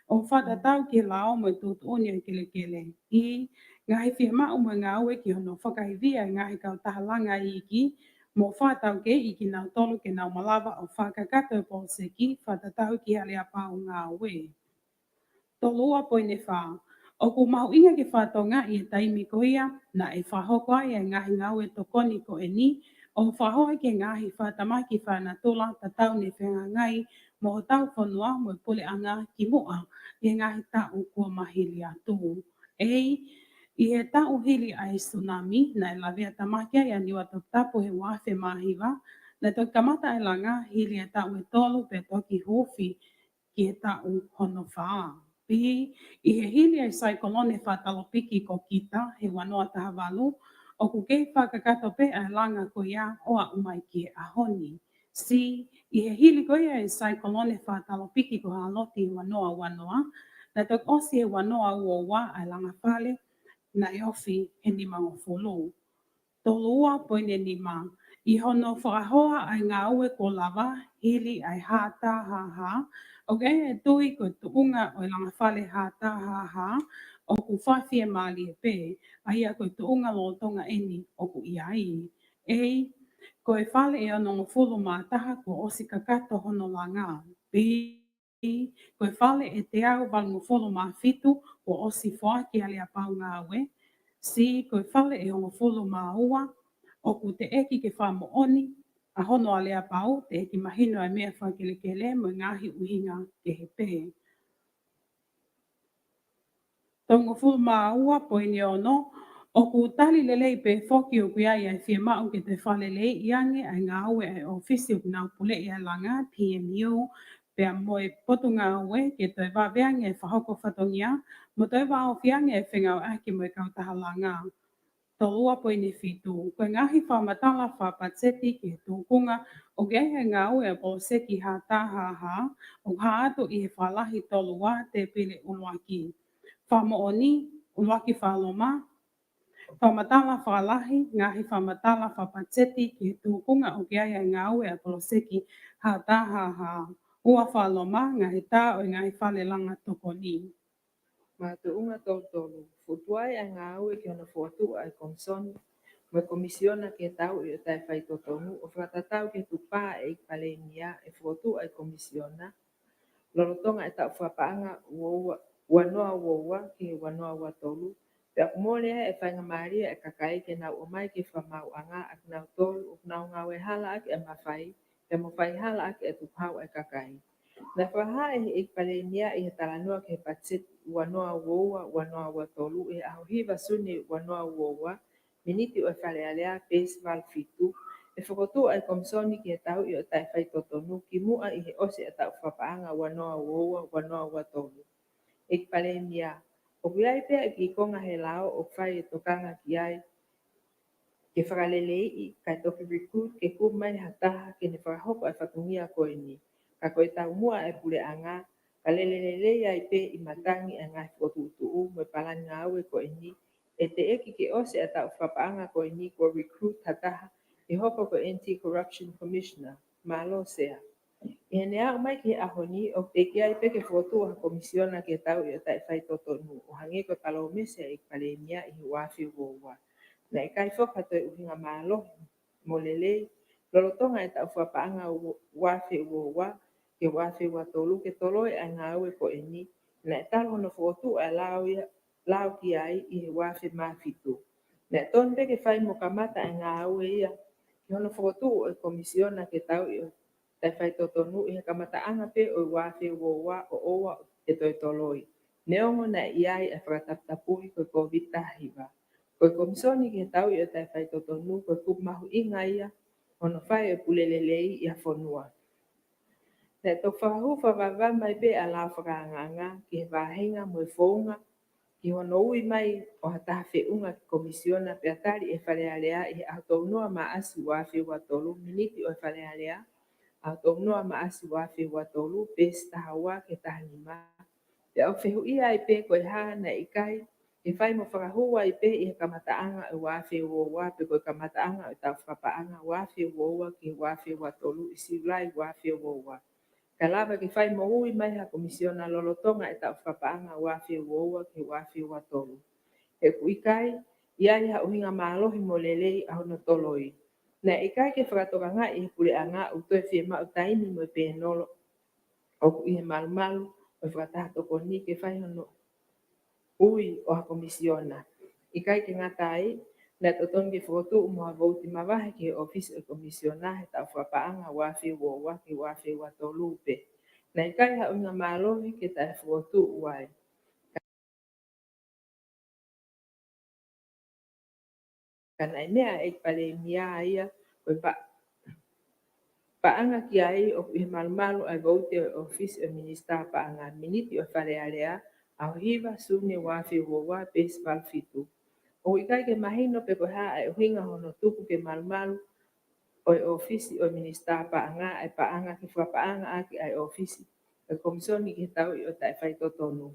ʻo fakatatau ki he lao mo e tuʻutuʻuni ʻo e kelekele. E, ngaahi fiemaʻu mo e ngāue ki hono fakaivia e ngaahi kautaha langa iiki, mo fakataukeiʻi kinautolu ke nau malava ʻo fakakakato e poloseki, fakatatau ki he aleapau ngāue. Tolu ua poini fā. ʻOku mahuʻinga ke fakatokangaʻi e taimi ko ia naʻe fakahoko ai e ngaahi ngāue tokoni ko eni, ʻo fakahoko ki he ngaahi fakatamaki fakanatula tatau naʻe fehangahangai mo hotau fonua mo e puleʻanga kimuʻa ʻi he ngaahi taʻu kuo maliu atu. ʻEi, ʻI he taʻu hili ʻa e sunami, naʻe lavea tamaki ai ʻa Niua Toputapu he uaafe mā hiva, naʻe toki kamata ʻa e langa hili ʻa e taʻu ʻe tolu pea toki huufi ki he taʻu hono fā. Pea ʻi he hili ʻa e saikolone fakatalopiki ko Kita he ua noa taha valu, ʻoku kei fakakakato pē ʻa e langa ko ia ʻo aʻu mai ki he ʻaho ni. C, ʻi he hili ko ia ʻa e saikolone fakatalopiki ko Hāloti he ua noa ua noa, naʻe toki ʻosi he ua noa ua ua ʻa e langa fale naʻe ofi he nimangofulu. Tolu ua poini nima, ʻi hono fakahoa ʻa e ngāue kuo lava hili ʻa e H T H H, ʻoku ʻi ai e tui ko e tuʻunga ʻo e langa fale H T H H ʻoku fakafiemālie pē, ʻa ia ko e tuʻunga lolotonga ʻeni ʻoku ʻi ai. A, ko e fale ʻe onongofulu mā taha kuo ʻosi kakato hono langa. B, ko e fale ʻe teau valungofulu mā fitu kuo ʻosi foaki ʻa e aleapau ngāue. C, ko e fale ʻe hongofulu mā ua ʻoku teʻeki ke fakamoʻoni ʻa hono aleapau, teʻeki mahino ʻa e meʻa fakakelekele mo e ngaahi ʻuhinga kehe pē. Tolungofulu mā ua poini ono, ʻoku tali lelei pē foki ʻoku ʻi ai ʻa e fiemaʻu ke toe fakaleleiʻi ange ʻa e ngāue ʻa e ʻōfisi ʻoku nau puleʻi ʻa e langa, P M U, pea mo e Potungāue ke toe vave ange ʻa e fakahoko fatongia, mo toe vāofi ange ʻa e fengāueʻaki mo e kautaha langa. Tolu ua poini fitu, ko e ngaahi fakamatala fakapatiseti ki he tūkunga ʻoku ʻi ai ʻa e ngāue ʻa e poloseki H T H H, ʻoku hā atu ʻi he fakalahi tolu ua tēpile ʻuluaki. Fakamoʻoni, ʻuluaki fakaloma, fakamatala fakalahi, ngaahi fakamatala fakapatiseti ki he tūkunga ʻoku ʻi ai ʻa e ngāue ʻa e poloseki H T H H. Ua fakaloma, ngaahi tā ʻo e ngaahi fale langa tokoni. Makatuʻunga tolu tolu, fokotuʻu ai ʻa e ngāue ki hono fokotuʻu ʻa e Komisoni mo e Komisiona ki he Tauʻi ʻo e Taʻefaitotonu, ʻo fakatatau ki he tukupā ʻa e ʻEiki Palēmia ʻe fokotuʻu ʻa e Komisiona lolotonga ʻa e taʻu fakapaʻanga ua ua, ua noa ua ua ki he ua noa ua tolu, pea ʻoku mole ai ʻa e faingamālie ʻa e kakai ke nau ō mai ki he fakamaauʻanga ʻa kinautolu ʻoku nau ngāue hala ʻaki ʻa e mafai, pea mo faihala ʻaki ʻa e tukuhau ʻa e kakai. Naʻe fakahā ʻe he ʻEiki Palēmia ʻi he talanoa ki he patiseti ua noa ua ua, ua noa ua tolu ʻi he ʻaho hiva Sune ua noa ua ua, miniti ʻo e Fale Alea, peesi valu fitu, ʻe fokotuʻu ʻa e Komisoni ki he Tauʻi ʻo e Taʻefaitotonu kimuʻa ʻi he ʻosi ʻa e taʻu fakapaʻanga ua noa ua ua, ua noa ua tolu. ʻEiki Palēmia, ʻoku ʻi ai pē ʻa e kiʻi konga he lao ʻoku fai e tokanga ki ai ke fakaleleiʻi, kae toki recruit ke kumi mai ha taha ke ne fakahoko ʻa e fatongia ko eni. Ka ko e taumuʻa ʻa e puleʻanga, ka lele lelei ai pē ʻi matangi ʻa e ngaahi fokotuʻutuʻu mo e palani ngāue ko eni, ʻe teʻeki ke ʻosi ʻa e taʻu fakapaʻanga ko eni kuo recruit ha taha ke hoko ko e Anti-Corruption Commissioner. Mālō Sea. ʻI heʻene aʻu mai ki he ʻaho ni, ʻoku teʻeki ai pē ke fokotuʻu ha Komisiona ki he Tauʻi ʻo e Taʻefaitotonu, ʻo hangē ko e palōmesi ʻa e ʻEiki Palēmia ʻi he ua afe ua ua. Naʻe ʻikai foki ha toe ʻuhinga mālohi mo lelei lolotonga ʻa e taʻu fakapaʻanga ua afe ua ua ki he ua afe ua tolu ke toloi ʻa e ngāue ko eni, naʻe talu hono fokotuʻu ʻa e lao ia, lao ki ai ʻi he ua afe mā fitu. Naʻe tonu pē ke fai mo kamata ʻa e ngāue ia ki hono fokotuʻu ʻo e Komisiona ki he Tauʻi ʻo e Taʻefaitotonu ʻi he kamataʻanga pē ʻo e ua afe ua ua ʻo ʻoua ʻe toe toloi, neongo naʻe ʻi ai ʻa e fakataputapui ko e Kōviti taha hiva. Ko e Komisoni ki he Tauʻi ʻo e Taʻefaitotonu ko e kupu mahuʻinga ia hono fai ʻo e pule lelei ʻi ha fonua. Naʻe toki fakahū fakavavevave mai pē ʻa e lao fakaangaanga ki he vāhenga mo e founga ki hono ui mai ʻo ha taha feʻunga ki he Komisiona pea tali ʻe he Fale Alea ʻi he ʻaho tolu noa Maʻasi ua afe ua tolu, miniti ʻo e Fale Alea, ʻaho tolu noa Maʻasi ua afe ua tolu, peesi taha ua ki he taha nima. Pea ʻoku fehuʻia ai pē ko e hā naʻe ʻikai ke fai mo fakahū ai pē ʻi he kamataʻanga ʻo e ua afe ua ua pe ko e kamataʻanga ʻo e taʻu fakapaʻanga ua afe ua ua ki he ua afe ua tolu ʻi Siulai ua afe ua ua. Ka lava ke fai mo ui mai ha Komisiona lolotonga ʻa e taʻu fakapaʻanga ua afe ua ua ki he ua afe ua tolu. He ʻoku ʻikai ʻi ai ha ʻuhinga mālohi mo lelei ʻa hono toloi. Naʻe ʻikai ke fakatokangaʻi ʻe he puleʻanga ʻoku toe fiemaʻu taimi mo e pēnolo ʻoku ʻi he malumalu ʻo e fakataha tokoni ke fai hono ui ʻo ha Komisiona. ʻIkai ke ngata ai, naʻe totonu ke fokotuʻu mo ha vouti mavahe ki he ʻōfisi ʻo e Komisiona he taʻu fakapaʻanga ua afe ua ua ki he ua afe ua tolu pē. Naʻe ʻikai ha ʻuhinga mālohi ke taʻefokotuʻu ai. Ka naʻe meʻa ʻa e ʻEiki Palēmia ia ko e pa-, paʻanga ki ai ʻoku ʻi he malumalu ʻa e vouti ʻo e ʻōfisi ʻo e Minisitā Paʻanga, miniti ʻo e Fale Alea, ʻaho hiva Sune ua afe ua ua, peesi valu fitu. ʻOku ʻikai ke mahino pe ko e hā ʻa e ʻuhinga hono tuku ke malumalu ʻo e ʻōfisi ʻo e Minisitā Paʻanga ʻa e paʻanga ke fakapaʻanga ʻaki ʻa e ʻōfisi ʻo e Komisiona ki he tauʻi ʻo e taʻefaitotonu.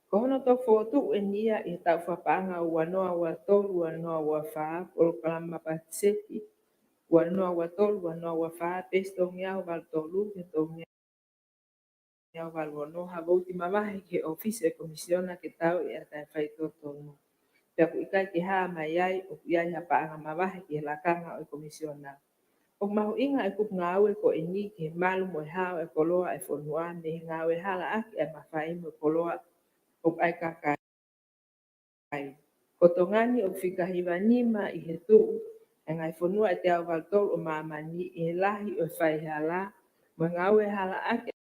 Ko hono toki fokotuʻu ʻeni ia ʻi he taʻu fakapaʻanga ua noa ua tolu ua noa ua fā, polokalama patiseti ua noa ua tolu ua noa ua fā, peesi tolungeau valu tolu ki he tolungeau valu ono, ha vouti mavahe ki he ʻōfisi ʻo e Komisiona ke tauʻi ʻa e taʻefaitotonu. Pea ʻoku ʻikai ke hā mai ai ʻoku ʻi ai ha paʻanga mavahe ki he lakanga ʻo e Komisiona. ʻOku mahuʻinga ʻa e kupu ngāue ko ʻeni ki he malu mo e hao ʻa e koloa ʻa e fonua mei he ngāue hala ʻaki ʻa e mafai mo e koloa ʻoku ʻa e kakai. Ko Tonga ni ʻoku fika hiva nima ʻi he tuʻu ʻa e ngaahi fonua ʻe teau valu tolu ʻo māmani ʻi he lahi ʻo e faihala mo e ngāue hala ʻaki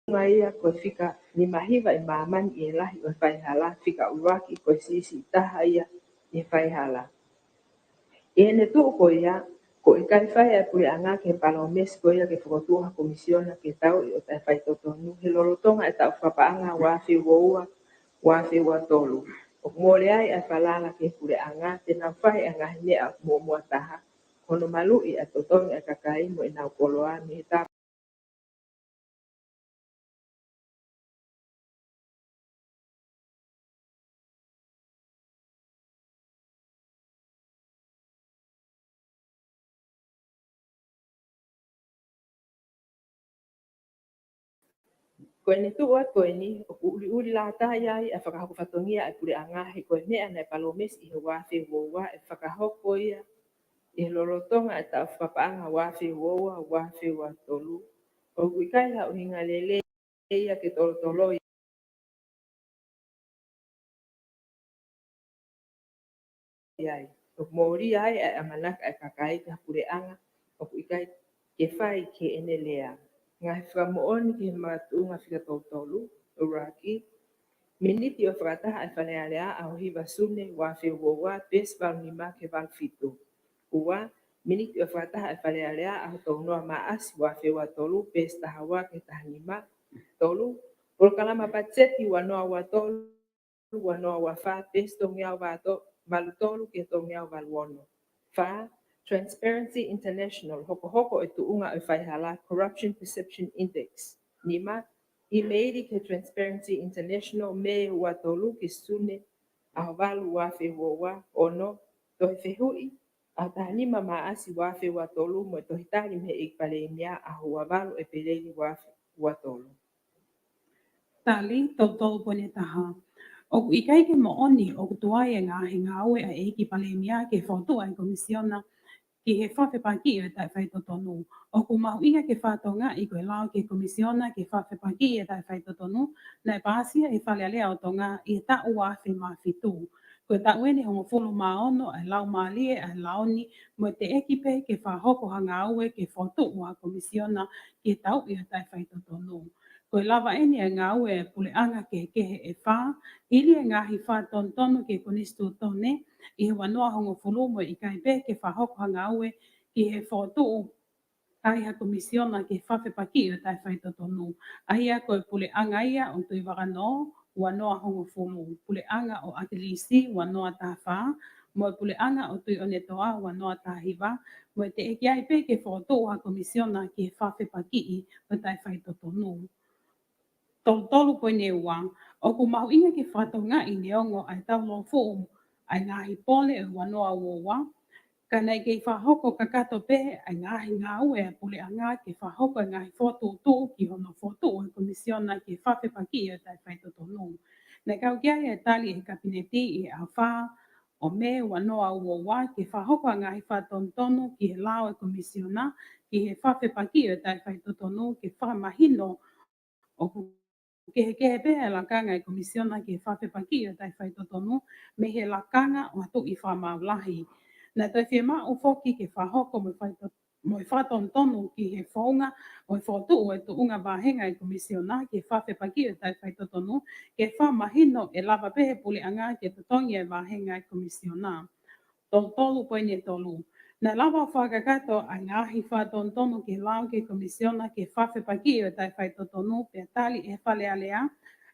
Ngā ia ko e fika nima hiva ʻi māmani ʻi he lahi ʻo e faihala, fika ʻuluaki ko e siʻisiʻi taha ia ʻi he faihala. ʻI heʻene tuʻu ko ia, ʻoku ʻikai fai ʻa e puleʻanga ki he palōmesi ko ia ke fokotuʻu ha komisiona ke tauʻi ʻo taʻefaitotonu he lolotonga ʻa e taʻu fakapaʻanga ua afe ua ua, ua afe ua tolu. ʻOku mole ai ʻa e falala ki he puleʻanga te nau fai ʻa e ngaahi meʻa muʻomuʻa taha, ko hono maluʻi ʻa e totongi ʻa e kakai mo ʻenau koloa mei he tapa Ko ʻene tuʻu atu ko ʻeni, ʻoku ʻuliʻuli lata ai ʻa e fakahoko fatongia ʻa e puleʻanga he ko e meʻa naʻe palōmesi ʻi he ua afe ua ua ʻe fakahoko ia ʻi he lolotonga ʻa e taʻu fakapaʻanga ua afe ua ua, ua afe ua tolu. ʻOku ʻikai ha ʻuhinga lelei ia ke tolotoloi ai. ʻOku mōlia ai ʻa e ʻamanaki ʻa e kakai ki ha puleʻanga ʻoku ʻikai ke fai ki heʻene lea. Ngaahi fakamoʻoni ki he makatuʻunga fika tolu tolu, ʻuluaki, miniti ʻo e fakataha ʻa e Fale Alea ʻaho hiva Sune ua afe ua ua, peesi valu nima ki he valu fitu. Ua, miniti ʻo e fakataha ʻa e Fale Alea ʻaho tolu noa Maʻasi ua afe ua tolu, peesi taha ua ki he taha nima. Tolu, polokalama patiseti ua noa ua tolu, ua noa ua fā, peesi tolungeau valu tolu ki he tolungeau valu ono. Fā, Transparency International, hokohoko ʻo e tuʻunga ʻo e faihala, Corruption Perception Index. Nima, ʻīmeili ki he Transparency International, Mē ua tolu ki Sune ʻaho valu ua afe ua ua. Ono, tohi fehuʻi ʻaho taha nima Maʻasi ua afe ua tolu mo e tohi tali mei he ʻEiki Palēmia ʻaho ua valu ʻEpeleli ua afe ua tolu. Tali, tolu tolu poini taha. ʻOku ʻikai ke moʻoni ʻoku tuai e ngaahi ngāue ʻa e ʻEiki Palēmia ke fokotuʻu ʻa e komisiona ki he fakafepakiʻi ʻo e taʻefaitotonu. ʻOku mahuʻinga ke fakatokangaʻi ko e lao ki he komisiona ki he fakafepakiʻi ʻo e taʻefaitotonu naʻe paasi ia ʻe he Fale Alea ʻo Tonga ʻi he taʻu ua afe mā fitu. Ko e taʻu ʻeni ʻe hongofulu mā ono ʻa e laumālie ʻa e lao ni mo e teʻeki pē ke fakahoko ha ngāue ke fokotuʻu ha komisiona ki he tauʻi ʻo e taʻefaitotonu. Ko e lava ʻeni ʻa e ngāue ʻa e puleʻanga kehekehe ʻe fā, hili e ngaahi fakatonutonu ki he konisitūtone ʻi he ua noa hongofulu mo e ʻikai pē ke fakahoko ha ngāue ki he fokotuʻu ai ha komisiona ki he fakafepakiʻi ʻo e taʻefaitotonu. ʻA ia ko e puleʻanga ia ʻo Tuʻivakanō, ua noa hongofulu, puleʻanga ʻo ʻAkilisi, ua noa taha fā, mo e puleʻanga ʻo Tuʻiʻonetoa, ua noa taha hiva, mo e teʻeki ai pē ke fokotuʻu ha komisiona ki he fakafepakiʻi ʻo e taʻefaitotonu. Tolu tolu poini ua, ʻoku mahuʻinga ke fakatokangaʻi neongo ʻa e taulōfuʻu ʻa e ngaahi pole ʻo e ua noa ua ua, ka naʻe kei fakahoko kakato pē ʻa e ngaahi ngāue ʻa e puleʻanga ke fakahoko e ngaahi fokotuʻutuʻu ki hono fokotuʻu ʻo e komisiona ki he fakafepakiʻi ʻo e taʻefaitotonu. Naʻe kau ki ai e tali ʻe he Kapineti ʻi he ʻaho fā ʻo Mē ua noa ua ua ke fakahoko ʻa e ngaahi fakatonutonu ki he lao ʻa e Komisiona ki he fakafepakiʻi ʻo e taʻefaitotonu ke fakamahino ʻoku kehekehe pē ʻa e lakanga ʻa e Komisiona ki he fakafepakiʻi ʻo e taʻefaitotonu mei he lakanga ʻo ha tuʻi fakamaau lahi. Naʻe toe fiemaʻu foki ke fakahoko mo e faito- mo e fakatonutonu ki he founga ʻo e fokotuʻu ʻo e tuʻunga vāhenga ʻa e Komisiona ki he fakafepakiʻi ʻo e taʻefaitotonu ke fakamahino ʻe lava pē ʻe he Puleʻanga ke totongi ʻa e vāhenga ʻa e Komisiona. Tolu tolu poini tolu. Naʻe lava ʻo fakakakato ʻa e ngaahi fakatonutonu ki he lao ki he Komisiona ki he fakafepakiʻi ʻo e taʻefaitotonu pea tali ʻe he Fale Alea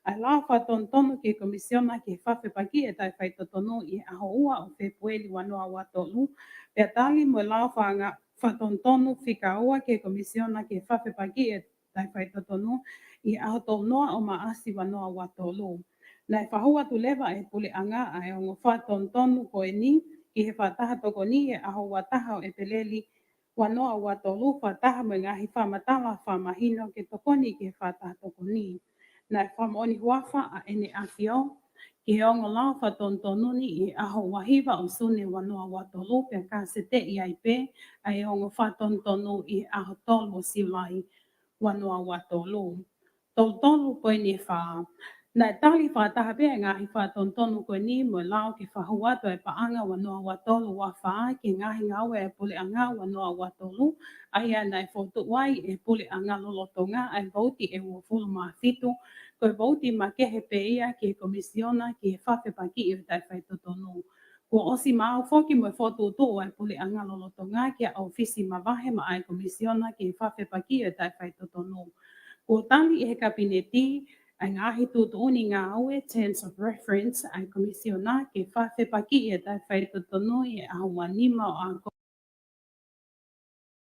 ʻa e lao fakatonutonu ki he Komisiona ki he fakafepakiʻi ʻo e taʻefaitotonu ʻi he ʻaho ua ʻo Fēpueli ua noa ua tolu, pea tali mo e lao fanga- fakatonutonu fika ua ki he Komisiona ki he fakafepakiʻi ʻo e taʻefaitotonu ʻi he ʻaho tolu noa ʻo Maʻasi ua noa ua tolu. Naʻe fakahū atu leva ʻe he Puleʻanga ʻa e ongo fakatonutonu ko eni ki he fakataha tokoni ʻi he ʻaho ua taha ʻo ʻEpeleli ua noa ua tolu, fakataha mo e ngaahi fakamatala fakamahino ke tokoni ki he fakataha tokoni. Naʻe fakamoʻoni huafa ʻa ʻEne ʻAfio ki he ongo lao fakatonutonu ni ʻi he ʻaho ua hiva ʻo Sune ua noa ua tolu, pea kaseteʻi ai pē ʻa e ongo fakatonutonu ʻi he ʻaho tolu ʻo Siulai ua noa ua tolu. Tolu tolu poini fā. Naʻe tali fakataha pē ʻa e ngaahi fakatonutonu ko eni mo e lao ke fakahū atu ʻa e paʻanga ua noa ua tolu ua fā ki he ngaahi ngāue ʻa e Puleʻanga ua noa ua tolu, ʻa ia naʻe fokotuʻu ai ʻe he Puleʻanga lolotonga ʻa e vouti ʻe uofulu mā fitu, ko e vouti makehe pē ia ki he Komisiona ki he fakafepakiʻi ʻo e taʻefaitotonu. Kuo ʻosi maʻu foki mo e fokotuʻutuʻu ʻa e Puleʻanga lolotonga ki ha ʻōfisi mavahe maʻá e Komisiona ki he fakafepakiʻi ʻo e taʻefaitotonu. Kuo tali ʻe he Kapineti ʻa e ngaahi tuʻutuʻuni ngāue, terms of reference, ʻa e Komisiona ki he fakafepakiʻi ʻo e taʻefaitotonu ʻi he ʻaho ua nima ʻo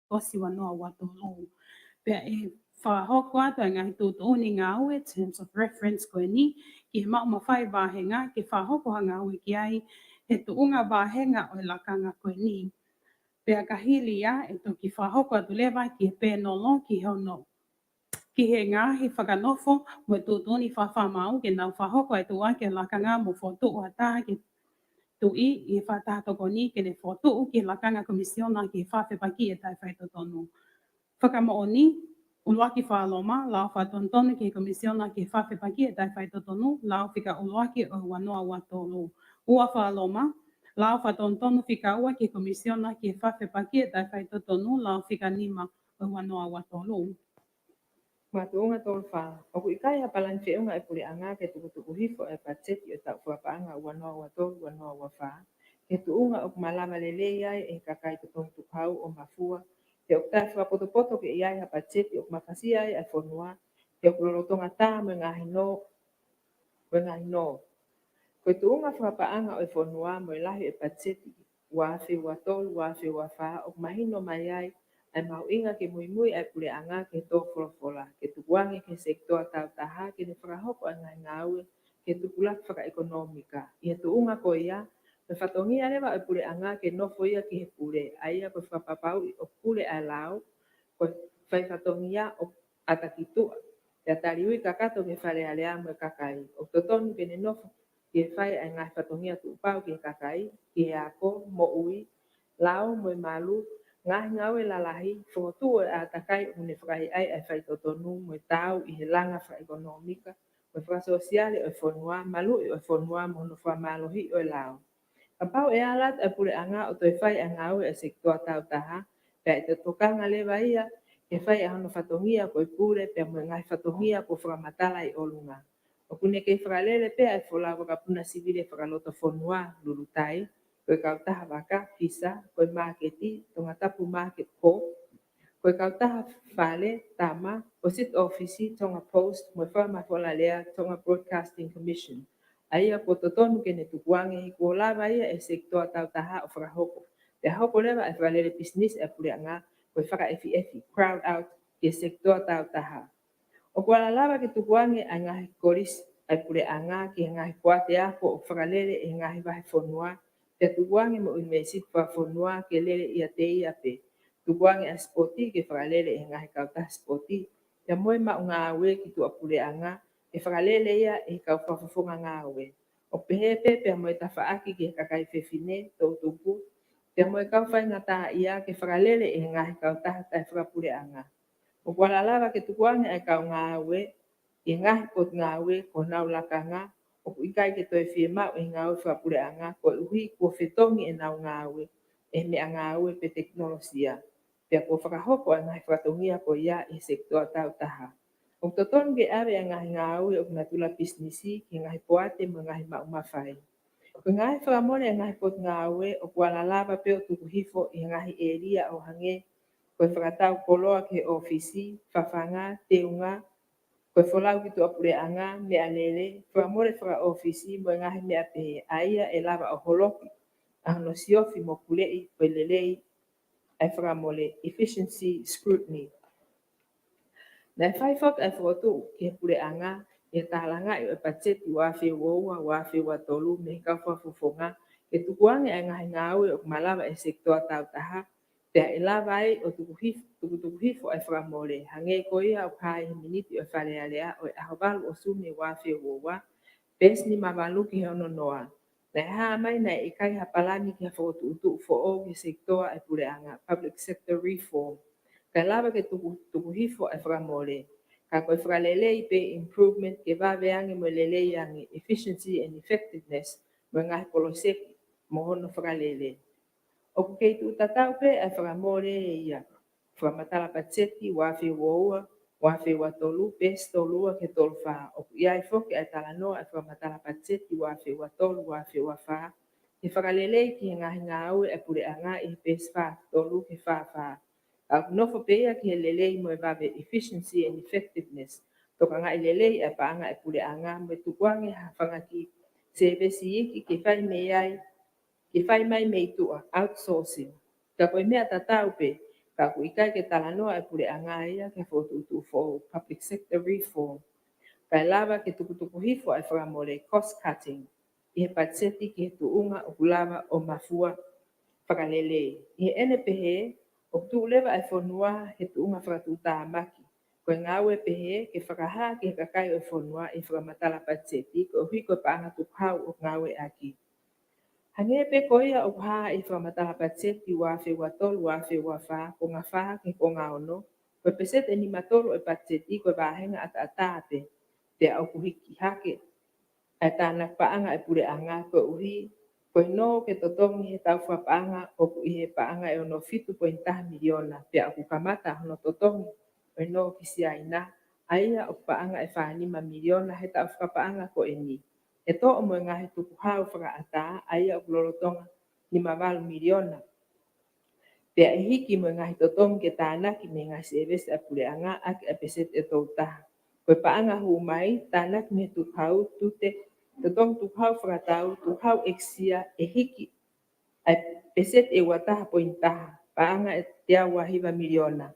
ʻAokosi ua noa ua tolu. Pea ʻe fakahoko atu ʻa e ngaahi tuʻutuʻuni ngāue, terms of reference, ko eni ki he maʻu mafai vāhenga ke fakahoko ha ngāue ki ai he tuʻunga vāhenga ʻo e lakanga ko eni. Pea ka hili ia ʻe toki fakahoko atu leva ki he pēnolo ki hono ki he ngaahi fakanofo mo e tuʻutuʻuni fakafakamaau ke nau fakahoko ʻa e tuʻuaki ʻa e lakanga mo fokotuʻu ha taha ke tuʻi ʻi he fakataha tokoni ke ne fokotuʻu ki he lakanga Komisiona ki he fakafepakiʻi ʻo e taʻefaitotonu. Fakamoʻoni, ʻuluaki fakaloma, lao fakatonutonu ki he Komisiona ki he fakafepakiʻi ʻo e taʻefaitotonu, lao fika ʻuluaki ʻo e ua noa ua tolu. Ua fakaloma, lao fakatonutonu fika ua ki he Komisiona ki he fakafepakiʻi ʻo e taʻefaitotonu, lao fika nima ʻo e ua noa ua tolu. Makatuʻunga tolu fā. ʻOku ʻikai ha palani feʻunga ʻa e Puleʻanga ke tukutuku hifo ʻa e patiseti ʻo e taʻu fakapaʻanga ua noa ua tolu ua noa ua fā ki he tuʻunga ʻoku malava lelei ai ʻe he kakai totongi tukuhau ʻo mafua, he ʻoku taʻefakapotopoto ke ʻi ai ha patiseti ʻoku mafasia ai ʻa e fonua, he ʻoku lolotonga tā mo e ngaahi nō, mo e ngaahi nō. Ko e tuʻunga fakapaʻanga ʻo e fonua mo e lahi ʻo e patiseti ua afe ua tolu ua afe ua fā ʻoku mahino mai ai ʻa e mahuʻinga ke muimui ʻa e Puleʻanga ki he tō folofola, ke tukuange ki he sekitoa taautaha ke ne fakahoko ʻa e ngaahi ngāue ki he tupulaki fakaʻekonōmika. ʻI he tuʻunga ko ia, ko e fatongia leva ʻo e Puleʻanga ke nofo ia ki he pule, ʻa ia ko e fakapapauʻi ʻoku pule ʻa e lao, ko e fai fatongia ʻoku ʻata ki tuʻa, pea taliui kakato ki he Fale Alea mo e kakai. ʻOku totonu ke ne nofo ke fai ʻa e ngaahi fatongia tuʻupau ki he kakai, ki he ako, moʻui, lao mo e malu, ngaahi ngāue lalahi, fokotuʻu ʻo e ʻātakai ʻoku ne fakaʻaiʻai ʻa e faitotonu mo e taau ʻi he langa fakaʻekonōmika mo e fakasōsiale ʻo e fonua, maluʻi ʻo e fonua mo hono fakamālohiʻi ʻo e lao. Kapau ʻe ala atu ʻa e Puleʻanga ʻo toe fai ʻa e ngāue ʻa e sekitoa taautaha, pea ʻe toe tokanga leva ia ke fai ʻa hono fatongia ko e pule pea mo e ngaahi fatongia kuo fakamatala ʻi ʻolunga. ʻOku ne kei fakalele pē ʻa e folau vakapuna sivile fakalotofonua, lulutai, ko e kautaha vaka, fisa, ko e māketi, Tongatapu Market Corp, ko e kautaha fale, tama, ʻositaʻofisi, Tonga Post, mo e fakamafola lea, Tonga Broadcasting Commission. ʻA ia kuo totonu ke ne tukuange he kuo lava ia ʻe he sekitoa taautaha ʻo fakahoko. Pea hoko leva ʻa e fakalele pisinisi ʻa e Puleʻanga ko e fakaʻefiʻefi, crowd out, ki he sekitoa taautaha. ʻOku ala lava ke tukuange ʻa e ngaahi kolisi ʻa e Puleʻanga ki he ngaahi kuata ako ʻoku fakalele ʻe he ngaahi vahefonua, pea tukuange mo e ʻunivēsiti fakafonua ke lele ʻiate ia pē. Tukuange ʻa e sipoti ke fakalele ʻe he ngaahi kautaha sipoti, pea mo e maʻu ngāue ki tuʻapuleʻanga, ke fakalele ia ʻe he kau fakafofonga ngāue. ʻOku pehē pē pea mo e tafaʻaki ki he kakai fefine, toʻutupu, pea mo e kau faingataʻaʻia ke fakalele ʻe he ngaahi kautaha taʻefakapuleʻanga. ʻOku ala lava ke tukuange ʻa e kau ngāue ʻi he ngaahi potungāue ko honau lakanga ʻoku ʻikai ke toe fiemaʻu ʻe he ngāue fakapuleʻanga koeʻuhi kuo fetongi ʻenau ngāue ʻe he meʻangāue pe tekinolosia. Pea kuo fakahoko ʻa e ngaahi fatongia ko ia ʻi he sekitoa taautaha. ʻOku totonu ke ʻave ʻa e ngaahi ngāue ʻoku natula pisinisi ki he ngaahi poate mo e ngaahi maʻu mafai. Ko e ngaahi fakamole ʻa e ngaahi potungāue ʻoku ala lava pē ʻo tuku hifo ʻi he ngaahi ʻēlia ʻo hangē ko e fakatau koloa ki he ʻōfisi, fafanga, teunga, ko e folau ki tuʻapuleʻanga, meʻalele, fakamole fakaʻōfisi mo e ngaahi meʻa pehē, ʻa ia ʻe lava ʻo holoki ʻa hono siofi mo puleʻi ko e lelei ʻa e fakamole, efficiency scrutiny. Naʻe fai foki ʻa e fokotuʻu ki he puleʻanga ʻi he tālangaʻi ʻo e patiseti ua afe ua ua, ua afe ua tolu mei he kau fakafofonga ke tukuange ʻa e ngaahi ngāue ʻoku malava ʻe he sekitoa taautaha, pea ʻe lava ai ʻo tuku hif-, tukutuku hifo ʻa e fakamole, hangē ko ia ʻoku hā ʻi he miniti ʻo e Fale Alea ʻo e ʻaho valu ʻo Sune ua afe ua ua, peesi nima valu ki he ono noa. Naʻe hā mai naʻe ʻikai ha palani ki ha fokotuʻutuʻu foʻou ki he sekitoa ʻa e puleʻanga, public sector reform, kae lava ke tuku, tuku hifo ʻa e fakamole. Ka ko e fakalelei pe improvement ke vave ange mo e lelei ange, efficiency and effectiveness, mo e ngaahi poloseki mo hono fakalele. ʻOku kei tuʻu tatau pē ʻa e fakamole ia, fakamatala patiseti ua afe ua ua, ua afe ua tolu, peesi tolu ua ki he tolu fā. ʻOku ʻi ai foki ʻa e talanoa ʻa e fakamatala patiseti ua afe ua tolu, ua afe ua fā, ke fakalelei ki he ngaahi ngāue ʻa e puleʻanga ʻi he peesi fā tolu ki he fā fā. Ka ʻoku nofo pē ia ki he lelei mo e vave, efficiency and effectiveness, tokangaʻi lelei ʻa e paʻanga ʻa e puleʻanga mo e tukuange ha fanga kiʻi sēvesi iiki ke fai mei ai, ke fai mai mei tuʻa, outsourcing. Ka ko e meʻa tatau pē, ka ʻoku ʻikai ke talanoa ʻa e puleʻanga ia ki ha fokotuʻutuʻu foʻou, public sector reform, kae lava ke tukutuku hifo ʻa e fakamole, cost cutting, ʻi he patiseti ki he tuʻunga ʻoku lava ʻo mafua fakalelei. ʻI heʻene pehē, ʻoku tuʻu leva ʻa e fonua he tuʻunga fakatuʻutāmaki. Ko e ngāue pehē ke fakahā ki he kakai ʻo e fonua ʻi he fakamatala patiseti koeʻuhi ko e paʻanga tukuhau ʻoku ngāueʻaki. Hangē pē ko ia ʻoku hā ʻi he fakamatala patiseti ua afe ua tolu, ua afe ua fā, konga fā ki he konga ono, ko e peseti ʻe nima tolu ʻo e patiseti ko e vāhenga ʻataʻatā pē, pea ʻoku hiki hake ʻa e tānaki paʻanga ʻa e puleʻanga koeʻuhi ko e nō ke totongi he tau fakapaʻanga ʻoku ʻi he paʻanga ʻe ono fitu poini taha miliona, pea ʻoku kamata hono totongi ʻo e nō ki Siaina, ʻa ia ʻoku paʻanga ʻe fā nima miliona he tau fakapaʻanga ko eni. ʻE toʻo mo e ngaahi tukuhau fakaʻatā, ʻa ia ʻoku lolotonga nima valu miliona. Pea ʻe hiki mo e ngaahi totongi ke tānaki mei he ngaahi sēvesi ʻa e puleʻanga ʻaki ʻa e peseti ʻe tolu taha. Ko e paʻanga hū mai, tānaki mei he tukuhau tute, totongi tukuhau fakatau, tukuhau ʻekisia, ʻe hiki ʻa e peseti ʻe ua taha poini taha, paʻanga ʻe teau ua hiva miliona.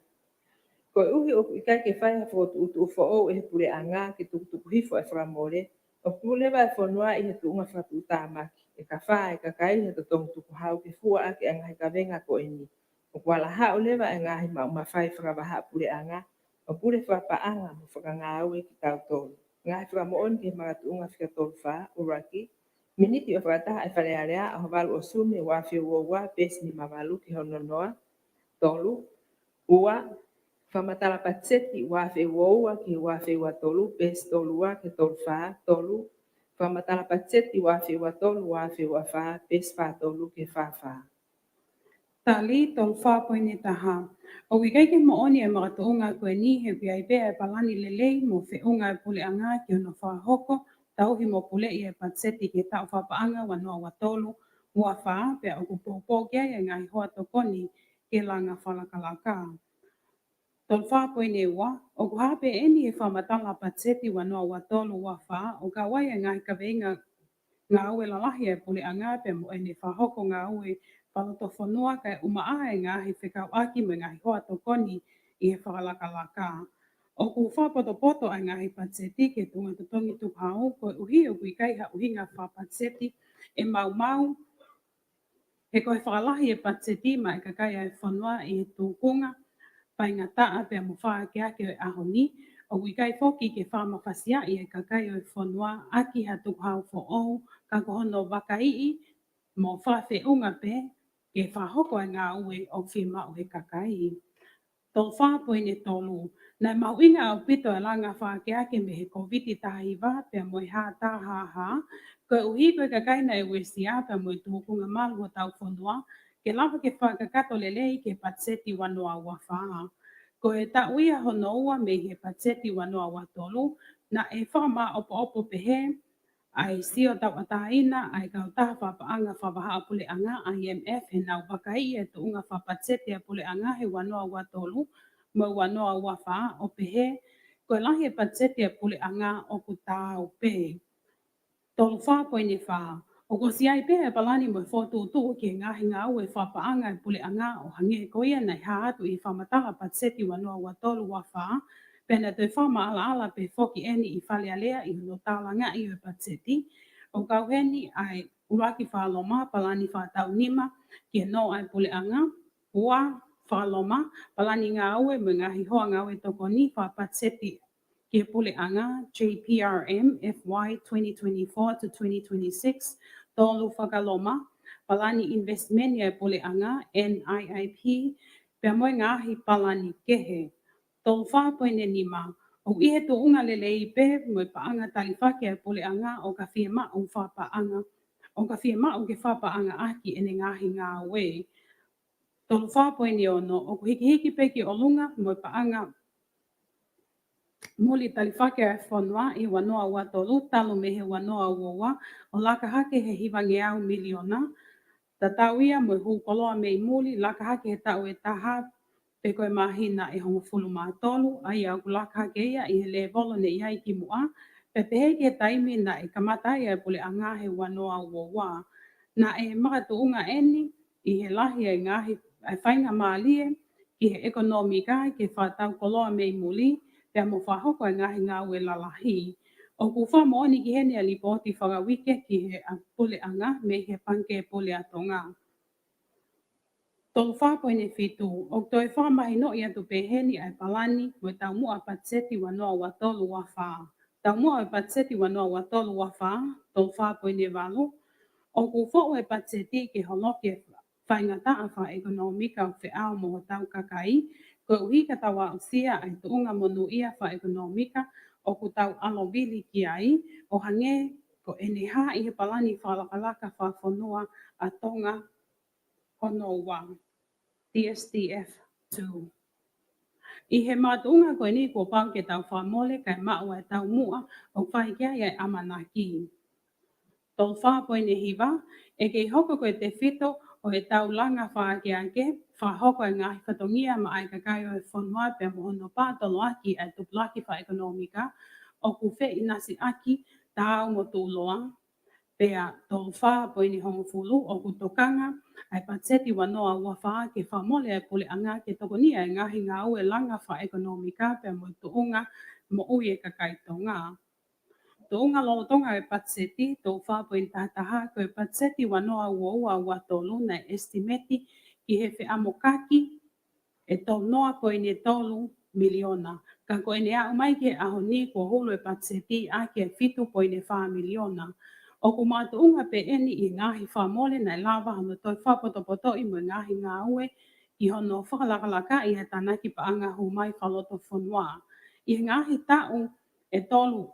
Koeʻuhi ʻoku ʻikai ke fai ha fokotuʻutuʻu foʻou ʻe he puleʻanga ke tukutuku hifo ʻa e fakamole, ʻoku tuʻu leva ʻa e fonua ʻi he tuʻunga fakatuʻutāmaki, ʻe kafā ʻa e kakai he totongi tukuhau ke fua ʻaki ʻa e ngaahi kavenga ko eni. ʻOku ala haʻu leva ʻa e ngaahi maʻu mafai fakavahaʻapuleʻanga ʻo pule fakapaʻanga mo fakangāue kitautolu. Ngaahi fakamoʻoni ki he makatuʻunga fika tolu fā, ʻuluaki, miniti ʻo e fakataha ʻa e Fale Alea, ʻaho valu ʻo Sune ua afe ua ua, peesi nima valu ki he ono noa. Tolu, ua, fakamatala patiseti ua afe ua ua ki he ua afe ua tolu, peesi tolu ua ki he tolu fā. Tolu, fakamatala patiseti ua afe ua tolu, ua afe ua fā, peesi fā tolu ki he fā fā. Tali, tolu fā poini taha. ʻOku ʻikai ke moʻoni ʻa e makatuʻunga ko eni he ʻoku ʻi ai pē ʻa e palani lelei mo feʻunga ʻa e puleʻanga ki hono fakahoko, tauhi mo puleʻi ʻa e patiseti ki he taʻu fakapaʻanga ua noa ua tolu, ua fā, pea ʻoku poupou ki ai ʻa e ngaahi hoa tokoni ke langa fakalakalaka. Tolu fā poini ua, ʻoku hā pē eni he fakamatala patiseti ua noa ua tolu, ua fā, ʻo kau ai ʻa e ngaahi kaveinga ngāue lalahi ʻa e puleʻanga pea mo ʻene fakahoko ngāue fakalotofonua kae ʻumaʻā ʻa e ngaahi fekauʻaki mo e ngaahi hoa tokoni ʻi he fakalakalaka. ʻOku fakapotopoto ʻa e ngaahi patiseti ki he tuʻunga totongi tukuhau koeʻuhi ʻoku ʻikai ha ʻuhinga fakapatiseti ʻe maumau, he ko e fakalahi ʻa e patiseti maʻa e kakai ʻa e fonua ʻi he tūkunga faingataʻa pea mo fakaakeake ʻo e ʻaho ni, ʻOku ʻikai foki ke fakamafasiaʻi e kakai ʻo e fonua ʻaki ha tukuhau foʻou, ka ko hono vakaiʻi mo fakafeʻunga pē ke fakahoko e ngāue ʻoku fiemaʻu he kakai. Tolu fā poini tolu. Naʻe mahuʻinga ʻaupito e langa fakaakeake mei he Kōviti taha hiva pea mo e hā tā hā hā, koeʻuhi ko e kakai naʻe uesia pea mo e tūkunga malu hotau fonua, ke lava ke fakakakato lelei ki he patiseti ua noa ua fā. Ko e taʻu ia hono ua mei he patiseti ua noa ua tolu, naʻe fakamāʻopoʻopo pehē ʻa e sio tauʻatāina ʻa e kautaha fakapaʻanga fakavahaʻapuleʻanga, I M F, heʻenau vakaiʻi e tuʻunga fakapatiseti ʻa e puleʻanga he ua noa ua tolu mo e ua noa ua fā, ʻo pehē ko e lahi e patiseti ʻa e puleʻanga ʻoku taau pē. Tolu fā poini fā. ʻOku ʻosi ʻi ai pē e palani mo e fokotuʻutuʻu ki he ngaahi ngāue fakapaʻanga ʻa e puleʻanga, ʻo hangē ko ia naʻe hā atu ʻi he fakamatala patiseti ua noa ua tolu ua fā, pea naʻe toe fakamaʻalaʻala pē foki ʻeni ʻi Fale Alea ʻi hono tālangaʻi ʻo e patiseti, ʻo kau heni ʻa e ʻuluaki fakaloma, palani fakataʻu nima ki he nō ʻa e puleʻanga. Ua fakaloma, palani ngāue mo e ngaahi hoa ngāue tokoni fakapatiseti ki he puleʻanga, J P R M, F Y twenty twenty-four to twenty twenty-six. Tolu fakaloma, palani investimeni ʻa e puleʻanga, N I I P, pea mo e ngaahi palani kehe. Tolu fā poini nima. ʻOku ʻi he tuʻunga lelei pē mo e paʻanga talifaki ʻa e puleʻanga ʻo ka fiemaʻu fakapaʻanga, ʻo ka fiemaʻu ke fakapaʻanga ʻaki ʻene ngaahi ngāue. Tolu fā poini ono. ʻOku hikihiki pē ki ʻolunga mo e paʻanga muli talifaki ʻa e fonua ʻi he ua noa ua tolu talu mei he ua noa ua ua, ʻo laka hake he hivangeau miliona. Tatau ia mo e hū koloa mei muli, laka hake he taʻu ʻe taha pe ko e māhina ʻe hongofulu mā tolu, ʻa ia ʻoku laka hake ia ʻi he lēvolo naʻe ʻi ai kimuʻa, pea pehē ki he taimi naʻe kamata ai ʻa e puleʻanga he ua noa ua ua. Naʻe makatuʻunga ʻeni ʻi he lahi ʻa e ngaahi, ʻa e faingamālie ki he ʻekonōmika ke fakatau koloa mei muli, pea mo fakahoko e ngaahi ngāue lalahi. ʻOku fakamoʻoni ki heni ʻa e lipooti fakauike ki he ʻa puleʻanga mei he Pangikē Pule ʻa Tonga. Tolu fā poini fitu. ʻOku toe fakamahinoʻi atu pē heni ʻa e palani mo e taumuʻa patiseti ua noa ua tolu ua fā. Taumuʻa ʻo e patiseti ua noa ua tolu ua fā, tolu fā poini valu. ʻOku foʻu e patiseti ke holoki e faingataʻa fakaʻekonōmika ʻoku feʻao mo hotau kakai, koeʻuhi ka tau aʻusia ʻa e tuʻunga monūʻia fakaʻekonōmika ʻoku tau ʻalovili ki ai, ʻo hangē ko ʻene hā ʻi he palani fakalakalaka fakafonua ʻa Tonga hono ua, T S T F two. ʻI he makatuʻunga ko eni kuo pau ke tau fakamole kae maʻu ʻa e taumuʻa ʻoku fai ki ai ʻa e ʻamanaki. Tolu fā poini hiva. ʻE kei hoko ko e tefito ʻo e tau langa fakaakeake, fakahoko e ngaahi fatongia maʻa e kakai ʻo e fonua pea mo hono pātoloaki ʻa e tupulaki fakaʻekonōmika ʻoku feʻinasiʻaki, taau mo tuʻuloa. Pea tolu fā poini hongofulu. ʻOku tokanga ʻa e patiseti ua noa ua fā ke fakamole ʻa e puleʻanga ke tokonia e ngaahi ngāue langa fakaʻekonōmika pea mo e tuʻunga moʻui e kakai Tonga. Tuʻunga lolotonga e patiseti, tolu fā poini taha taha. Ko e patiseti ua noa ua ua ua tolu naʻe ʻesitimeti ki he feʻamokaki ʻe tolu noa poini tolu miliona. Ka ko ʻene aʻu mai ki he ʻaho ni kuo hulu e patiseti ʻaki e fitu poini fā miliona. ʻOku makatuʻunga pē ʻeni ʻi he ngaahi fakamole naʻe lava hono toe fakapotopotoʻi mo e ngaahi ngāue ki hono fakalakalakaʻi ʻa e tānaki paʻanga hū mai fakalotofonua. ʻI he ngaahi taʻu ʻe tolu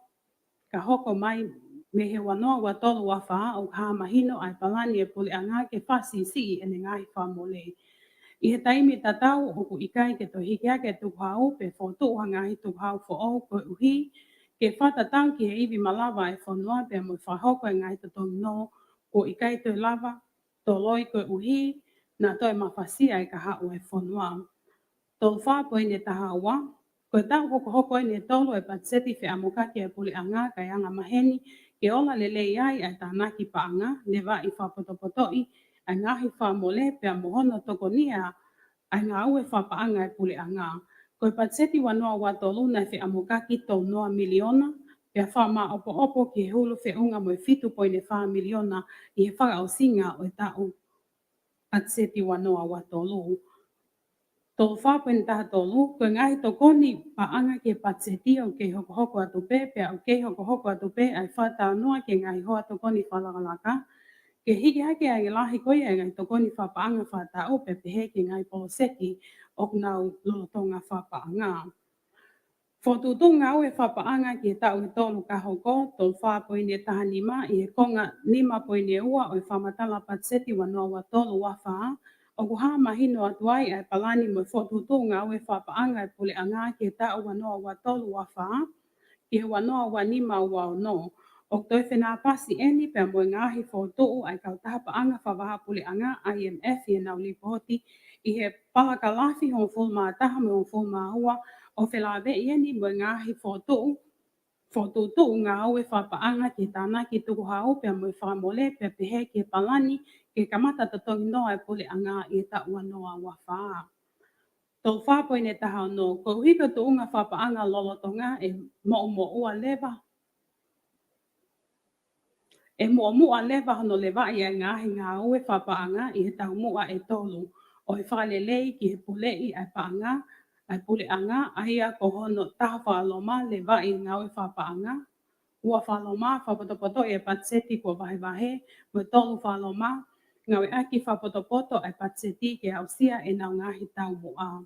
ka hoko mai mei he ua noa ua tolu ua fā, ʻoku hā mahino ʻa e palani e puleʻanga ke fakasiʻisiʻi ʻene ngaahi fakamole. ʻI he taimi tatau ʻoku ʻikai ke toe hiki hake e tukuhau pe fokotuʻu ha ngaahi tukuhau foʻou koeʻuhi ke fakatatau ki he ivi malava e fonua pea mo e fakahoko e ngaahi totonu kuo ʻikai toe lava toloi koeʻuhi naʻa toe mafasia e kahaʻu e fonua. Tolu fā poini taha ua. Ko e taʻu hokohoko ʻeni ʻe tolu e patiseti feʻamokaki e puleʻanga kae anga maheni ke ola lelei ai ʻa e tānaki paʻanga, nevaʻi fakapotopotoʻi ʻa e ngaahi fakamole pea mo hono tokonia ʻa e ngāue fakapaʻanga e puleʻanga. Ko e patiseti ua noa ua tolu naʻe feʻamokaki tolu noa miliona, pea fakamāʻopoʻopo ki he hulu feʻunga mo e fitu poini fā miliona ʻi he fakaʻosinga ʻo e taʻu patiseti ua noa ua tolu. Tolu fā poini taha tolu, ko e ngaahi tokoni paʻanga ki he patiseti ʻoku kei hokohoko atu pē, pea ʻoku kei hokohoko atu pē ʻa e fakatalanoa ki he ngaahi hoa tokoni fakalakalaka, ke hiki hake ʻa e lahi ko ia ʻa e ngaahi tokoni fakapaʻanga fakataʻu pea pehē ki he ngaahi poloseki ʻoku nau lolotonga fakapaʻanga. Fokotuʻutuʻu ngāue fakapaʻanga ki he taʻu ʻe tolu ka hoko, tolu fā poini taha nima, ʻi he konga nima poini ua ʻo e fakamatala patiseti ua noa ua tolu ua fā, ʻoku hā mahino atu ai ʻa e palani mo e fokotuʻutuʻu ngāue fakapaʻanga ʻa e puleʻanga ki he taʻu ua noa ua tolu ua fā ki he ua noa ua nima ua ono. ʻOku toe fenāpasi eni pea mo e ngaahi fokotuʻu ʻa e kautaha paʻanga fakavahaʻapuleʻanga, I M F, ʻi heʻenau lipooti ʻi he palakalafi hongofulu mā taha mo e hongofulu mā ua, ʻo felāveʻi eni mo e ngaahi fokotuʻu, fokotuʻutuʻu ngāue fakapaʻanga ki he tānaki tukuhau pea mo e fakamole pea pehē ki he palani ke kamata totongi noa ʻa e puleʻanga ʻi he taʻu ua noa ua fā. Tolu fā poini taha ono, koeʻuhi ko e tuʻunga fakapaʻanga lolotonga ʻe muʻomuʻa leva, ʻe muʻomuʻa leva hono levaʻi ʻa e ngaahi ngāue fakapaʻanga ʻi he taumuʻa ʻe tolu ʻo e fakalelei ki he puleʻi ʻa e paʻanga ʻa e puleʻanga, ʻa ia ko hono taha fakaloma levaʻi ngāue fakapaʻanga, ua fakaloma fakapotopotoʻi ʻa e patiseti kuo vahevahe, mo e tolu fakaloma ngāueʻaki fakapotopoto ʻa e patiseti ke aʻusia ʻenau ngaahi taumuʻa.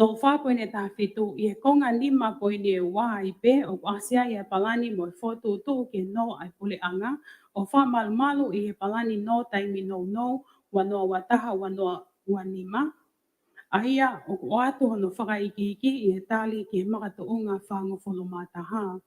Tolu fā poini taha fitu, ʻi he konga nima poini ua ai pē ʻoku ʻasi ai ʻa e palani mo e fokotuʻutuʻu ke nō ʻa e puleʻanga ʻo fakamalumalu ʻi he palani nō taimi nounou ua noa ua taha ua noa ua nima, ʻa ia ʻoku ʻoatu hono fakaikiiki ʻi he tali ki he makatuʻunga fāngofulu mā taha.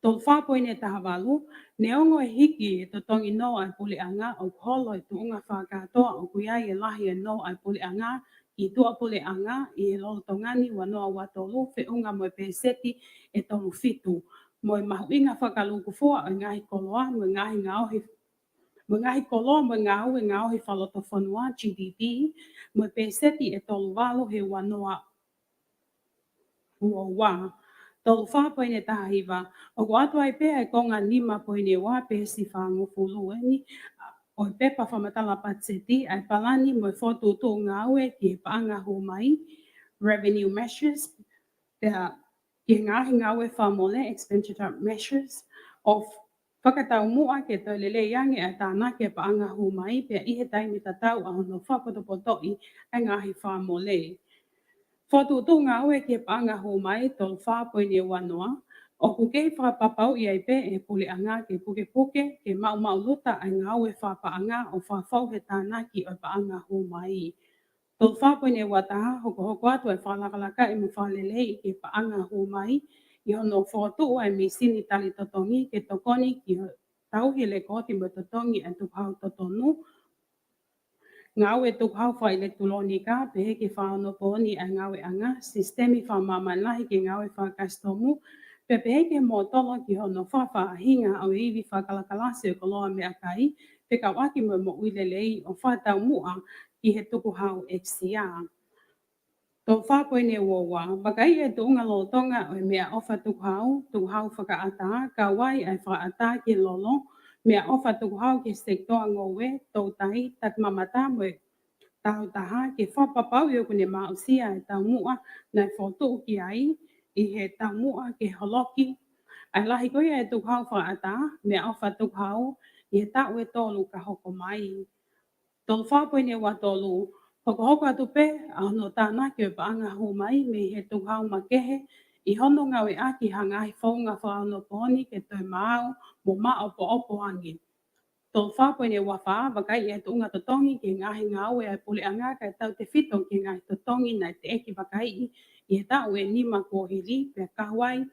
Tolu fā poini taha valu, neongo e hiki e totongi nō ʻa e puleʻanga, ʻoku holo e tuʻunga fakakātoa ʻoku ʻi ai e lahi e nō ʻa e puleʻanga ki tuʻapuleʻanga ʻi he lolotonga ni ua noa ua tolu feʻunga mo e pēseti ʻe tolu fitu, mo e mahuʻinga fakalūkufua ʻo e ngaahi koloa mo e ngaahi ngaohi, mo e ngaahi koloa mo e ngāue ngaohi fakalotofonua, G D P, mo e pēseti ʻe tolu valu he ua noa ua ua. Tolu fā poini taha hiva, ʻoku ʻoatu ai pē ʻa e konga nima poini ua peesi fāngofulu eni ʻo e pepa fakamatala patiseti ʻa e palani mo e fokotuʻutuʻu ngāue ki he paʻanga hū mai, revenue measures, pea ki he ngaahi ngāue fakamole, expenditure measures, ʻo fakataumuʻa ke toe lelei ange ʻa e tānaki ʻa e paʻanga hū mai, pea ʻi he taimi tatau ʻa hono fakapotopotoʻi ʻa e ngaahi fakamole. Fokotuʻutuʻu ngāue ki he paʻanga hū mai, tolu fā poini ua noa, ʻoku kei fakapapauʻi ai pē ʻe he puleʻanga ke pukepuke ke maʻumaʻuluta ʻa e ngāue fakapaʻanga ʻo fakafou he tānaki ʻo e paʻanga hū mai. Tolu fā poini ua taha, hokohoko atu ʻa e fakalakalakaʻi mo fakaleleiʻi ki he paʻanga hū mai ʻi hono fokotuʻu ʻa e mīsini tali totongi ke tokoni ki he tauhi lekooti mo e totongi ʻa e tukuhau totonu, ngāue tukuhau fakaʻilekitulōnika, pehē ki he fakaonopooni ʻa e ngāueʻanga, sisitemi fakamāmani lahi ki he ngāue fakakasitomu, pea pehē ki he mōtolo ki hono fakafaʻahinga ʻo e ivi fakakalakalasi ʻo e koloa meʻakai, fekauʻaki mo e moʻui lelei ʻo fakataumuʻa ki he tukuhau X C R. Tolu fā poini ua ua, vakaiʻi e tuʻunga lolotonga ʻo e meʻaʻofa tukuhau, tukuhau fakaʻatā, kau ai ʻa e fakaʻatā ki he lolo, meʻaʻofa tukuhau ki he sekitoa ngoue, toutai, takimamata mo e tāutaha, ke fakapapauʻi ʻoku ne maʻusia e taumuʻa naʻe fokotuʻu ki ai ʻi he taumuʻa ke holoki ʻa e lahi ko ia e tukuhau fakaʻatā, meʻaʻofa tukuhau, ʻi he taʻu ʻe tolu ka hoko mai. Tolu fā poini ua tolu, hokohoko atu pē ʻa hono tānaki ʻo e paʻanga hū mai mei he tukuhau makehe ʻi hono ngāueʻaki ha ngaahi founga fakaonopooni ke toe maau mo maʻopoʻopo ange. Tolu fā poini ua fā, vakaiʻi e tuʻunga totongi ki he ngaahi ngāue ʻa e puleʻanga kae tautefito ki he ngaahi totongi naʻe teʻeki vakaiʻi ʻi he taʻu ʻe nima kuo hili, pea kau ai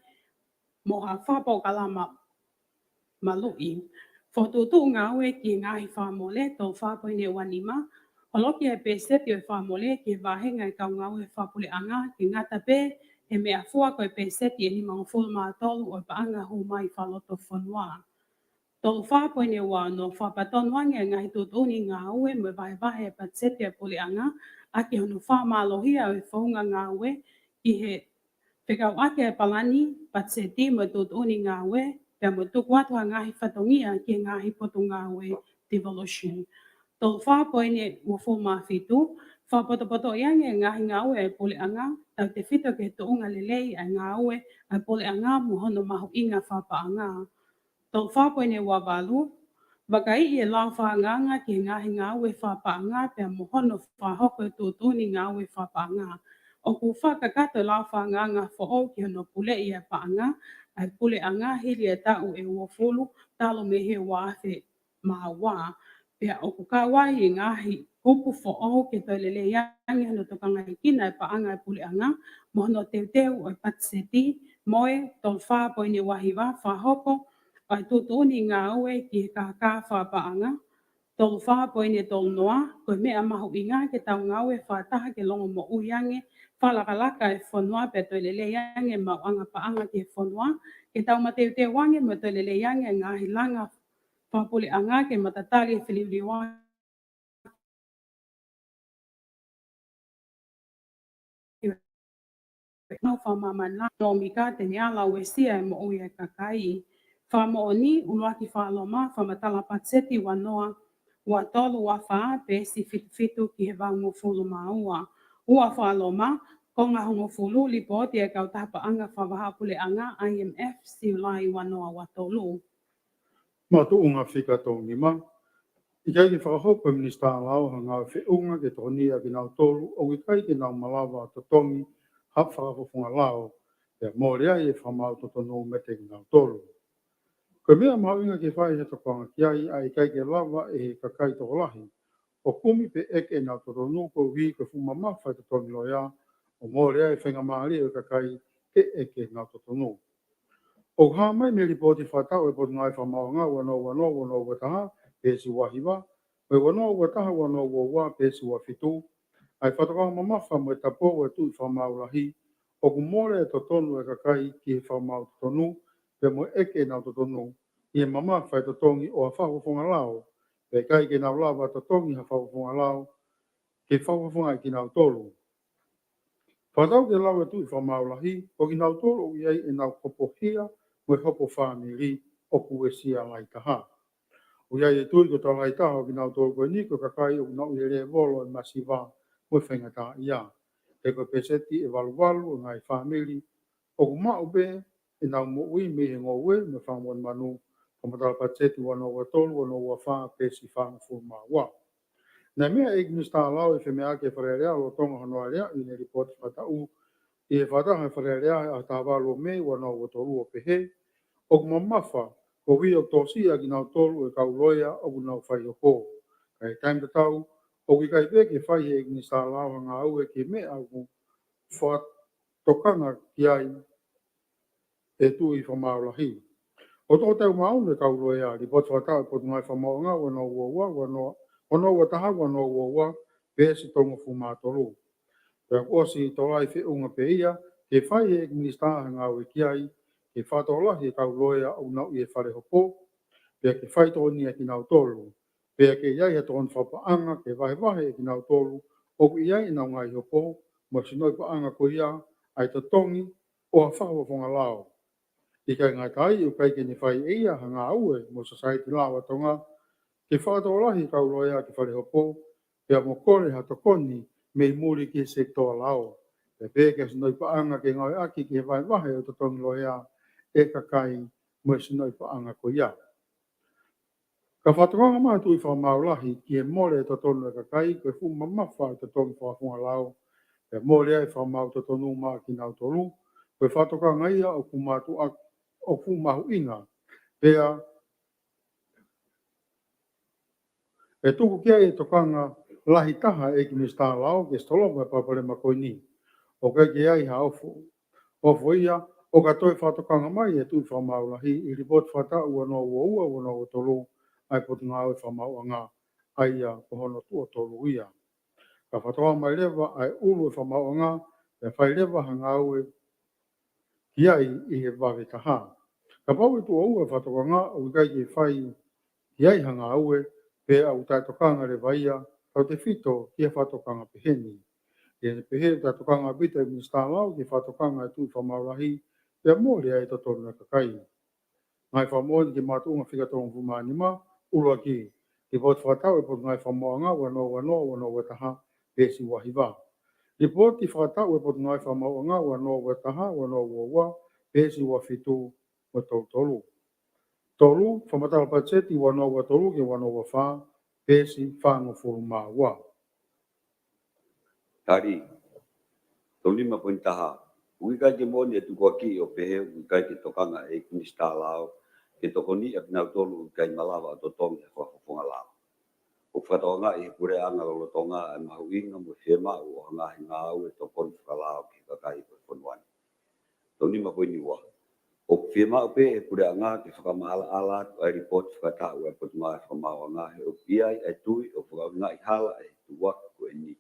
mo ha fakapolokalama maluʻi. Fokotuʻutuʻu ngāue ki he ngaahi fakamole, tolu fā poini ua nima, holoki e pēseti ʻo e fakamole ki he vāhenga ʻo e kau ngāue fakapuleʻanga ke ngata pē he meʻafua ko e pēseti ʻe nimangofulu mā tolu ʻo e paʻanga hū mai fakalotofonua. Tolu fā poini ua ono, fakapatonu ange e ngaahi tuʻutuʻuni ngāue mo e vahevahe e patiseti ʻa e puleʻanga ʻaki hono fakamālohia ʻo e founga ngāue ki he fekauʻaki ʻa e palani patiseti mo e tuʻutuʻuni ngāue, pea mo e tuku atu ha ngaahi fatongia ki he ngaahi potungāue devolution. Tolu fā poini uofulu mā fitu, Fakapotopotoʻi ange e ngaahi ngāue ʻa e puleʻanga, tautefito ki he tuʻunga lelei ʻa e ngāue ʻa e puleʻanga mo hono mahuʻinga fakapaʻanga. Tolu fā poini ua valu, vakaiʻi e lao fakaangaanga ki he ngaahi ngāue fakapaʻanga pea mo hono fakahoko e tuʻutuʻuni ngāue fakapaʻanga. ʻOku fakakakato e lao fakaangaanga foʻou ki hono puleʻi ʻa e paʻanga ʻa e puleʻanga hili e taʻu ʻe uofulu talu mei he ua afe mā ua. Pea ʻoku kau ai e ngaahi kupu foʻou ke toe lelei ange hono tokangaekina e paʻanga ʻa e puleʻanga mo hono teuteu ʻo e patiseti. Mo e tolu fā poini ua hiva, fakahoko ʻa e tuʻutuʻuni ngāue ki he kākā fakapaʻanga. Tolu fā poini tolu noa, ko e meʻa mahuʻinga ke tau ngāue fakataha ke longomoʻui ange fakalakalaka e fonua pea toe lelei ange e maʻuʻanga paʻanga ki he fonua, ke tau mateuteu ange mo toe lelei ange e ngaahi langa fakapuleʻanga ke matatali e filiuliuaki ʻo e fakamāmani langa ʻekonōmika te ne ala uesia e moʻui ʻa e kakai. Fakamoʻoni, ʻUluaki Fakaloma, Fakamatala Patiseti ua noa ua tolu ua fā, peesi fitu fitu ki he valu hongofulu mā ua. Ua Fakaloma, konga hongofulu, Lipooti ʻa e Kautaha Paʻanga Fakavahaʻapuleʻanga, I M F, Siulai ua noa ua tolu. Makatuʻunga fika tolu nima, ʻikai ke fakahoko ʻe he Minisitā Lao ha ngāue feʻunga ke tokoniʻi ʻa kinautolu ʻoku ʻikai ke nau malava ʻo totongi ha fakafofonga lao, pea mole ai e fakamaau totonu meiate kinautolu. Ko e meʻa mahuʻinga ke fai ha tokanga ki ai, ʻa e ʻikai ke lava ʻe he kakai tokolahi ʻo kumi pe ʻeke ʻenau totonu koeʻuhi ko e fuʻu mamafa e totongi loea, ʻo mole ai e faingamālie ʻo e kakai ke ʻeke ʻenau totonu. ʻOku hā mai mei he lipooti fakataʻu ʻa e Potungāue Fakamaauʻanga ua noa ua noa, ua noa ua taha, peesi ua hiva, mo e ua noa ua taha, ua noa ua ua, peesi ua fitu, ʻa e fakatokanga mamafa mo e tapou ʻa e Tuʻi Fakamaau Lahi, ʻoku mole e totonu ʻa e kakai ki he fakamaau totonu, pea mo e ʻeke ʻenau totonu, ʻi he mamafa e totongi ʻo ha fakafofonga lao, pea ʻikai ke nau lava ʻo totongi ha fakafofonga lao ke fakafofongaʻi kinautolu. Fakatau ki he lau ʻa e Tuʻi Fakamaau Lahi, ko kinautolu ʻoku ʻi ai ʻenau hopo hia mo e hopo fāmili ʻoku uesia lahi taha. ʻOku ʻi ai e tui ko e tokolahi taha ʻo kinautolu ko eni ko e kakai ʻoku nau ʻi he lēvolo ʻo e masiva mo e faingataʻaʻia. He ko e peseti ʻe valu valu ʻo e ngaahi fāmili ʻoku maʻu pē ʻenau moʻui mei he ngoue mo e fanga monumanu, Fakamatala Patiseti ua noa ua tolu, ua noa ua fā, peesi fāngofulu mā ua. Naʻe meʻa ʻa e ʻEiki Minisitā Lao ʻi he femeʻaʻaki ʻa e Fale Alea lolotonga hono aleaʻi ʻene lipooti fakataʻu ʻi he fakataha ʻa e Fale Alea ʻi he ʻaho taha valu ʻo Mē ua noa ua tolu ʻo pehē, ʻoku mamafa koeʻuhi ʻoku tōsiʻi ʻa kinautolu ʻe he kau loea ʻoku nau faihopo. Ka ʻi he taimi tatau, ʻoku ʻikai pē ke fai ʻe he ʻEiki Minisitā Lao ha ngāue ki he meʻa ʻoku fakatokanga ki ai ʻe he Tuʻi Fakamaau Lahi. ʻOku toko teau mā ono e kau loea, lipooti fakataʻu ʻa e Potungāue Fakamaauʻanga ua noa ua ua, ua noa, ua noa ua taha, ua noa ua ua, peesi tolungofulu mā tolu. Pea kuo ʻosi tokolahi feʻunga pē ia ke fai ʻe he ʻEiki Minisitā ha ngāue ki ai, ke fakatokolahi e kau loea ʻoku nau ʻi he fale hopo, pea ke fai tokoni ʻa kinautolu, pea ke ʻi ai ha tokoni fakapaʻanga ke vahevahe ʻe kinautolu ʻoku ʻi ai ʻenau ngaahi hopo mo e sinoʻi paʻanga ko ia ʻa e totongi ʻo ha fakafofonga lao. ʻIkai ngata ai, ʻoku ʻikai ke ne fai ʻe ia ha ngāue mo e Sosaieti Lao ʻa Tonga ke fakatokolahi e kau loea ki he fale hopo, pea mo kole ha tokoni mei muli ki he sekitoa lao, pea pehē ki ha sinoʻi paʻanga ke ngāueʻaki ki he vahevahe ʻo e totongi loea ʻa e kakai mo e sinoʻi paʻanga ko ia. Ka fakatokanga mai e Tuʻi Fakamaau Lahi ki he mole e totonu ʻa e kakai, ko e fuʻu mamafa e totongi fakafofonga lao, pea mole ai e fakamaau totonu maʻa kinautolu, ko e fakatokanga ia ʻoku mātuʻaki, ʻoku fuʻu mahuʻinga. Pea ʻe tuku ki ai e tokanga lahi taha ʻa e ʻEiki Minisitā Lao ke solova e palopalema ko eni. ʻOku ʻikai ke ʻi ai ha ofo, ofo ia, ʻo ka toe fakatokanga mai e Tuʻi Fakamaau Lahi ʻi he lipooti fakataʻu ua noa ua ua, ua noa ua tolu ʻa e Potungāue Fakamaauʻanga, ʻa ia ko hono tuʻo tolu ia. Ka fakatokanga mai leva ʻa e ʻulu e fakamaauʻanga, pea fai leva ha ngāue ki ai ʻi he vave taha. Kapau ʻe tuʻo ua e fakatokanga ʻoku ʻikai ke fai ki ai ha ngāue, pea ʻoku taʻetokanga leva ia, tautefito ki he fakatokanga pehē ni. ʻE pehē ʻoku taʻetokanga ʻaupito e Minisitā Lao ki he fakatokanga ʻa e Tuʻi Fakamaau Lahi, pea mole ai e totonu ʻa e kakai. Ngaahi fakamoʻoni ki he makatuʻunga fika tolungofulu mā nima, ʻuluaki, lipooti fakataʻu ʻa e Potungāue Fakamaauʻanga ua noa ua noa, ua noa ua taha, peesi ua hiva. Lipooti fakataʻu ʻa e Potungāue Fakamaauʻanga ua noa ua taha, ua noa ua ua, peesi ua fitu mo e tolu tolu. Tolu, fakamatala patiseti ua noa ua tolu ki he ua noa ua fā, peesi fāngofulu mā ua. Tali, tolu nima poini taha. ʻOku ʻikai ke moʻoni ʻa e tukuakiʻi ʻo pehē ʻoku ʻikai ke tokanga ʻe he Minisitā Lao ke tokoniʻi ʻa kinautolu ʻoku ʻikai malava ʻo totongi ʻa e fakafofonga lao. ʻOku fakatokangaʻi ʻe he puleʻanga lolotonga ʻa e mahuʻinga mo e fiemaʻu ʻo ha ngaahi ngāue tokoni fakalao ki he kakai ʻo e fonua ni. Tolu nima poini ua. ʻOku fiemaʻu pē ʻe he puleʻanga ke fakamaʻalaʻala atu ʻa e lipooti fakataʻu ʻa e Potungāue Fakamaauʻanga he ʻoku ʻi ai ʻa e tui ʻoku fakaʻuhingaʻi hala ʻe he tukuakiʻi ko eni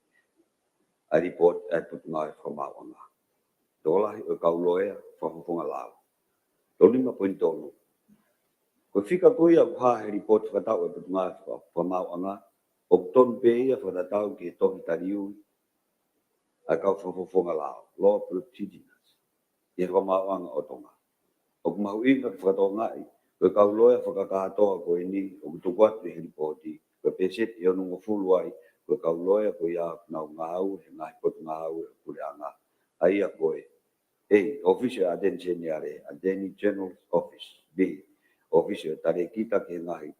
ʻa e lipooti ʻa e Potungāue Fakamaauʻanga. Tokolahi ʻo e kau loea fakafofonga lao. Tolu nima poini tolu. Ko e fika ko ia ʻoku hā he lipooti fakataʻu ʻa e Potungāue Faka-, Fakamaauʻanga, ʻoku tonu pē ia fakatatau ki he tohi taliui ʻa e kau fakafofonga lao, law practitioners, ʻi he fakamaauʻanga ʻo Tonga. ʻOku mahuʻinga ke fakatokangaʻi ko e kau loea fakakātoa ko eni ʻoku tuku atu ʻi he lipooti, ko e pēseti ʻe onongofulu ai ko e kau loea ko ia ʻoku nau ngāue he ngaahi potungāue ʻo e puleʻanga, ʻa ia ko e A, ʻŌfisi ʻo e ʻAteni Seniale, Attorney General's Office. B, ʻŌfisi ʻo e Talēkita ki he Ngaahi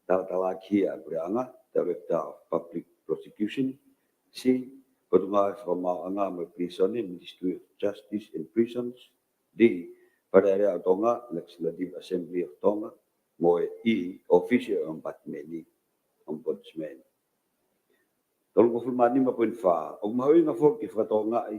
Talatalaaki ʻa e Puleʻanga, Director of Public Prosecution. C, Potungāue Fakamaauʻanga mo e Pilīsone, Ministry of Justice and Prisons. D, Fale Alea ʻo Tonga, Legislative Assembly of Tonga. Mo e E, ʻŌfisi ʻo e ʻOmipatimeni, Ombudsman. Tolungofulu mā nima poini fā. ʻOku mahuʻinga foki ke fakatokangaʻi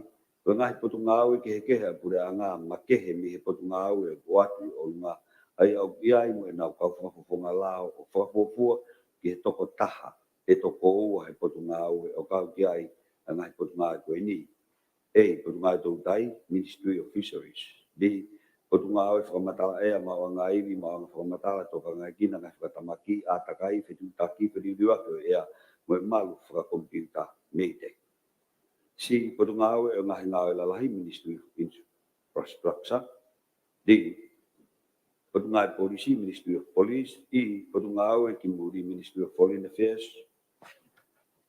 ko e ngaahi potungāue kehekehe ʻa e puleʻanga makehe mei he potungāue ʻoku ʻoatu ʻi ʻolunga, ʻa ia ʻoku ʻi ai mo ʻenau kau fakafofonga lao ʻo fakafuofua ki he toko taha pe toko ua he potungāue ʻo kau ki ai ʻa e ngaahi potungāue ko eni. A, Potungāue Toutai, Ministry of Fisheries. B, Potungāue Fakamatala ʻEa, Maʻuʻanga Ivi, Maʻuʻanga Fakamatala, Tokangaekina, Ngaahi Fakatamaki, ʻĀtakai, Fetuʻutaki, Feliuliuaki ʻo e ʻEa mo e Malu Fakakomipiuta, MEIDECC. C, Potungāue ʻo e Ngaahi Ngāue Lalahi, Ministry of Infrastructure. D, Potungāue Polisi, Ministry of Police. E, Potungāue Kimuli, Ministry of Foreign Affairs.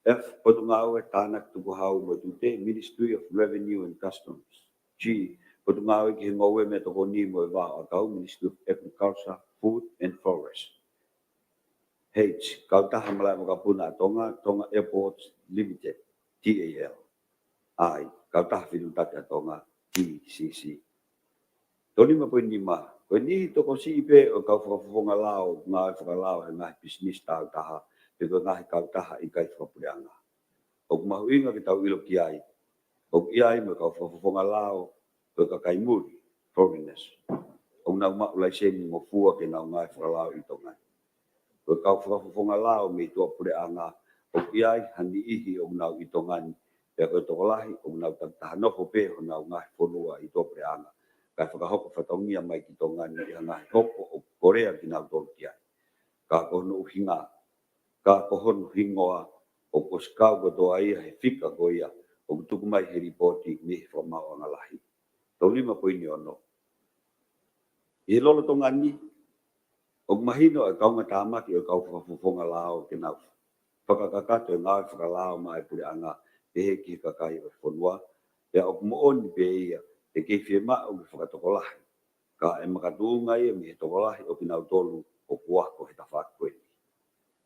F, Potungāue Tānaki Tukuhau mo e Tute, Ministry of Revenue and Customs. G, Potungāue ki he Ngoue, Meʻatokoni mo e Vā ʻo ʻAkau, Ministry of Agriculture, Food and Forest. H, Kautaha Malaʻe Vakapuna ʻa Tonga, Tonga Airports Limited, T A L. I, Kautaha Fetuʻutaki ʻa Tonga, T C C. Tolu nima poini nima. Ko e niʻihi tokosiʻi pē ʻo e kau fakafofonga lao ʻoku ngāue fakalao he ngaahi pisinisi tāutaha pe ko e ngaahi kautaha ʻikai fakapuleʻanga. ʻOku mahuʻinga ke tau ʻilo ki ai ʻoku ʻi ai mo e kau fakafofonga lao ʻo e kakai muli, foreigners, ʻoku nau maʻu laiseni ngofua ke nau ngāue fakalao ʻi Tonga ni. Ko e kau fakafofonga lao mei tuʻapuleʻanga ʻoku ʻi ai ha niʻihi ʻoku nau ʻi Tonga ni, pea ko e tokolahi ʻoku nau takitaha nofo pē honau ngaahi fonua ʻi tuʻapuleʻanga, kae fakahoko fatongia mai ki Tonga ni ʻi ha ngaahi hopo ʻoku kolea kinautolu ki ai. Ka ko hono ʻuhinga, ka ko hono hingoa ʻoku ʻosi kau kotoa ia he fika ko ia ʻoku tuku mai he lipooti mei he Fakamaauʻanga Lahi. Tolu nima poini ono. ʻI he lolotonga ni, ʻoku mahino ʻa e kaungātāmaki ʻo e kau fakafofonga lao ke nau fakakakato e ngāue fakalao maʻa e puleʻanga pehē ki he kakai ʻo e fonua, pea ʻoku moʻoni pē ia ʻe kei fiemaʻu ke fakatokolahi, ka ʻe makatuʻunga ia mei he tokolahi ʻo kinautolu ʻoku ako he tafaʻaki ko eni.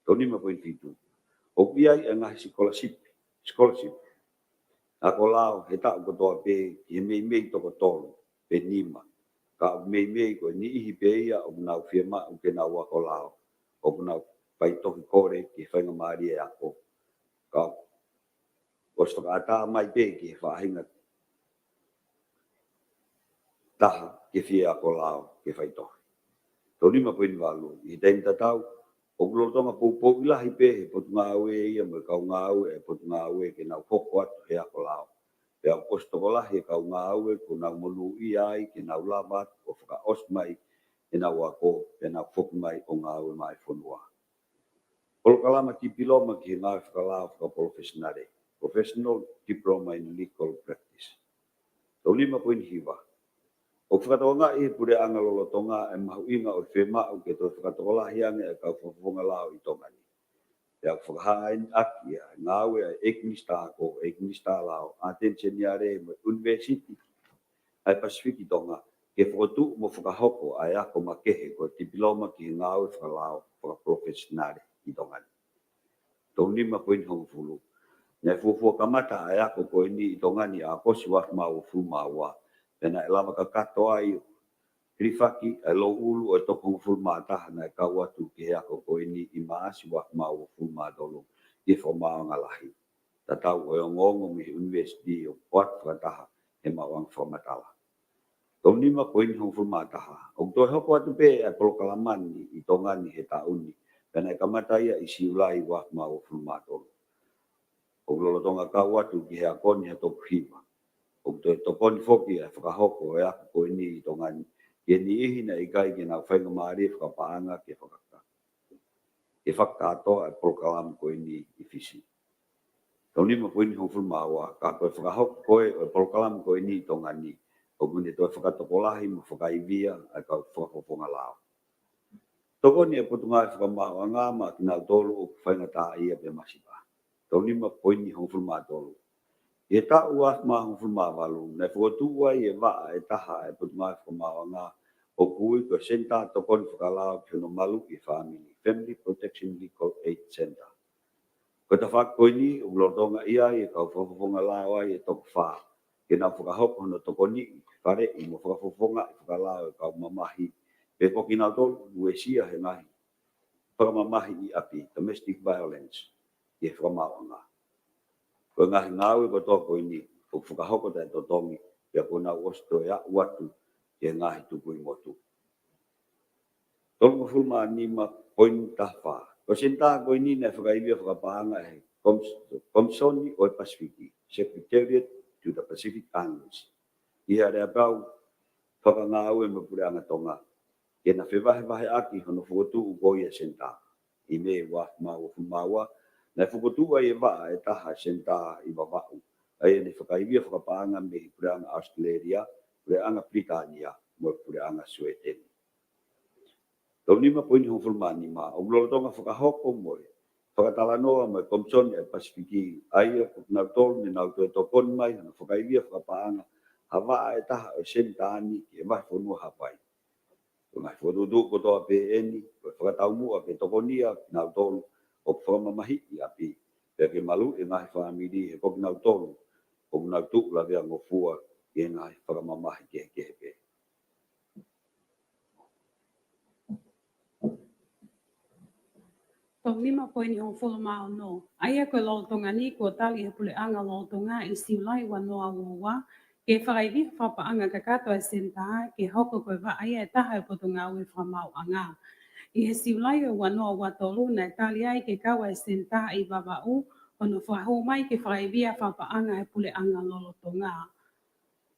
Tolu nima poini fitu. ʻOku ʻi ai e ngaahi sikolasipi, scholarship, ako lao he taʻu kotoa pē ki he meimei toko tolu pe nima. Ka ʻoku meimei ko e niʻihi pē ia ʻoku nau fiemaʻu ke nau ako lao, ʻoku nau faitohi kole ki he faingamālie ako. Ka ʻoku ʻosi fakaʻatā mai pē ki he faʻahinga taha ke fie ako lao ke faitohi. Tolu nima poini valu. ʻI he taimi tatau, ʻoku lolotonga poupouʻi lahi pē he potungāue ia mo e kau ngāue ʻa e potungāue ke nau hoko atu he ako lao. Pea ʻoku ʻosi tokolahi e kau ngāue kuo nau monūʻia ai ke nau lava atu ʻo fakaʻosi mai ʻenau ako, pea nau foki mai ʻo ngāue maʻa e fonua. Polokalama tipiloma ki he ngāue fakalao fakapalofesinale, Professional Diploma in Legal Practice. Tolu nima poini hiva. ʻOku fakatokangaʻi ʻe he puleʻanga lolotonga e mahuʻinga ʻo e fiemaʻu ke toe fakatokolahi ange e kau fakafofonga lao ʻi Tonga ni. Pea ʻoku fakahaaʻi ʻaki ʻa e ngāue ʻa e ʻEiki Minisitā, ko e ʻEiki Minisitā Lao, ʻAteni Seniale mo e ʻUnivēsiti ʻa e Pasifiki Tonga, ke fokotuʻu mo fakahoko ʻa e ako makehe ko e tipiloma ki he ngāue fakalao fakapalofesinale ʻi Tonga ni. Tolu nima poini hongofulu. Naʻe fuofua kamata ʻa e ako ko eni ʻi Tonga ni ʻi ʻAokosi ua afe mā uofulu mā ua, pea naʻe lava kakato ai ʻo hilifaki ʻa e louʻulu ʻo e toko hongofulu mā taha naʻe kau atu ki he ako ko eni ʻi Maʻasi ua afe mā uofulu mā tolu ʻi he Fakamaauʻanga Lahi, tatau ʻo e ongoongo mei he ʻUnivēsiti ʻo ʻoatu fakataha he maʻuʻanga fakamatala. Tolu nima poini hongofulu mā taha. ʻOku toe hoko atu pē ʻa e polokalama ni ʻi Tonga ni he taʻu ni, pea naʻe kamata ia ʻi Siulai ua afe mā uofulu mā tolu. ʻOku lolotonga kau atu ki he ako ni ha toko hiva. ʻOku toe tokoni foki ʻa e fakahoko ʻo e ako ko eni ʻi Tonga ni ki he niʻihi naʻe ʻikai ke nau faingamālie fakapaʻanga ke fakaka- ke fakakātoa ʻa e polokalama ko eni ʻi Fisi. Tolu nima poini hongofulu mā ua. Ka ko e fakahoko ko ē ʻo e polokalama ko eni ʻi Tonga ni, ʻoku ne toe fakatokolahi mo fakaivia ʻa e kau fakafofonga lao. Tokoni ʻa e Potungāue Fakamaauʻanga maʻa kinautolu ʻoku faingataʻaʻia pe masiva. Tolu nima poini hongofulu mā tolu. ʻI he taʻu ua afe mā hongofulu mā valu, naʻe fokotuʻu ai e vaʻa ʻe taha ʻa e Potungāue Fakamaauʻanga ʻoku ui ko e Senitā Tokoni Fakalao ki hono Maluʻi e Fāmili, Family Protection Legal Aid Centre. Ko e tafaʻaki ko eni ʻoku lolotonga ʻi ai e kau fakafofonga lao ai ʻe toko fā ke nau fakahoko hono tokoniʻi, faleʻi mo fakafofongaʻi fakalao e kau mamahi pe ko kinautolu ʻoku uesia he ngaahi fakamamahi ʻi ʻapi, domestic violence, ʻi he fakamaauʻanga. Ko e ngaahi ngāue kotoa ko eni ʻoku fakahoko taʻetotongi, pea kuo nau ʻosi toe aʻu atu ki he ngaahi tukui motu. Tolungofulu mā nima poini taha fā. Ko e senitā ko eni naʻe fakaivia fakapaʻanga he Komis-, Komisoni ʻo e Pasifiki, Secretariat to the Pacific Islands, ʻi he aleapau fakangāue mo e Puleʻanga Tonga ke na fevahevaheʻaki hono fokotuʻu ko ia e senitā. ʻI Mē ua afe mā uofulu mā ua, naʻe fokotuʻu ai e vaʻa ʻe taha e senitā ʻi Vavaʻu, ʻa ia naʻe fakaivia fakapaʻanga mei he Puleʻanga ʻAositelēlia, Puleʻanga Pilitānia mo e Puleʻanga Suēteni. Tolu nima poini hongofulu mā nima. ʻOku lolotonga fakahoko mo e fakatalanoa mo e Komisoni ʻa e Pasifiki, ʻa ia ko kinautolu ne nau toe tokoni mai hono fakaivia fakapaʻanga ha vaʻa ʻe taha ʻo e senitā ni ki he vahefonua Hāpai. Ko e ngaahi fokotuʻutuʻu kotoa pē eni ko e fakataumuʻa ke tokonia kinautolu ʻoku fakamamahiʻi ʻi ʻapi, pea ke maluʻi e ngaahi fāmili he ko kinautolu ʻoku nau tuʻu laveangofua ʻi he ngaahi fakamamahi kehekehe pē. Tolu nima poini hongofulu mā ono. ʻA ia ko e lolotonga ni kuo tali ʻe he Puleʻanga Lolotonga ʻi Siulai ua noa ua ua ke fakaivia fakapaʻanga kakato e senitā ke hoko ko e vaʻa ia ʻe taha ʻo e Potungāue Fakamaauʻanga. ʻI he Siulai ʻo e ua noa ua tolu naʻe tali ai ke kau ʻa e senitā ʻi Vavaʻu hono fakahū mai ke fakaivia fakapaʻanga he Puleʻanga Lolotonga.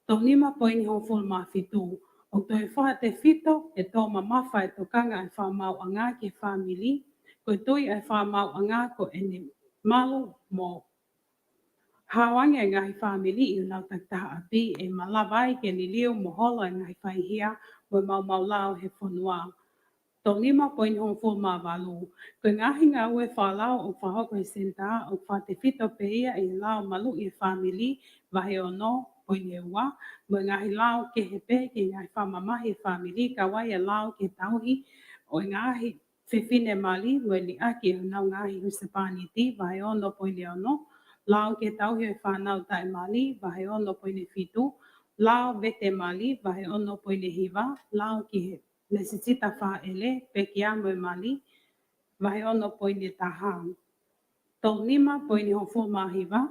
Tolu nima poini hongofulu mā fitu. ʻOku toe fakatefito e tō mamafa e tokanga ʻa e fakamaauʻanga ki he fāmili, ko e tui ʻa e fakamaauʻanga ko ʻene malu mo hao ange e ngaahi fāmili ʻi honau takitaha ʻapi, ʻe malava ai ke liliu mo holo e ngaahi faihia mo e maumau lao he fonua. Tolu nima poini hongofulu mā valu. Ko e ngaahi ngāue fakalao ʻoku fakahoko ʻe he senitā ʻoku fakatefito pē ia ʻi he lao maluʻi e fāmili, vahe ono poini ua, mo e ngaahi lao kehe pē ki he ngaahi fakamamahi e fāmili, kau ai e lao ki he tauhi ʻo e ngaahi fefine mali mo e liʻaki ʻo honau ngaahi husepāniti, vahe ono poini ono, lao ki he tauhi ʻo e fānau taʻemali, vahe ono poini fitu, lao vete mali, vahe ono poini hiva, lao ki he lēsisita fāʻele, pekia mo e mali, vahe ono poini taha. Tolu nima poini hongofulu mā hiva.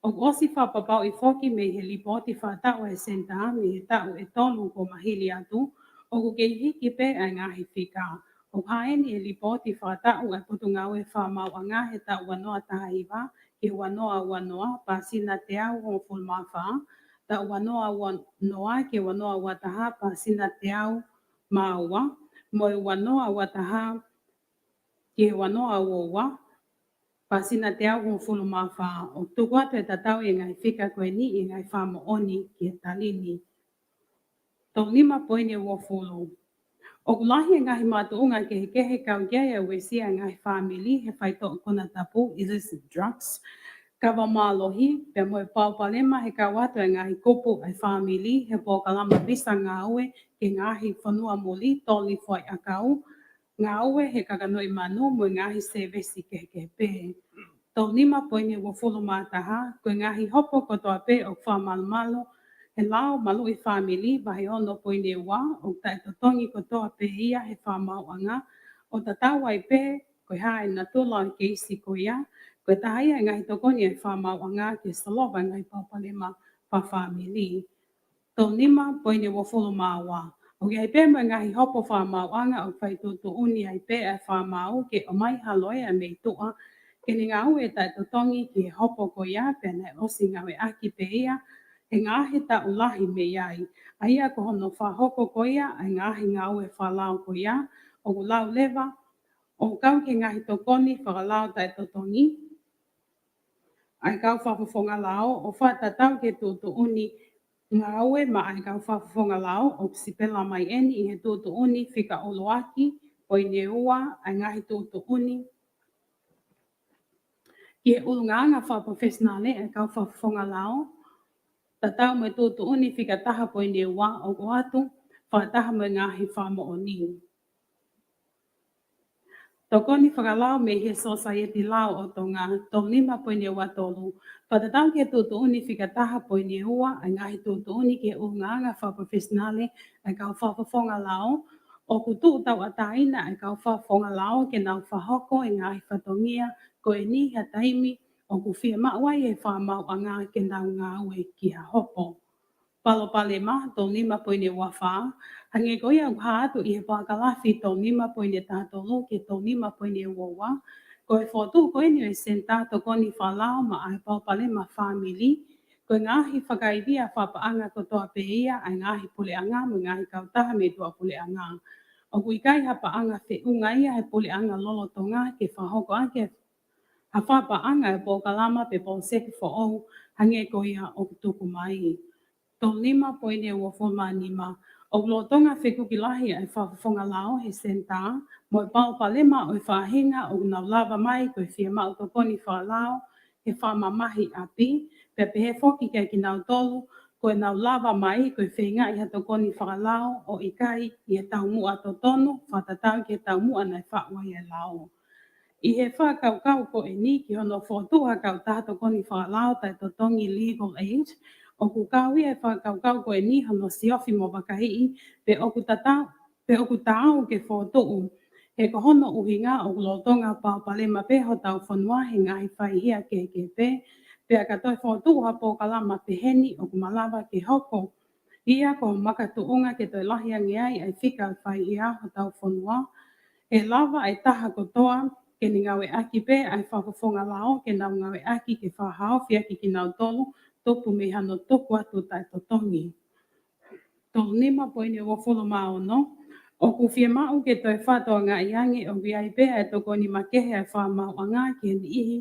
ʻOku ʻosi fakapapauʻi foki mei he lipooti fakataʻu ʻa e senitā mei he taʻu ʻe tolu kuo mā hili atu, ʻoku kei hiki pē ʻa e ngaahi fika. ʻOku hā eni he lipooti fakataʻu ʻa e Potungāue Fakamaauʻanga he taʻu ua noa taha hiva ki he ua noa ua noa, pāsina teau hongofulu mā fā, taʻu ua noa ua noa ki he ua noa ua taha, pāsina teau mā ua, mo e ua noa ua taha ki he ua noa ua ua, pāsina teau hongofulu mā fā. ʻOku tuku atu e tatau ʻi he ngaahi fika ko eni ʻi he ngaahi fakamoʻoni ki he tali ni. Tolu nima poini uofulu. ʻOku lahi e ngaahi makatuʻunga kehekehe kau ki ai ʻa e uesia e ngaahi fāmili he faitoʻo konatapu, illicit drugs, kava mālohi, pea mo e palopalema he kau atu e ngaahi kupu ʻa e fāmili he polokalama visa ngāue ki he ngaahi fonua muli, toli foʻi ʻakau, ngāue he kakanoʻi manu mo e ngaahi sēvesi kehekehe pē. Tolu nima poini uofulu mā taha, ko e ngaahi hopo kotoa pē ʻoku fakamalumalu he lao maluʻi fāmili, vahe ono poini ua, ʻoku taʻetotongi kotoa pē ia he fakamaauʻanga, ʻo tatau ai pē ko e hā e natula ʻo e keisi ko ia, ko e taha ia e ngaahi tokoni ʻa e fakamaauʻanga ke solova e ngaahi palopalema fakafāmili. Tolu nima poini uofulu mā ua, ʻoku ʻi ai pē mo e ngaahi hopo fakamaauʻanga ʻoku fai tuʻutuʻuni ai pē ʻa e fakamaau ke ʻomai ha loea mei tuʻa ke ne ngāue taʻetotongi ki he hopo ko ia, pea naʻe ʻosi ngāueʻaki pē ia he ngaahi taʻu lahi mei ai, ʻa ia ko hono fakahoko ko ia ʻa e ngaahi ngāue fakalao ko ia, ʻoku lau leva ʻo kau ki he ngaahi tokoni fakalao taʻetotongi ʻa e kau fakafofonga lao, ʻo fakatatau ki he tuʻutuʻuni ngāue maʻa e kau fakafofonga lao, ʻoku sipela mai eni ʻi he tuʻutuʻuni fika ʻuluaki poini ua ʻa e ngaahi tuʻutuʻuni ki he ʻulungaanga fakapalofesinale ʻa e kau fakafofonga lao, tatau mo e tuʻutuʻuni fika taha poini ua ʻoku ʻoatu fakataha mo e ngaahi fakamoʻoni. Tokoni fakalao mei he Sosaieti Lao ʻo Tonga, tolu nima poini ua tolu. Fakatatau ki he tuʻutuʻuni fika taha poini ua ʻa e ngaahi tuʻutuʻuni ki he ʻulungaanga fakapalofesinale ʻa e kau fakafofonga lao, ʻoku tuʻu tauʻatāina ʻa e kau fakafofonga lao ke nau fakahoko e ngaahi fatongia ko eni ha taimi ʻoku fiemaʻu ai e fakamaauʻanga ke nau ngāue ki ha hopo. Palopalema, tolu nima poini ua fā, hangē ko ia ʻoku hā atu ʻi he palakalafi tolu nima poini taha tolu ki he tolu nima poini ua ua, ko e fokotuʻu ko eni ʻo e senitā tokoni fakalao maʻa e palopalema fāmili, ko e ngaahi fakaivia fakapaʻanga kotoa pē ia ʻa e ngaahi puleʻanga mo e ngaahi kautaha mei tuʻapuleʻanga. ʻOku ʻikai ha paʻanga feʻunga ia he puleʻanga lolotonga ke fakahoko ʻaki ha fakapaʻanga e polokalama pe poloseki foʻou hangē ko ia ʻoku tuku mai. Tolu nima poini uofulu mā nima, ʻoku lolotonga fekuki lahi ʻa e fakafofonga lao he senitā mo e palopalema ʻo e faʻahinga ʻoku nau lava mai ko e fiemaʻu tokoni fakalao he fakamamahi ʻapi, pea pehē foki kiate kinautolu ko ʻenau lava mai ko e feingaʻi ha tokoni fakalao ʻo ʻikai ʻi he taumuʻa totonu, fakatatau ki he taumuʻa naʻe faʻu ai e lao. ʻI he fakakaukau ko eni ki hono fokotuʻu ha kautaha tokoni fakalao taʻetotongi, legal aid, ʻoku kau ia he fakakaukau ko eni hono siofi mo vakaiʻi pe ʻoku tatau, pe ʻoku taau ke fokotuʻu. He ko hono ʻuhinga ʻoku lolotonga palopalema pē hotau fonua he ngaahi faihia kehekehe pē, pea ka toe fokotuʻu ha polokalama peheni ʻoku malava ke hoko ia ko e makatuʻunga ke toe lahi ange ai ʻa e fika faihia hotau fonua. ʻE lava ʻe he taha kotoa ke ne ngāueʻaki pē ʻa e fakafofonga lao ke nau ngāueʻaki ke fakahaofi ʻaki kinautolu, tupu mei hano tuku atu taʻetotongi. Tolu nima poini uofulu mā ono, ʻoku fiemaʻu ke toe fakatokangaʻi ange ʻoku ʻi ai pē ʻa e tokoni makehe ʻa e fakamaauʻanga ki he niʻihi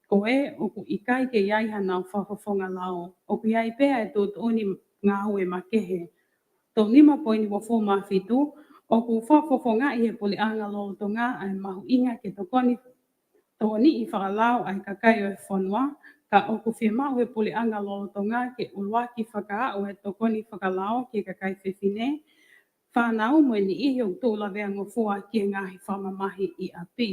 ko ē ʻoku ʻikai ke ʻi ai hanau fakafofonga lao. ʻOku ʻi ai pē ʻa e tuʻutuʻuni ngāue makehe. Tolu nima poini uofulu mā fitu, ʻoku fakafofongaʻi ʻe he puleʻanga lolotonga ʻa e mahuʻinga ke tokoni, tokoniʻi fakalao ʻa e kakai ʻo e fonua, ka ʻoku fiemaʻu ʻe he puleʻanga lolotonga ke ʻuluaki fakaaʻu ʻa e tokoni fakalao ki he kakai fefine, fānau mo e niʻihi ʻoku tuʻu laveangofua ki he ngaahi fakamamahi ʻi ʻapi.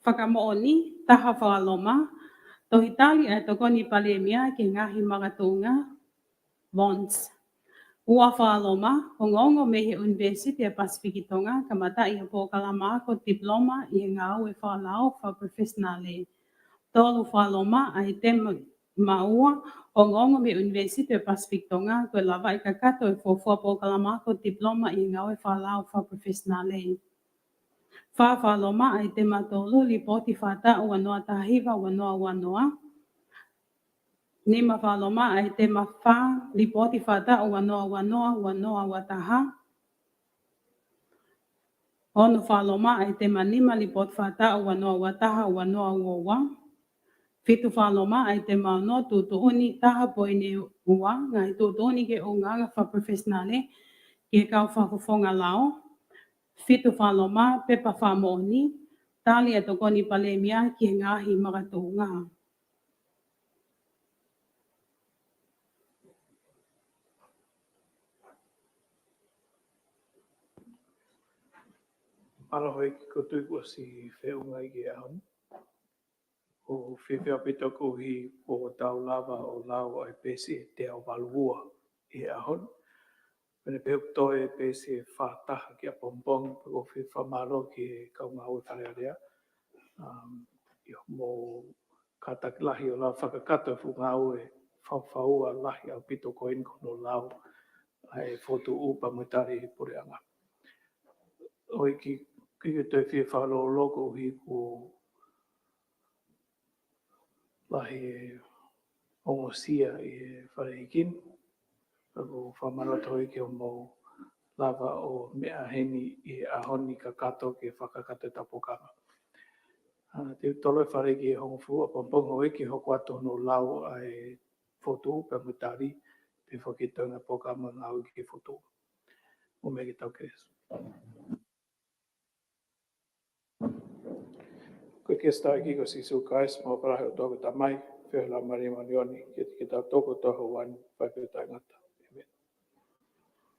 Fakamoʻoni, taha, fakaloma, tohi tali ʻa e tokoni palēmia ki he ngaahi makatuʻunga, bonds. Ua, fakaloma, ongoongo mei he ʻUnivēsiti ʻa Pasifiki Tonga, kamataʻi ʻa e polokalama ako tipiloma ʻi he ngāue fakalao fakapalofesinale. Tolu, fakaloma, ʻaitema ua, ongoongo mei he ʻUnivēsiti ʻa Pasifiki Tonga, ko e lavaʻi kakato ʻo e fuofua polokalama ako tipiloma ʻi he ngāue fakalao fakapalofesinale. Fā, fakaloma, ʻaitema tolu, lipooti fakataʻu ua noa taha hiva ua noa ua noa. Nima, fakaloma, ʻaitema fā, lipooti fakataʻu ua noa ua noa, ua noa ua taha. Ono, fakaloma, ʻaitema nima, lipooti fakataʻu ua noa ua taha, ua noa ua ua. Fitu fā Loma, ʻaitema ono, tuʻutuʻuni taha poini ua, ngaahi tuʻutuʻuni ki he ʻulungaanga fakapalofesinale ki he kau fakafofonga lao. Fitu fā Loma, pepa fakamoʻoni, tali ʻa e Tokoni Palēmia ki he ngaahi makatuʻunga. Mālō houʻeiki, ʻoku ou tui kuo ʻosi feʻunga ia ki he ʻaho ni. ʻOku ou fiefia ʻaupito koeʻuhi kuo tau lava ʻo lau ʻa e peesi ʻe teau valu ua ʻi he ʻaho ni. Pea ne pehē ʻoku toe peesi ʻe fā taha ki ʻapongipongi, pea ʻoku ou fie fakamālō ki he kau ngāue Fale Alea, um, ʻi hoʻomou kātaki lahi ʻo lava fakakakato e fuʻu ngāue fakafaua lahi ʻaupito ko eni ko hono lau ʻa e fokotuʻu pea mo e tali puleʻanga. Houʻeiki, ʻoku ou toe fie fakalōloa koeʻuhi kuo lahi e ongosia ʻi he Fale ʻEiki ni. Pea ʻoku ou fakamālō atu houʻeiki hoʻomou lava ʻo meʻa heni ʻi he ʻaho ni kakato ke fakakakato ʻetau polokalama. ʻA, te u toloi e Fale ʻEiki ʻi he hongofulu ʻapongipongi, houʻeiki, hoko atu hono lau ʻa e fokotuʻu pea mo e tali, pea foki toenga polokalama ngāue ki he fokotuʻu. Mou meʻa ke tau kelesi. Ko e kelesi ʻa e ʻEiki ko Sīsū Kalaisi, mo e ʻofa lahi ʻa e ʻOtua ko e Tamai, feohi ʻa e Laumālie Māʻoniʻoni, ke ʻiate kitautolu kotoa he ʻaho ni, pea ʻo ka taʻengata.